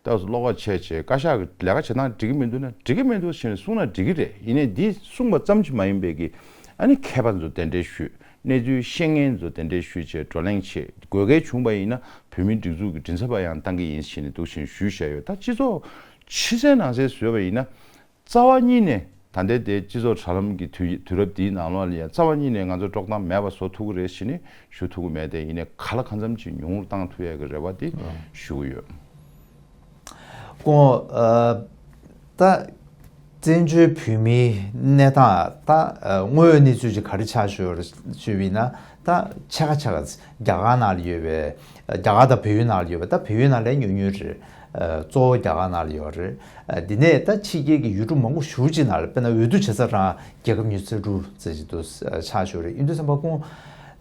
ཏོག་ཙམ་བློ་ཁོག་ཆེ་བྱས། བཀའ་ཤག་གི་ལས་ཀ་བྱེད་སྟངས་འགྲིག་གི་མི་འདུག་ན་འགྲིག་གི་མི་འདུག་ཟེར་ནས་གསུངས་ན་འགྲིག་གི་རེད། ཡིན་ནའི་འདི་གསུངས་པ་ཙམ་གྱིས་མ་ཡིན་པའི་གི། ཨ་ནི་མཁས་པ་ཚོ་གདན་འདྲེན་ཞུས། གནས་ཚུལ་ཤེས་མཁན་ཚོ་གདན་འདྲེན་ཞུས་བྱས་བགྲོ་གླེང་བྱས། དགོས་གལ་བྱུང་བ་ཡིན་ན་བོད་མིའི་སྒྲིག་འཛུགས་ཀྱི་མགྲིན་ཚབ་པ་ཡང་བཏང་གི་ཡིན་ཟེར་ནས་འདུག་བཞིན་ཞུས་བཞག་ཡོད། ད་སྤྱི་ཚོགས་ཕྱི་གསལ་ནང་གསལ་བཟོས་པ་ཡིན་ན། རྩ་བ་ཉིད་ནས་ད་ལྟའི་དེ་སྤྱི་ཚོགས་དྲ་ལམ་གྱི་དུས་དུས་རབས་འདིའི་ནང་ལོགས་ལ་ཡང་རྩ་བ་ཉིད་ནས་ང་ཚོ་དཀྲོག་གཏམ་མེད་པ་བཟོ་ཐུབ་ཀྱི་རེད་ཞེས་ནས་ཞུ་ཐུབ་ཀྱི་མེད་དེ། ཡིན་ནའི་ག་ལ་གང་འཚམ་ཅིག་ཉུང་རུ་བཏང་ཐུབ་ཡ་གི་རེ་བ་དེ་ཞུ་གི་ཡོད། སྐུ་ངོ། ཨ་ད་བཙན་བྱོལ་བོད་མིའི་གནས་སྟངས་ད་ཨ་དངོས་ཡོད་གནས་ཚུལ་ཅིག་ག་རེ་ཆགས་ཡོད་ཞུས་པ་ཡིན་ན། ད་ཕྱེད་ཀ་ཕྱེད་ཀ་རྒྱ་གར་ནང་ལ་ཡོད་པའི་ རྒྱ་གར་དང་བལ་ཡུལ་ནང་ལ་ཡོད་པ། ད་བལ་ཡུལ་ནང་ལས་ཉུང་ཉུང་རེད། གཙོ་བོ་རྒྱ་གར་ནང་ལ་ཡོད་རེད། འདི་ནས་ད་ཕྱི་རྒྱལ་གྱི་ཡུལ་གྲུ་མང་པོ་ཞེ་པོ་ཅིག་ནང་ལ། དཔེར་ན་འོས་བསྡུ་བྱེད་ས་རང་རྒྱལ་ཁབ་ཉི་ཤུ་རྩ་དྲུག་ཙམ་ཅིག་ཏུ་ཆགས་བཞག་རེད། ཡིན་དུས་ཙམ་པ་ཁོང་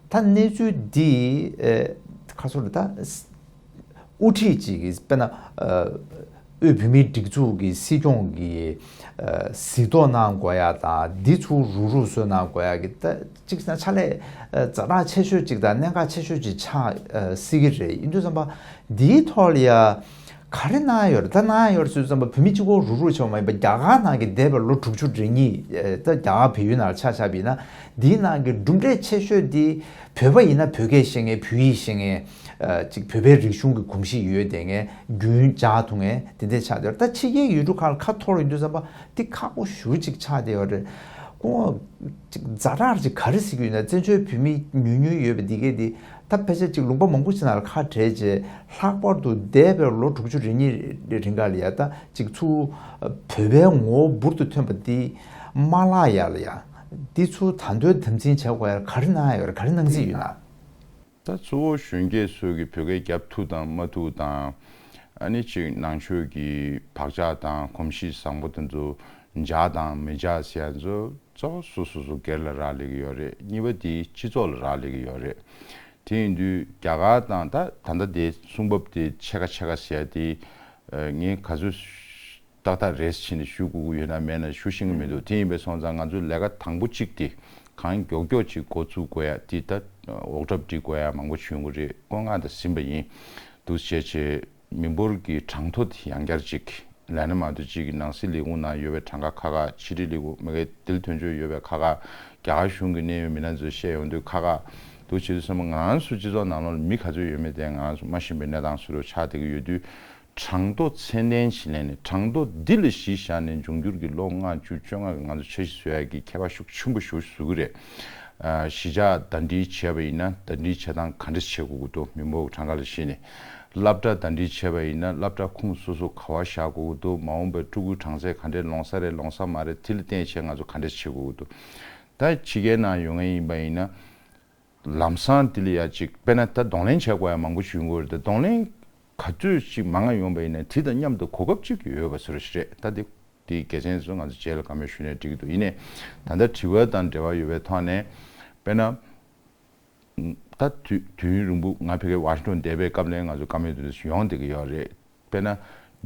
ད་གནས་ཚུལ་འདི་ཁ་སོ་རེད། ད་དབུ་ཁྲིད་ཅིག་གིས། དཔེར་ན་དབུས་བོད་མིའི་སྒྲིག་འཛུགས་ཀྱི་སྲིད་སྐྱོང་གི་གཟིགས་རྟོག་གནང་དགོས་ཡ་དང་། འདི་ཚུར་རུག་རུག་བཟོ་གནང་དགོས་ཡ་གི་ད་ཅིག་ན་ཕྱག་ལས་ཛ་དྲག་ཆེ་ཤོས་ཅིག་དང་གནད་འགག་ཆེ་ཤོས་ཅིག་ཆགས་སྲིད་ཀྱི་རེད། ཡིན་དུས་ཙམ་པ་འདིའི་ཐོག་ལ་ཡ་ག་རེ་གནང་ཡོད་རེད། ད་གནང་ཡོད་རེད་ཟེར་དུས་ཙམ་པ་བོད་མི་གཅིག་པོ་རུག་རུག་བྱས་པ་མ་ཡིན་པ། རྒྱ་གར་ནང་གི་འདས་པའི་ལོ་དྲུག་ཅུ་རེ་གཉིས་ད་རྒྱ་གར་བལ་ཡུལ་ནང་ལ་ཆ་བཞག་པ་ཡིན་ན། འདིའི་ནང་གི་གྲུབ་འབྲས་ཆེ་ཤོས་འདི་བོད་པ་ཡིན་ན་བོད་སྐད་ཤེས་མཁན། བོད་ཡིག་ཤེས་མཁན། ཅིག་བོད་པའི་རིག་གཞུང་གི་གོམས་གཤིས་ཡོད་བསྡད་མཁན། རྒྱུན་འཇགས་ཐུབ་མཁན་དེ་འདྲ་ཆགས་བསྡད་ཡོད་རེད། ད་ཕྱི་རྒྱལ་ཡུལ་གྲུ་ཁག་ལ་ཁ་འཐོར་ཡོང་དུས་ཙམ་པ་འདི་ཁག་པོ་ཞེ་པོ་ཅིག་ཆགས་བསྡད་ཡོད་རེད། ཁོང་ཅིག་ཛ་དྲག་ཅིག་ག་རེ་ཟེར་གྱི་ཡོད་ན། བཙན་བྱོལ་བོད་མི་ཉུང་ཉུང་ཡོད་པ་འདི་གས་འདི་ད་ཕལ་ཆེར་ཅིག་ལུང་པ་མང་པོ་ཅིག་ནང་ལ་ཁ་བྲལ་རྗེས། ལྷག་པར་དུ་འདས་པའི་ལོ་དྲུག་ཅུ་རེ་གཉིས་རིང་ག་ལ་ཡ་ད་ཅིག་ཚུར་བོད་པའི་ངོ་བོ་འབུར་དུ་ཐོན་པ་འདི་མ་བརླག་ཡ་ལ་ཡ། འདི་ཚུར་ད་དུང་དམ་འཛིན་བྱེད་དགོས་ཡ་ག་རེ་གནང་ཡ་ཡོད་རེད། ག་རེ་གནང་རྩིས་ཡོད་ན། ད་གཙོ་བོ་གཞོན་སྐྱེས་ཚོས་ཀྱི་བོད་སྐད་རྒྱབ་ཐུབ་དང་མ་ཐུབ་དང་། ཨ་ནི་ཅིག་ནང་ཆོས་ཀྱི་བག་ཆགས་དང་གོམས་གཤིས་བཟང་པོ་དེ་ཚོ་འཇགས་དང་མི་འཇགས་ཟེར་ཡ་ཚོ་གཙོ་བོ་སོ་སོ་སོ་སྒེར་ལ་རག་ལས་ཀྱི་ཡོད་རེད། གཉིས་པ་དེ་སྤྱི་ཚོགས་ལ་རག་ལས་ཀྱི་ཡོད་རེད། དེ་ཡིན་དུས་རྒྱ་གར་དང་ད་ད་ལྟ་དེ་གསུང་བབ་དེ་ཕྱེད་ཀ་ཕྱེད་ཀ་ཟེར་ཡ་དེ་ངས་ག་ཚོད་ཏག་ཏག་རེད་ཟེར་ནས་ཞུ་དགོས་ཀྱི་ཡོད་ན་མེད་ན་ཞུ་ཤེས་ཀྱི་མི་འདུག་དེ་ཡིན་པས་སོང་ཙང་ང་ཚོའི་ལས་ཀ་དང་པོ་གཅིག་དེ་གང་མགྱོགས་མགྱོགས་ཅིག་འགོ་ཚུགས་དགོས་ཡ་དེ། ད་འོག་གྲབས་སྒྲིག་དགོས་ཡ་མང་པོ་བྱུང་གི་རེད། བཀོད་མངགས་དང་ཟིན་པ་ཡིན་འདུག་བྱས་བྱས་མི་འབོར་གྱི་གྲངས་ཐོ་དེ་ཡང་བསྐྱར་ཅིག་ལས་སྣ་མང་དུ་ཅིག་གི་ནང་སྲིད་ལས་ཁུངས་ནང་ཡོད་པའི་གྲངས་ཀ་ཁག་ཁག་ཕྱི་དྲིལ་ལས་ཁུངས་མ་གི་དེ་ལ་དོན་གཅོད་ཡོད་པའི་ཁག་ཁག་རྒྱ་གར་གཞུང་གི་གནད་ཡོད་མི་སྣ་ཚོས་བཤད་ཡོང་དུས་ཁག་ཁག་འདུག་བྱེད་དུས་ཙམ་པ་ང་རང་ཚོ་སྤྱི་ཚོགས་ནང་ལོགས་ལ་མི་ག་ཚོད་ཡོད་མེད་དེ་ང་རང་ཚོ་མ་ཤེས་པའི་གནས་སྟངས་བཟོ་འདྲ་ཆགས་བསྡད་ཀྱི་ཡོད་དུས། གྲངས་ཐོ་ཚད་ལྡན་ཞིག་ལེན་ནས་གྲངས་ཐོ་འདི་ལ་གཞི་བཞག་ནས་འབྱུང་འགྱུར་གྱི་ལོ་ལྔ་བཅུ་བཅོ་ལྔ་གི་ང་ཚོ་འཆར་གཞི་བཟོ་ཡ་གི་ཁྱད་པར་ཤུགས་ཆེན་པོ་ཞིག་བཟོ་གི་རེད། ཨ་གཞིས་ཆགས་ཟླ་སྒྲིལ་བྱས་པ་ཡིན་ན་ཟླ་སྒྲིལ་བྱེད་སྟངས་ག་འདྲ་བྱེད་དགོས་ཀྱི་འདུག་མི་འབོར་གྱི་གྲངས་ཀ་ལ་གཞིགས་ནས། སློབ་གྲྭ་ཟླ་སྒྲིལ་བྱས་པ་ཡིན་ན་སློབ་གྲྭ་ཁུངས་སོ་སོ་ག་པར་བཞག་དགོས་ཀྱི་འདུག་མ་འོངས་པའི་ཕྲུ་གུའི་གྲངས་ཚད་ག་འདྲས་ལོང་ས་རེད་ལོང་ས་མ་རེད། དེ་ལ་བརྟེན་བྱས་ང་ཚོ་ག་འདྲས་བྱེད་དགོས་ཀྱི་འདུག་ད་ཕྱི་རྒྱལ་ནང་ཡོད་མཁན་ཡིན་པ་ཡིན་ན། ལམ་སང་དེ་ལ་ཡ་ཅིག་དཔེར་ན་ད་གདོང་ལེན་བྱེད་དགོས་ཡ་མང་པོ་བྱུང་གི་རེད། ད་གདོང་ལེན་ག་ཚོད་ཅིག་མང་ང་ཡོང་པ་ཡིན་ན་དེ་དང་མཉམ་དུ་གོ་སྐབས་ཅིག་ཡོད་པ་བཟོ་འདྲ་ཞིག་རེད། ད་དེ་དེའི་དགེ་མཚན་ཚོ་ང་ཚོ་རྗེས་ལ་བཀའ་མོལ་ཞུས་ནས་འགྲིག་གི་འདུག་ཡིན་ནའི་ད་ལྟ་དྲི་བ་དང་འབྲེལ་བ་ཡོད་པའི་ཐོག་ནས་དཔེར་ན། ད་དུས་དུས་ཡུན་རིང་པོ་ང་ཕ་གིར་ཝ་ཤིང་ཊོན་བསྡད་པའི་སྐབས་ལ་ང་ཚོ་བཀའ་མོལ་དེ་འདྲ་ཞིག་ཡོང་བསྡད་ཀྱི་ཡོད་རེད། དཔེར་ན་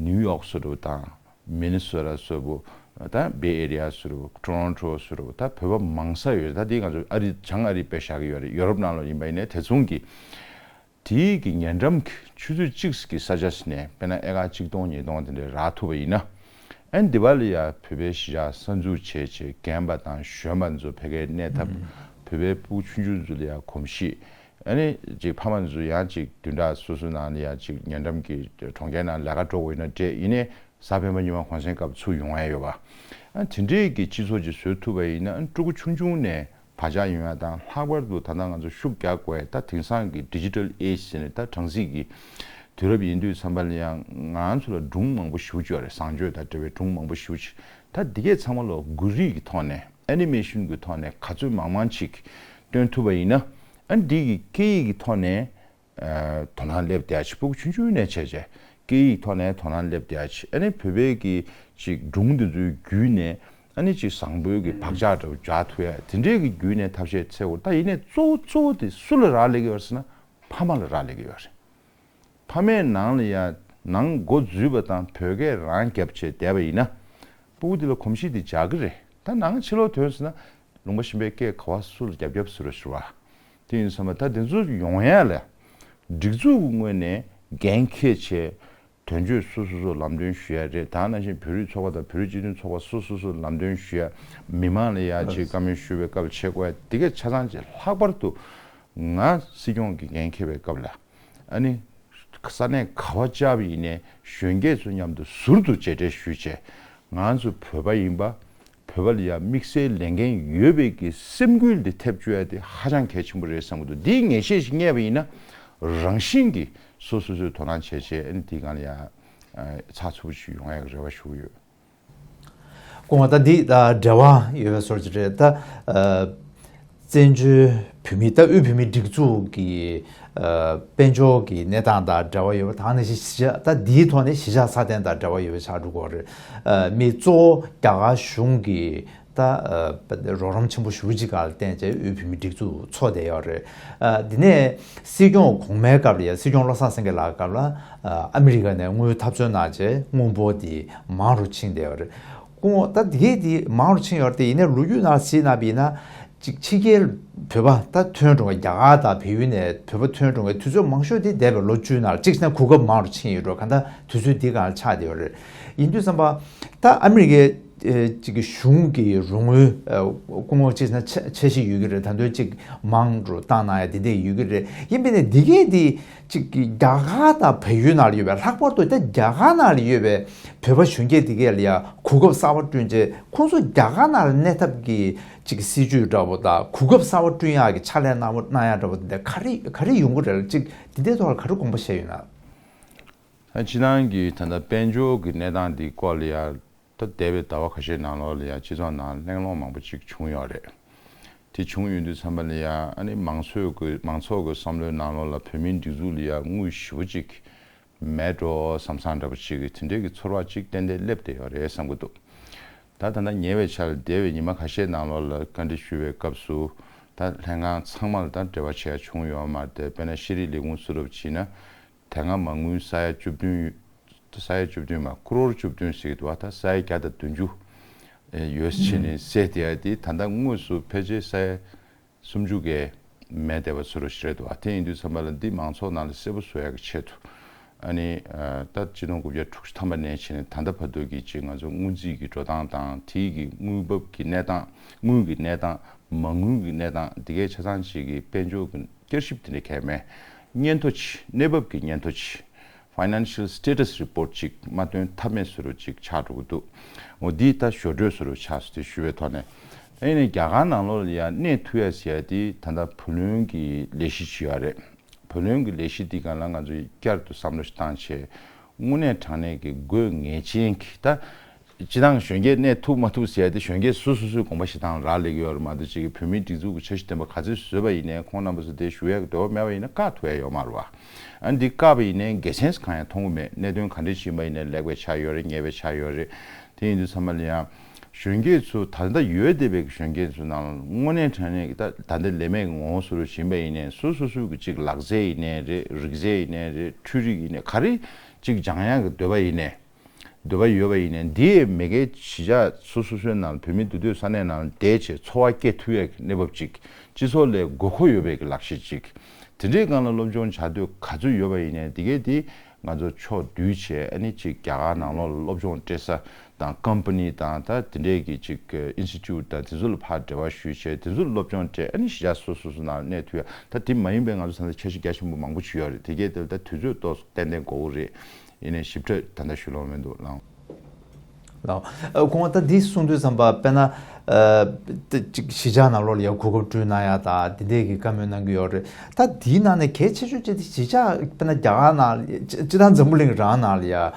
ནིའུ་ཡོག་བཟོ་འདྲ་དང་མི་ནི་སོ་ཊ་བཟོ་འདྲ། ད་བེ་ཨེ་རི་ཡ་བཟོ་འདྲ། ཊོ་རོན་ཊོ་བཟོ་འདྲ། ད་བོད་པ་མང་ས་ཡོད་རེད། ད་དེ་ང་ཚོ་ཨ་རི་བྱང་ཨ་རི་དཔེ་བཞག་གི་ཡོད་རེད། ཡོ་རོབ་ནང་ལོགས་ཡིན་པ་ཡིན་ནའི་དེ་མཚུངས་ཀྱི་དེའི་གི་ཉེ་འགྲམ་གྱི་ཆུ་ཚོད་གཅིག་གི་ས་ཆ་ནས་དཔེར་ན་ཨེ་ཀར་གཅིག་སྟོང་ཉིས་སྟོང་དེ་འདྲ་རག་ཐུབ་པ་ཡིན་ན། ཨ་ནི་འདི་པ་ལ་ཡ་བོད་པའི་གཞིས་ཆགས་གསར་འཛུགས་བྱས་བྱས་རྒན་པ་དང་གཞོན་པ་ཚོ་ཕ་གིར་གནས་ཐབས། བོད་པའི་ཕྲུ་གུ་ཆུང་ཆུང་ཚོ་ལ་ཡ་གོམས་གཤིས། ཨ་ནི་ཅིག་ཕ་མ་ཚོ་ཡང་ཅིག་བདུན་ཕྲག་སོ་སོའི་ནང་ལ་ཡ་ཅིག་ཉེ་འགྲམ་གྱི་གྲོང་ཁྱེར་ནང་ལས་ཀ་འགྲོ་དགོས་ཡོད་ན་འདྲ། ཡིན་ནའི་གཟའ་སྤེན་པ་ཉི་མ་གུང་སེང་སྐབས་ཚུར་ཡོང་ཡ་ཡོད་པ། ཨ་དེ་འདྲའི་གི་སྤྱི་ཚོགས་ཅིག་བཟོ་ཐུབ་པ་ཡིན་ན། ཨ་ཕྲུ་གུ་ཆུང་ཆུང་ནས་བག་ཆགས་ཡོང་ཡ་དང་། ལྷག་པར་དུ་ད་ལྟ་ང་ཚོ་ཤུགས་རྒྱག་དགོས་ཡ་ད་དེང་སང་གི་ཌི་ཇི་ཊལ་ཨེ་ཇི་ཟེར་ནས་ད་གྲངས་རྩིས་ཀྱི་དུས་རབས་ཡིན་དུས་ཙམ་པ་ལ་ཡང་ང་ཚོ་ལ་སྒྲུང་མང་པོ་ཞེ་པོ་ཅིག་ཡོད་རེད། བཟང་སྤྱོད་དང་འབྲེལ་བའི་སྒྲུང་མང་པོ་ཞེ་པོ་ཅིག་ད་འདི་གས་ཚང་མ་ལོ་འགུལ་རིས་ཀྱི་ཐོག་ནས། ཨེ་ནི་མེ་ཤིན་གྱི་ཐོག་ནས་ག་ཚོད་མང་མང་ཅིག་སྟོན་ཐུབ་པ་ཡིན་ན། ཨ་ནི་འདི་གི་སྐད་ཡིག་གི་ཐོག་ནས་ཨ་དོ་སྣང་སླེབས་བསྡད་ཡ་ཅིག་ཕྲུ་གུ་ཆུང་ཆུང་ནས་བྱས་བྱས་སྐད་ཡིག་ཐོག་ནས་དོ་སྣང་སླེབས་བསྡད་ཡ་ཅིག་ཨ་ནི་བོད་པའི་གི་ཅིག་སྒྲུང་འདི་ཚོའི་བརྒྱུད་ནས་ཨ་ནི་ཅིག་བཟང་པོའི་གི་བག་ཆགས་འདྲ་བོ་འཇགས་ཐུབ་ཡ་དེ་འདྲའི་གི་བརྒྱུད་ནས་ཐབས་ཤེས་འཚོལ་དགོས། ད་ཡིན་ནའི་གཙོ་བོ་གཙོ་བོ་དེ་སུ་ལ་རག་ལས་ཀྱི་ཡོད་རེད་ཟེར་ན་ཕ་མ་ལ་རག་ལས་ཀྱི་ཡོད་རེད། ཕ་མས་ནང་ལ་ཡ་ནང་འགོ་འཛུལ་བ་དང་བོད་སྐད་རང་རྒྱབ་བྱས་བསྡད་པ་ཡིན་ན། སྤུ་གུ་འདི་ལ་གོམས་གཤིས་འདི་འཇགས་ཀྱི་རེད། ད་ནང་ཕྱི་ལོགས་ཐོན་སོང་ན་ལུང་པ་གཞན་པའི་སྐད་ག་པར་སུ་ལ་རྒྱབ་རྒྱབ་ཟེར་རོ་ཟེར་བ། དེ་ཡིན་ཙང་ད་དེ་ཚོ་ཡོང་ཡ་ལ་སྒྲིག་འཛུགས་ཀྱི་ངོས་ནས་འགན་འཁྱེར་བྱས་དོན་གཅོད་སོ་སོ་སོ་ལམ་སྟོན་ཞུ་ཡ་རེད། ད་ནང་བཞིན་བོད་རིགས་ཚོགས་པ་དང་བོད་རིགས་སྤྱི་མཐུན་ཚོགས་པ་སོ་སོ་སོ་ལམ་སྟོན་ཞུ་ཡ། མི་མང་ལ་ཡ་ཅིག་བཀའ་མོལ་ཞུ་བའི་སྐབས་ལ་བྱེད་དགོས་ཡ་དེ་གས་ཆ་ཚང་ཅིག་ལྷག་པར་དུ་ང་སྲིད་སྐྱོང་གི་འགན་འཁྱེར་བའི་སྐབས་ལ། ཨ་ནི་ས་གནས་ག་པར་བཅར་བ་ཡིན་ནའི་གཞོན་སྐྱེས་ཚོ་མཉམ་དུ་ཟུར་དུ་མཇལ་འཕྲད་ཞུས་བྱས། ང་ཚོ་བོད་པ་ཡིན་པ། བོད་པ་ལ་ཡང་དམིགས་བསལ་ལས་འགན་ཡོད་པའི་གི་སེམས་འགུལ་འདི་ཐེབས་བཅུག་ཡ་དེ་ཧ་ཅང་གལ་ཆེན་པོ་རེད་བསམ་གྱི་འདུག་འདིའི་ངེས་ཤེས་ཤིག་རྙེད་པ་ཡིན་ན་རང་བཞིན་གྱིས་སོ་སོ་སོས་དོ་སྣང་བྱས་བྱས། ཨ་ནི་འདིའི་སྒང་ལ་ཡང་ཚགས་ཚུད་པོ་ཞིག་ཡོང་ཡ་གི་རེ་བ་ཞུ་གི་ཡོད། སྐུ་ངོ། ད་འདི་ད་འབྲེལ་བ་ཡོད་པའི་བཟོ་ཅིག་རེད། ད་ཨ་ བཙན་བྱོལ་བོད་མི་ད་དབུས་བོད་མིའི་སྒྲིག་འཛུགས་ཀྱི་ཨ་དཔལ་འབྱོར་གྱི་གནས་སྟངས་དང་འབྲེལ་བ་ཡོད་པ་དང་ནང་བཞིན་གཞིས་ཆགས་ད་འདིའི་ཐོག་ནས་གཞིས་ཆགས་སྲ་བརྟན་དང་འབྲེལ་བ་ཡོད་པ་ཆགས་འགྲོ་གི་ཡོད་རེད། ཨ་མི་གཙོ་བོ་རྒྱ་གར་གཞུང་གི་ད་ཨ་རོགས་རམ་ཆེན་པོ་ཞེ་པོ་ཅིག་སྒང་ལ་བརྟེན་བྱས་དབུས་བོད་མིའི་སྒྲིག་འཛུགས་འཚོ་བསྡད་ཡོད་རེད། ཨ་འདི་ནས་སྲིད་སྐྱོང་གོང་མའི་སྐབས་ལ་ཡ་སྲིད་སྐྱོང་བློ་བཟང་སེང་གེ་ལགས་སྐབས་ལ་ཨ་ཨ་མི་རི་ཀ་ནས་དངུལ་འཐབ་རྩོད་གནང་བྱས་དངུལ་འབོར་འདི་མང་རུ་ཕྱིན་བསྡད་ཡོད་རེད། སྐུ་ངོ་ད་འདི་གས་འདི་མང་རུ་ཕྱིན་ཡོད་རེད་དེ། ཡིན་ནའི་ལོ་རྒྱུས་ནང་གཟིགས་གནང་བ་ཡིན་ན་ཅིག་ཕྱི་རྒྱལ་བོད་པ་ད་ཐོན་འགྲོ་མཁན་རྒྱ་གར་དང་བལ་ཡུལ་ནས་བོད་པ་ཐོན་འགྲོ་མཁན་དུས་ཚོད་མང་ཤོས་དེ་འདས་པའི་ལོ་བཅུའི་ནང་ལ་གཅིག་བྱས་ན་གོ་སྐབས་མང་རུ་ཕྱིན་ཡོད་འགྲོ། གང་ལྟར་དུས་ཚོད་འདི་སྒང་ལ་ཆགས་བསྡད་ཡོད་རེད། ཡིན་དུས་ཙམ་པ་ད་ཨ་མི་རི་ཀའི་ཨེ་ཅིག་གི་གཞུང་གི་རོགས་དངུལ་ཨེ་སྐུ་ངོ་གཅིག་བྱས་ན་འཆར་འཆར་གཞི་ཡོད་ཀྱི་རེད། ད་དུང་ཅིག་མང་རུ་བཏང་གནང་ཡ་དེ་འདྲ་ཡོད་ཀྱི་རེད། ཡིན་པས་ན་འདི་གས་འདི་ཅིག་གི་རྒྱ་གར་དང་བལ་ཡུལ་ནང་ལ་ཡོད་པའི་ལྷག་པར་དུ་ད་རྒྱ་གར་ནང་ལ་ཡོད་པའི་བོད་པ་གཞོན་སྐྱེས་འདི་གས་ལ་ཡ་གོ་སྐབས་གསར་པ་བསྐྲུན་བྱས་ཁོང་ཚོ་རྒྱ་གར་ནང་ལ་གནས་ཐབས་ཀྱི་ཅིག་སྲིད་ཇུས་འདྲ་པོ་དང་གོ་སྐབས་གསར་པ་བསྐྲུན་ཡག་གི་ཕྱག་ལས་གནང་གནང་ཡག་འདྲ་པོ་དེ་འདྲ་ག་རེ་ག་རེ་ཡོང་གི་རེད། ཅིག་འདི་འདྲའི་ཐོག་ལ་ག་རེ་དགོངས་པ་བཞེས་ཡོད་ན། ད་སྤྱིར་བཏང་གི་ད་ལྟ་དཔལ་འབྱོར་གྱི་གནས་སྟངས་འདི་སྐོར་ལ་ཡང་ད་འདས་པའི་ཟླ་བ་ཁ་ཤས་ནང་ལོགས་ལ་ཡང་སྤྱི་ཚོགས་ནང་གླེང་སློང་མང་པོ་ཅིག་བྱུང་ཡོད་རེད། དེ་བྱུང་ཡོང་དུས་ཙམ་པ་ལ་ཡང་ཨ་ནི་མང་ཚོགས་ཀྱི་མང་ཚོགས་ཀྱི་བསམ་བློའི་ནང་ལོགས་ལ་བོད་མིའི་སྒྲིག་འཛུགས་ལ་ཡང་དངུལ་ཞེ་པོ་ཅིག་མེད་འགྲོ་བསམ་བསམ་འདྲ་པོ་ཅིག་གི་དེ་འདྲའི་གི་ཚོར་བ་ཅིག་ཏན་ཏན་སླེབས་བསྡད་ཡོད་རེད་བསམ་གྱི་འདུག་ད་ད་ལྟ་ཉེ་བའི་ཆར་འདས་པའི་ཉི་མ་ཁ་ཤས་ནང་ལོགས་ལ་བཀའ་འདྲི་ཞུ་བའི་སྐབས་སུ་ད་ལྷན་ཁང་ཚང་མ་ལ་ད་འབྲེལ་བ་བྱས་བྱུང་ཡོད་མ་རེད་དེ། དཔེར་ན་ཤེས་རིག་ལས་ཁུངས་སུ་རུབ་བྱས་ན་དེ་སྔ་མ་དངུལ་ས་ཡ་བཅུ་བདུན་ས་ཡ་བཅུ་བདུན་མ་ཀོ་རོར་བཅུ་བདུན་ཟེར་གྱི་འདུག་བ། ད་ས་ཡ་བརྒྱ་དང་བདུན་ཅུ་ཡོད་ཕྱིན་ནས་བསད་དེ་ཡ་དེ་ད་ལྟ་དངོས་སུ་ཕལ་ཆེར་ས་ཡ་སུམ་ཅུ་གས་མེད་བསྡད་པ་ཚོ་རུ་ཞིག་རེད་འདུག་བ། དེ་ཡིན་དུས་ཙམ་པ་ལ་འདི་མང་ཚོགས་ནང་ལ་གསལ་པོ་བཟོ་ཡག་གི་ཆེད་དུ་ཨ་ནི་ད་སྤྱི་ནོར་དགུ་བརྒྱ་དྲུག་ཅུ་ཐམ་པ་ནས་བྱས་ནས་ད་ལྟ་བར་དུ་གི་ཅིག་ང་ཚོ་དངུལ་རྩིས་ཀྱི་འགྲོ་སྟངས་དང་དེའི་གི་དངུལ་འབབ་ཀྱི་གནས་སྟངས་དངུལ་གྱི་གནས་སྟངས་མ་དངུལ་གྱི་གནས་སྟངས་འདི་གའི་ཆ་ཚང་ཅིག་གི་དཔལ་འབྱོར་གྱི་བསྐྱར་ཞིབ་དེ་འདྲ་གས་མེད། སྙན་ཐོ་ཅིག་གནས་བབ་ཀྱི་སྙན་ཐོ་ཅིག Financial Status Report ཅིག་མ་བཏོན་ཐབས་མེད་བཟོ་འདྲ་ཅིག་ཆགས་འགྲོ་གི་འདུག་འོ་འདི་ད་ཞོར་འཕྲོས་བཟོ་འདྲ་ཆགས་སོང་དེ་ཞུ་བའི་ཐོག་ནས། ཨ་ནི་རྒྱ་གར་ནང་ལོགས་ལ་ཡང་གནས་ཐུབ་ཡ་ཟེར་ཡ་དེ་ད་ལྟ་བུ་ལོན་གྱི་ལས་གཞི་ཅིག་ཡོད་རེད། བུ་ལོན་གྱི་ལས་གཞི་འདི་སྒང་ལ་ང་ཚོས་བསྐྱར་དུ་བསམ་བློ་ཞིག་བཏང་བྱས་དངོས་གནས་དྲང་གནས་ཀྱི་དགོས་ངེས་ཅན་གྱི་ད། སྤྱིར་བཏང་གཞོན་སྐྱེས་གནས་ཐུབ་མ་ཐུབ་ཟེར་ཡ་དེ་གཞོན་སྐྱེས་སོ་སོ་སོའི་དགོངས་པ་བཞེས་སྟངས་རག་ལས་ཀྱི་ཡོད་རེད་མ་གཏོགས་ཅིག་གི་བོད་མིའི་སྒྲིག་འཛུགས་ཀྱི་འཆར་གཞི་བདེན་པ་ག་ཚོད་བཟོས་པ་ཡིན་ནའི་ཁོང་རྣམ་པ་ཚོ་དེ་ཞུ་ཡག་གི་འདོད་པ་མེད་པ་ཡིན་ན་བཀག་ཐུབ་ཡ་ཡོད་མ་རེད་བ། ཨ་ནི་འདི་བཀག་པ་ཡིན་ནའི་དགེ་མཚན་གང་ཡང་མཐོང་གི་མེད། གནད་དོན་ག་འདྲས་ཕྱིན་པ་ཡིན་ནའི་ལེགས་པའི་ཆ་ཡོད་རེད། ཉེས་པའི་ཆ་ཡོད་རེད། དེ་ཡིན་དུས་ཚང་མ་ལ་ཡང་གཞོན་སྐྱེས་ཚོ་ད་ལྟ་ཡོད་བསྡད་པའི་གཞོན་སྐྱེས་ཚོ་ནང་ལ་དངོས་གནས་དྲང་གནས་ཀྱི་ད་ད་ལྟ་ལས་མེད་ངོ་བོ་བཟོ་འདྲ་ཕྱིན་པ་ཡིན་ནའི་སོ་སོ་སོའི་གི་ཅིག་ལག་རྩལ་ཡིན་ནའི་རེད། རིག་རྩལ་ཡིན་ནའི་རེད། འཕྲུལ་རིག་ཡིན་ནའི་ག་རེ་ཅིག་སྦྱང་ཡག་གི་འདོད་པ་ཡིན་ནའི། འདོད་པ་ཡོད་པ་ཡིན་ནའི་འདི་ཡི་མི་སྒེར་གཞིས་ཆགས་སོ་སོ་སོའི་ནང་བོད་མི་འདུས་སྡོད་ས་གནས་ནང་བསྡད་བྱས་འཚོ་བ་སྐྱེལ་ཐུབ་ཡག་གི་གནས་བབ་ཅིག་སྤྱི་ཚོགས་ལ་དགོས་མཁོ་ཡོད་པའི་གི་ལག་ཤེས་ཅིག་དེ་འདྲའི་སྒང་ལ་སློབ་སྦྱོང་བྱ་འདོད་ག་ཚོད་ཡོད་པ་ཡིན་ནའི་འདི་གས་དེ་ང་ཚོ་ཕྱོགས་བསྡུས་བྱས་ཨ་ནི་ཅིག་རྒྱ་གར་ནང་ལོགས་ལ་སློབ་སྦྱོང་སྤྲད་ས་དང་ཀམ་པ་ནི་དང་ད་དེ་འདྲའི་གི་ཅིག་ཨིན་སི་ཊི་ཊུཊ་དང་དེ་ཚོ་ལ་ཕར་འབྲེལ་བ་ཞུས་བྱས་དེ་ཚོ་ལ་སློབ་སྦྱོང་སྤྲད་ཨ་ནི་གཞིས་ཆགས་སོ་སོ་སོ་ནང་གནས་ཐུབ་ཡག་ད་དེ་མ་ཡིན་པའི་ང་ཚོ་ད་ལྟ་འཆར་གཞི་རྒྱ་ཆེན་པོ་མང་པོ་ཅིག་ཡོད་རེད། དེ་གས་དེ་ལ་ད་དུས་ཚོད་ཏོག་ཙམ་ཏན་ཏན་དགོས་ཀྱི་རེད། ཡིན་ནའི་ཞིབ་ཕྲ་ད་ལྟ་ཞུ་ལོང་མི་འདུག་ལགས། ལགས། ཨ་ཁོང་ད་འདི་གསུང་དུས་ཙམ་པ་དཔེར་ན་ཨ་ཅིག་གཞིས་ཆགས་ནང་ལོགས་ལ་ཡང་གོ་སྐབས་བསྐྲུན་གནང་ཡ་ད་འདི་འདྲས་ཀྱི་བཀའ་མོལ་གནང་གི་ཡོད་རེད། ད་འདིའི་ནང་ནས་གལ་ཆེ་ཤོས་ཅིག་དེ་གཞིས་ཆགས་དཔེར་ན་རྒྱ་གར་ནང་ལ་སྤྱི་བཏང་འཛམ་བུ་གླིང་རང་ནང་ལ་ཡ་ཨ་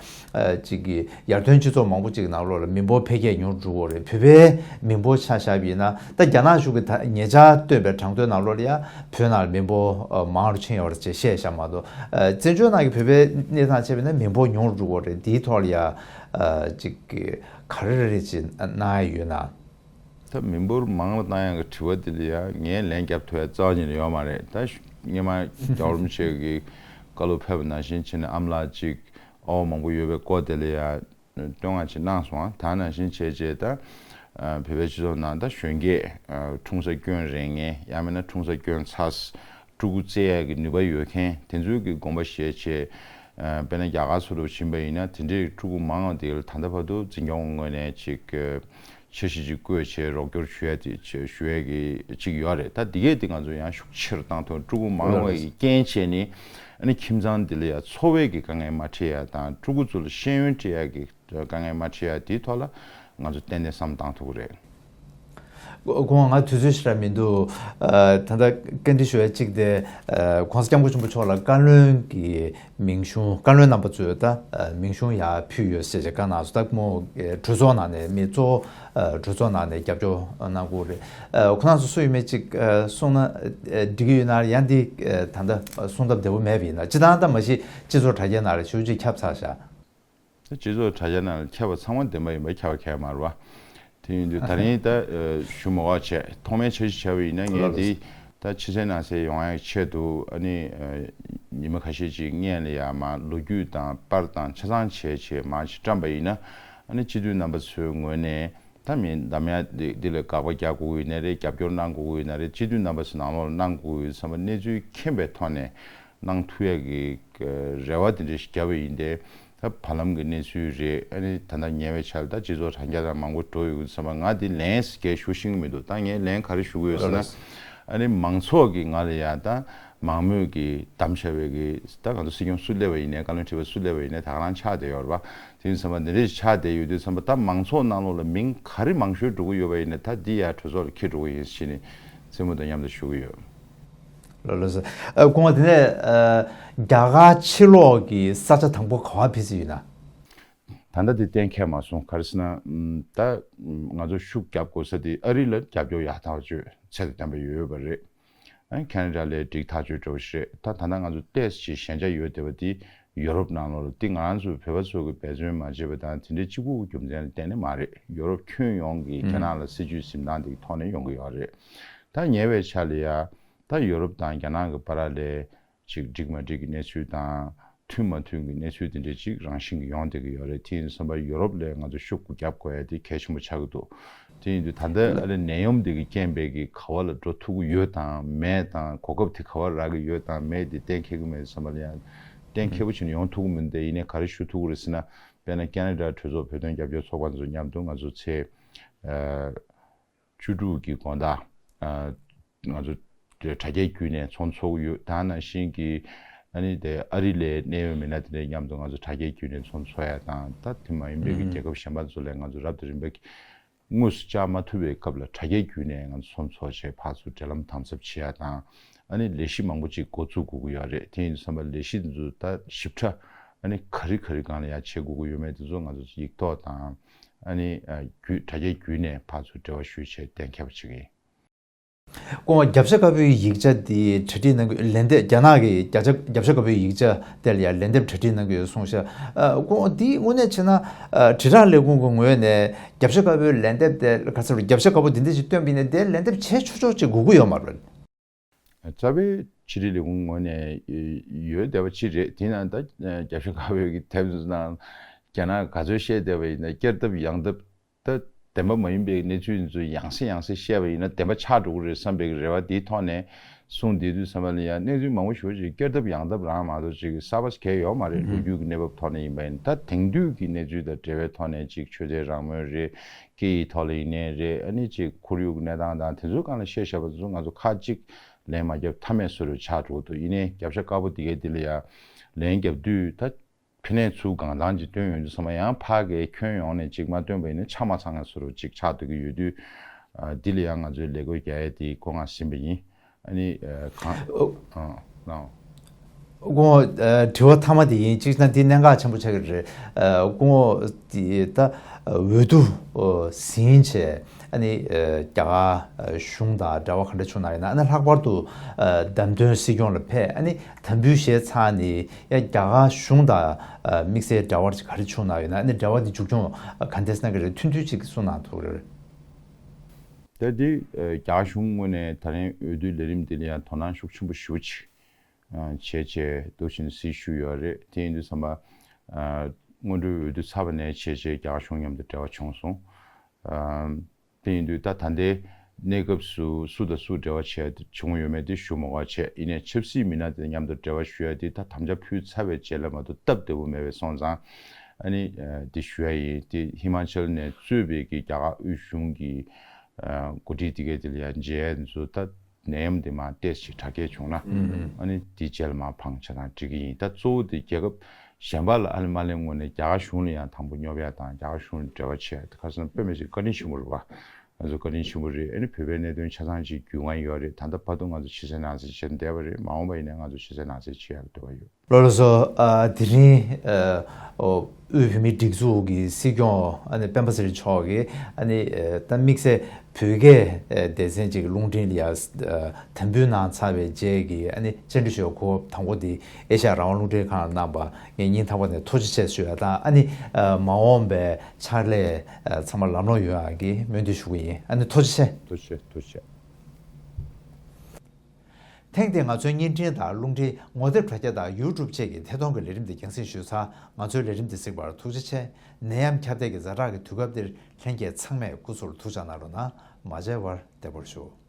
ཅིག་གི་ཡར་ཐོན་སྤྱི་ཚོགས་མང་པོ་ཅིག་ནང་ལོགས་ལ་མི་འབོར་འཕེལ་རྒྱས་ཉུང་རུ་འགྲོ་གི་རེད། བོད་པའི་མི་འབོར་ཆ་བཞག་པ་ཡིན་ན་ད་རྒྱ་ནག་གཞུང་གི་ད་ཉེ་ཆར་བཏོན་པའི་གྲངས་ཐོ་ནང་ལོགས་ལ་ཡ་བོད་ནང་ལ་མི་འབོར་ཨ་མང་རུ་ཕྱིན་ཡོད་རེད་ཅེས་བཤད་བཞག་མ་གཏོགས་ཨ་བཙན་བྱོལ་ནང་གི་བོད་པའི་གནས་སྟངས་བྱས་པ་ཡིན་ན་མི་འབོར་ཉུང་རུ་འགྲོ་གི་རེད། འདིའི་ཐོག་ལ་ཡ་ཨ་ཅིག་ག་རེ་རེ་ཅིག་གནང་ཡ་ཡོད་ན། ད་མི་འབོར་མང་ལ་བཏང་ཡག་གི་དྲི་བ་འདི་ལ་ཡ་ངས་ལན་རྒྱབ་ཐུབ་ཡ་རྩ་བ་ཉིད་ནས་ཡོད་མ་རེད། ད་སྔོན་མ་རྒྱལ་བ་རིན་པོ་ཆེ་གི་བཀའ་སློབ་ཕེབས་པ་ནང་བཞིན་བྱས་ནས་ཨ་མ་ལགས་ཅིག་ཨ་བ་མང་པོ་ཡོད་པའི་སྐོར་དེ་ལ་ཡ་བསྟོད་བསྔགས་ཅིག་གནང་སོང་། ད་ནང་བཞིན་བྱས་བྱས་ད་ཨ་བོད་པའི་སྤྱི་ཚོགས་ནང་ད་གཞོན་སྐྱེས་ཨ་འཁྲུངས་ས་སྐྱོན་རེག་མཁན་ཡང་མིན་ན་འཁྲུངས་ས་སྐྱོན་ཚར་ཕྲུ་གུ་བཙའ་ཡག་གི་ནུས་པ་ཡོད་མཁན་དེ་ཚོའི་གི་དགོངས་པ་བཞེས་བྱས་ཨ་དཔེར་ན་རྒྱ་གར་ཚོ་རུ་ཕྱིན་པ་ཡིན་ན་དེ་འདྲའི་ཕྲུ་གུ་མང་བ་དེ་ལ་ད་ལྟ་བར་དུ་འཛིན་སྐྱོང་ངོས་ནས་ཅིག་ཨ་འཆར་གཞི་ཅིག་བཀོད་བྱས་རོགས་སྐྱོར་ཞུ་ཡ་དེ་ཅིག་ཞུ་ཡ་གི་ཅིག་ཡོད་རེད། ད་འདི་གས་དེ་ང་ཚོ་ཡང་ཤུགས་ཆེ་རུ་བཏང་ཐུབ། ཕྲུ་གུ་མང་བ་ཡི་རྐྱེན་བྱས་ནས་ཨ་ནི་ཁྱིམ་ཚང་འདི་ལ་ཡ་འཚོ་བའི་གི་དཀའ་ངལ་མ་འཕྲད་ཡ་དང་ཕྲུ་གུ་ཚོ་ལ་ཤེས་ཡོན་སྤྲད་ཡ་གི་དཀའ་ངལ་མ་འཕྲད་ཡ་དེའི་ཐོག་ལ་ང་ཚོ་ཏན་ཏན་བསམ་བཏང་ཐུབ་ཀྱི་རེད། དགོངས་ང་དུས་ཚོད་ཞེ་དྲག་མི་འདུག་ཨ། ད་ལྟ་བཀའ་འདྲི་ཞུ་ཡ་གཅིག་དེ། ཨ། ༸གོང་ས་༸སྐྱབས་མགོན་ཆེན་པོ་མཆོག་ལ་བཀའ་བློན་གྱི་མིང་གཞུང་། བཀའ་བློན་རྣམ་པ་ཚོས་ད་མིང་གཞུང་ཡར་ཕུལ་ཡོད་ཟེར་བྱས་བཀའ་གནང་སོང་། ད་མོ་གྲོས་ཚོགས་ནང་ནས་མི་གཙོ་བོ་གྲོས་ཚོགས་ནང་ནས་རྒྱབ་སྐྱོར་གནང་དགོས་རེད། ཁོ་རང་ཚོ་སུ་ཡིན་མིན་གཅིག་གསུངས་ན་འགྲིག་གི་ཡོད་ན། ཡང་འདི་ད་ལྟ་གསུང་སྟབས་བདེ་པོ་མེད་པ་ཡིན་ན། སྤྱིར་བཏང་ད་མ་གཞི་སྤྱི་ཚོགས་དྲ་རྒྱའི་ནང་ལ་ཞེ་པོ་ཅིག་ཁྱབ་ཚར་བཞག་སྤྱི་ཚོགས་དྲ་རྒྱ་ནང་ལ་ཁྱབ་པ་ཚང་མ་བདེན་པ་ཡིན་པ་ཁྱབ་པ་གང་ཡང་མ་རེད་བ། དེ་ཡིན་དུས་ད་རིང་ད་ཞུ་མ་དགོས་བྱས། ཐོག་མའི་འཆར་གཞི་བྱས་པ་ཡིན་ན། ངས་འདི་ད་ཕྱི་གསལ་ནང་གསལ་ཡོང་ཡག་ཆེད་དུ། ཨ་ནི་ཉི་མ་ཁ་ཤས་ཅིག་སྔོན་ལ་ཡ་མར་ལོ་རྒྱུས་དང་པར་དང་ཆ་ཚང་བྱས་བྱས་མར་ཅིག་བཀྲམ་པ་ཡིན་ན། ཨ་ནི་སྤྱི་འཐུས་རྣམ་པ་ཚོའི་ངོས་ནས་ད་མི་འདམ་ཡ་འདི་འདི་ལ་དགག་པ་རྒྱག་དགོས་ཀྱི་ཡོད་ན་རེད། རྒྱབ་སྐྱོར་གནང་དགོས་ཀྱི་ཡོད་ན་རེད། སྤྱི་འཐུས་རྣམ་པ་ཚོ་ནང་ལོགས་ལ་གནང་དགོས་ཀྱི་ཡོད་བསམ་པ། གནས་ཚུལ་མཁྱེན་པའི་ཐོག་ནས་གནང་ཐུབ་ཡག་གི་རེ་བ་དེ་འདྲ་ཞིག་བརྒྱབ་པ་ཡིན་ཏེ། ད་བར་ལམ་གྱི་གནས་ཚུལ་རེད། ཨ་ནི་ད་ལྟ་ཉེ་བའི་ཆར་ད་སྤྱི་ཚོགས་དྲ་རྒྱ་དང་མང་པོ་འགྲོ་ཡོད་ཀྱི་བསམ་པ། ང་དེ་ལན་ཞིག་ཞུ་ཤེས་ཀྱི་མི་འདུག་ད་ངས་ལན་ག་རེ་ཞུ་གི་ཡོད་ཟེར་ན། ཨ་ནི་མང་ཚོགས་ཀྱིས་ང་ལ་ཡ་ད་མང་མོས་ཀྱིས་བདམས་བཞག་པའི་གི། ད་ང་ཚོ་སྲིད་སྐྱོང་སུ་སླེབས་པ་ཡིན་ནའི། བཀའ་བློན་ཁྲི་པ་སུ་སླེབས་པ་ཡིན་ནའི། ད་ག་རང་ཆགས་བསྡད་ཡོད་རེད་པ། དེ་ཡིན་བསམ་པ། འདི་འདྲ་ཞིག་ཆགས་བསྡད་ཡོད་དུས་ཙམ་པ། ད་མང་ཚོགས་ནང་ལོགས་ལ་མིང་ག་རེ་མང་ཤོས་འགྲོ་གི་ཡོད་པ་ཡིན་ནའི། ད་འདི་ཡ་གྲོས་ཚོགས་ལ་འཁྱེར་འགྲོ་གི་ཡིན་ཞེས་ནས་རྩེད་མོ་དང་མཉམ་དུ་ཞུ་གི་ཡོད། ལགས་ལགས་སོ། ཨ། སྐུ་ངོ་དེ་ནས། ཨ། རྒྱ་གར་ཕྱི་ལོགས་ཀྱི་ས་ཆ་དང་པོ་ག་པར་ཕེབས་ཀྱི་ཡོད་ན། ད་ལྟ་དེ་གཏན་འཁེལ་མ་སོང་། ག་རེ་ཟེར་ན། ཨམ། ད་ང་ཚོ་ཤུགས་རྒྱབ་དགོས་ས་དེ་ཨ་རི་ལ་རྒྱབ་སྐྱོར་ཡག་ཐག་ཆོད་ཚད་དང་ལྡན་པ་ཡོད་པ་རེད། ཨ། ཁེ་ན་ཌ་ལ་འགྲིག་ཐག་ཆོད་འདྲ་བོ་ཞིག་རེད། ད་ད་ལྟ་ང་ཚོ་ཏོག་ཙམ་ཞན་ཆ་ཡོད་བསྡད་པ་དེ་ཡོ་རོབ་ནང་ལོགས་ལ། དེ་ང་རང་ཚོ་བོད་པ་ཚོ་གིས་འབད་བརྩོན་མ་བྱས་པ་དང་དེ་འདྲའི་གཅིག་པུ་གི་རྒྱུ་མཚན་ལ་བརྟེན་ནས་མ་རེད། ཡོ་རོབ་ཁྱོན་ཡོངས་ཀྱི་རྒྱ་ནག་ལ་སྲིད་ཇུས་འཛིན་སྟངས་དེ་གི་ཐོག་ནས་ཡོང་གི་ཡོད་རེད། ད་ཉེ་བའི་ཆར་ལ་ཡ་ད་ཡོ་རོབ་དང་རྒྱ་ནག་གི་བར་ལ་ཅིག་འགྲིག་མ་འགྲིག་གི་གནས་ཚུལ་དང་། མཐུན་མ་མཐུན་གྱི་གནས་ཚུལ་དེ་འདྲ་ཅིག་རང་བཞིན་གྱིས་ཡོང་བསྡད་ཀྱི་ཡོད་རེད། དེ་ཡིན་དུས་ཙམ་པ་ཡོ་རོབ་ལ་ང་ཚོ་ཤུགས་རྒྱབ་དགོས་ཡ་དེ་གལ་ཆེན་པོ་ཆགས་ཀྱི་འདུག་དེ་ཡིན་དུས་ད་ལྟ་ཨ་ལས་ནད་ཡམས་འདི་གི་རྐྱེན་པས་ཀྱི་ག་བ་ལ་འགྲོ་ཐུབ་ཀྱི་ཡོད་དང་མེད་དང་། གོ་སྐབས་དེ་ག་བ་རག་གི་ཡོད་དང་མེད་དེ་གཏན་འཁེལ་གྱི་མེད་དུས་ཙམ་པ་ལ་ཡང་གཏན་འཁེལ་པོ་བྱས་ནས་ཡོང་ཐུབ་ཀྱི་མི་འདུག་ཡིན་ནའི་ག་རེ་ཞུ་ཐུབ་ཀྱི་རེད་ཟེར་ན། དཔེར་ན་ཁེ་ན་ཌ་གྲོས་ཚོགས་བོད་དོན་རྒྱབ་སྐྱོར་ཚོགས་པ་ཚོ་མཉམ་དུ་ང་ཚོ་ཚེས་ཨ་བཅུ་དྲུག་གི་དགོང་དག་ཨ་ང་ཚོ་དྲ་རྒྱའི་བརྒྱུད་ནས་ཚོགས་འཚོགས་ཡོད། ད་ནང་བཞིན་གྱི་ཨ་ནི་དེ་ཨ་རི་ལ་གནད་ཡོད་མི་སྣ་དེ་འདྲའི་མཉམ་དུ་ང་ཚོ་དྲ་རྒྱའི་བརྒྱུད་ནས་ཚོགས་འཚོགས་ཡ་དང་། ད་དེ་མ་ཡིན་པའི་གི་རྒྱལ་ཁབ་གཞན་པ་ཚོ་ལ་ང་ཚོ་རབ་དང་རིམ་པ་གི་དངོས་སུ་བཅར་མ་ཐུབ་པའི་སྐབས་ལ་དྲ་རྒྱའི་བརྒྱུད་ནས་ང་ཚོ་ཚོགས་འཚོགས་བྱས་ཕར་ཚུར་འབྲེལ་ལམ་དམ་ཟབ་བྱེད་ཡ་དང་། ཨ་ནི་ལས་གཞི་མང་པོ་ཅིག་འགོ་འཛུགས་དགོས་ཀྱི་ཡོད་རེད། དེ་ཡིན་དུས་ཙམ་པ་ལས་གཞི་དེ་ཚོ་ད་ཞིབ་ཕྲ་ཨ་ནི་ག་རེ་ག་རེ་སྒང་ལ་ཡ་བྱེད་དགོས་ཀྱི་ཡོད་མེད་དེ་ཚོ་ང་ཚོ་ཡིག་ཐོག་དང་། ཨ་ནི་ཨ་བརྒྱུད་དྲ་རྒྱའི་བརྒྱུད་ནས་ཕར་ཚུར་འབྲེལ་བ་ཞུས་བྱས་གཏན་འཁེལ་བ་བྱེད་ཀྱི་ཡིན། སྐུ་ངོ་རྒྱབ་ཤ་དཀར་པོའི་ཡིག་ཆ་འདི་གྲ་སྒྲིག་གནང་གི་ལན་འདེབས། རྒྱ་ནག་གི་རྒྱ་ཆ་རྒྱབ་ཤ་དཀར་པོའི་ཡིག་ཆ་དེ་ལ་ཡང་ལན་འདེབས་གྲ་སྒྲིག་གནང་གི་ཡོད་གསུངས་ཤག་ཨ། སྐུ་ངོ་འདི་དངོས་གནས་བྱས་ན། ཨ། དྲིལ་བསྒྲགས་ལས་ཁུངས་ཀྱི་ངོས་ནས་རྒྱབ་ཤ་དཀར་པོའི་ལན་འདེབས་དེ་ག་ཚོད་རེད། རྒྱབ་ཤ་དཀར་པོ་འདི་འདྲ་ཞིག་བཏོན་པ་ཡིན་ན་དེ་ལན་འདེབས་བྱེད་ཆོག་ཆོག་ཅིག་དགོས་ཀྱི་ཡོད་མ་རེད། རྩ་བའི་ཕྱི་དྲིལ་ལས་ཁུངས་ངོས་ནས་ཡོད་བསྡད་པ་ཅིག་རེད། དེ་ཡིན་ན་ད་རྒྱབ་ཤ་དཀར་པོའི་གི་དེབ་ནང་རྒྱ་ནག་ག་ཚོད་བཤད་བསྡད་པ་ཡིན་ན། བསྐྱར་ལྡབ་ཡང་ལྡབ། ད་བདེན་པ་མ་ཡིན་པའི་གནས་ཚུལ་འདི་ཚོ་ཡང་སེ་ཡང་སེ་བཤད་པ་ཡིན་ན་བདེན་པ་ཆགས་འགྲོ་གི་རེད་བསམ་པའི་རེ་བ་དེའི་ཐོག་ནས་གསུངས་བསྡད་དུས་ཙམ་པ་ལ་ཡང་། གནས་ཚུལ་མང་པོ་ཞེ་པོ་ཅིག་བསྐྱར་ལྡབ་ཡང་ལྡབ་རང་མ་གཏོགས་ཅིག་གསར་པ་གང་ཡང་ཡོད་མ་རེད། ལོ་རྒྱུས་ཀྱི་གནས་བབ་ཐོག་ནས་ཡིན་པ་ཡིན་ན། ད་དེང་དུས་ཀྱི་གནས་ཚུལ་དང་འབྲེལ་བའི་ཐོག་ནས་ཅིག་ཆོས་དད་རང་མོས་རེད། སྐད་ཡིག་ཐོག་ལ་ཡིན་ནའི་རེད། ཨ་ནི་ཅིག་ཁོར་ཡུག་གི་གནས་སྟངས་དང་དེ་ཚོའི་སྒང་ལ་བཤད་བཞག་པ་དེ་ཚོ་ང་ཚོ་ཁ་གཅིག་ལན་མ་བརྒྱབ་མཐའ་མེད་བཟོ་འདྲ་ཆགས་འགྲོ་གི་འདུག་ཡིན་ནའི་རྒྱབ་ཤ་དཀར་པོ་འདི་གའི་འདི་ལ་ཡང་ལན་བརྒྱབ་དུས་ད། ཕན་ནས་ཚུར་གང་ཐང་ཅིག་བཏོན་ཡོང་དུས་ཙམ་པ་ཡང་ཕ་གིའི་ཁྱོན་ཡོངས་ནས་ཅིག་མ་བཏོན་པ་ཡིན་ན་ཆ་མ་ཚང་ཡ་བཟོ་འདྲ་ཅིག་ཆགས་སྡོད་ཀྱི་ཡོད་དུས། ཨ། འདི་ལ་ཡང་ང་ཚོས་ལས་འགུལ་རྒྱག་ཡས་དེ་བསྐོ་མངགས་ཟིན་པ་ཡིན། ཨ་ནི། ཨ། གང་། ཨོ། ཨ། ལགས། སྐུ་ངོ། ཨ། དྲི་བ་མཐའ་མ་དེ་ཡིན། གཅིག་ན་འདི་གནད་འགག་ཆེན་པོ་ཆགས་ཀྱི་རེད། ཨ། སྐུ་ངོ་དེ་ད་འོས་བསྡུ་ཟིན་བྱས། ཨ་ནི། ཨ། རྒྱ་གར་གཞུང་དང་འབྲེལ་བ་ག་འདྲ་བྱུང་ན་ཡོད་ན། ཨ་ནི་ལྷག་པར་དུ། ཨ། བདམས་ཐོན་སྲིད་སྐྱོང་ལ་ཕེབས། ཨ་ནི་དམ་འབུལ་བཞེས་ཚར་ནས་ཡང་རྒྱ་གར་གཞུང་དང་། ཨ། དམིགས་བསལ་འབྲེལ་བ་ག་རེ་བྱུང་ན་ཡོད་ན། ཨ་ནི་འབྲེལ་བ་འདི་མཇུག་སྐྱོང་ག་འདྲས་གནང་གི་རེད། ཐུང་ཐུང་ཅིག་གསུངས་གནང་ཐུབ་ཀྱི་རེད། ད་འདི། ཨ། རྒྱ་གར་གཞུང་ངོས་ནས་ད་རིང་འོས་བསྡུ་ལས་རིམ་འདི་ལ་ཡང་དོ་སྣང་ཤུགས་ཆེན་པོ་ཞེ་པོ་ཅིག་ཨ། བྱས་བྱས་འདུག་བཞིན་གཟིགས་བཞུགས་ཡོད་རེད། དེ་ཡིན་དུས་ཙམ་པ། ཨ། སྔོན་འགྲོའི་འོས་བསྡུ་ཚར་བ་ནས་བྱས་བྱས་རྒྱ་གར་གཞུང་མཉམ་དུ་འབྲེལ་བ་བྱུང་སོང་། ཨ། དེ་ཡིན་དུས་ད་ད་ལྟའི་གནས་སྐབས་སུ་སུ་དང་སུ་འབྲེལ་བ་བྱས་བྱུང་ཡོད་མེད་དེ་ཞུ་མ་དགོས་བྱས། ཡིན་ནའི་ཆབ་སྲིད་མི་སྣ་དེ་མཉམ་དུ་འབྲེལ་བ་ཞུ་ཡ་དེ་ད་དམ་བཅའ་ཕུལ་ཚར་བའི་རྗེས་ལ་མ་གཏོགས་སྟབས་བདེ་པོ་མེད་པ་སོང་ཙང་། ཨ་ནི། ཨ། དེ་ཞུ་ཡ་ཡིན། དེ་ཧི་མ་ཅལ་ནས་གཙོས་པའི་གི་རྒྱ་གར་དབུས་གཞུང་གི། ཨ། འགོ་ཁྲིད་དེ་གའི་དེ་ལ་ཡང་མཇལ་ཡ་དེ་ཚོ་ད། ནད་ཡམས་འདི་མར་ཏོག་ཙམ་དྲག་སྐྱེད་བྱུང་ན། ཨ་ནི་དེའི་རྗེས་ལ་མར་བང་ཆ་དང་འགྲིག་གི་ཡིན། ད་གཙོ་བོ་དེ་རྒྱལ་ཁབ་གཞན་པ་ལ་ཨ་ལེ་མ་ལེ་ངོས་ནས་རྒྱ་གར་གཞུང་ལ་ཡང་དང་པོ་སྙོབ་ཡ་དང་། རྒྱ་གར་གཞུང་ལ་འབྲེལ་བ་བྱས། དེ་ཁ་སང་དཔེ་མི་སྲིད་བཀའ་དྲིན་ཆེན་པོ་རེད་བ། ང་ཚོ་བཀའ་དྲིན་ཆེན་པོ་རེད། ཨ་ནི་བོད་པའི་གནད་དོན་ཆ་ཚང་ཅིག་རྒྱུས་མངའ་ཡོད་རེད། ད་ལྟ་བར་དུ་ང་ཚོ་ཕྱི་གསལ་ནང་གསལ་བྱས་བསྡད་པ་རེད། མ་འོངས་པ་ཡིན་ན་ང་ཚོ་ཕྱི་གསལ་ནང་གསལ་བྱེད་ཡག་འདོད་པ་ཡོད། ལགས་སོ། ཨ། དེ་རིང་ཨ། དབུས་བོད་མིའི་སྒྲིག་འཛུགས་ཀྱི་སྲིད་སྐྱོང་ཨ་ནི་སྤེན་པ་ཚེ་རིང་མཆོག་གིས་ཨ་ནི་ཨ། ད་དམིགས་བསལ་བོད་སྐད་ཨ། སྡེ་ཚན་ཅིག་རླུང་འཕྲིན་ལ་ཡ་ཨ། དམ་འབུལ་གནང་ཚར་བའི་རྗེས་ཀྱི་ཨ་ནི་བཅར་འདྲི་ཞུ་བའི་གོ་སྐབས་དང་པོ་འདི་ཨེ་ཤ་ཡ་རང་དབང་རླུང་འཕྲིན་ཁང་ལ་གནང་བར་ངས་སྙིང་ཐག་པ་ནས་ཐུགས་རྗེ་ཆེ་ཞུ་ཡ་དང་། ཨ་ནི་ཨ། མ་འོངས་པའི་ཕྱག་ལས་ཨ། ཚང་མ་ལམ་ལྷོང་ཡོང་ཡག་གི་སྨོན་འདུན་ཞུ་གི་ཡིན། ཨ་ནི་ཐུགས་རྗེ་ཆེ། ཐུགས་རྗེ་ཆེ། ཐུགས་རྗེ་ཆེ། ཐེངས་འདིའི་ང་ཚོའི་བརྙན་འཕྲིན་དང་རླུང་འཕྲིན་ངོ་དེབ་དྲ་རྒྱ་དང་ཡུ་ཊུབ་བཅས་ཀྱི་ཐད་གཏོང་གི་ལས་རིམ་འདི་རྒྱང་སྲིང་ཞུས་ཚར། ང་ཚོའི་ལས་རིམ་འདི་གཟིགས་པར་ཐུགས་རྗེ་ཆེ། ནད་ཡམས་ཁྱབ་གདལ་གྱི་ཛ་དྲག་གི་དུས་སྐབས་འདིར་ལྷན་རྒྱས་ཚང་མས་སྐུ་གཟུགས་ལ་ཐུགས་ཅག་གནང་རོགས་གནང་། མ་མཇལ་བར་བདེ་པོར་བཞུགས།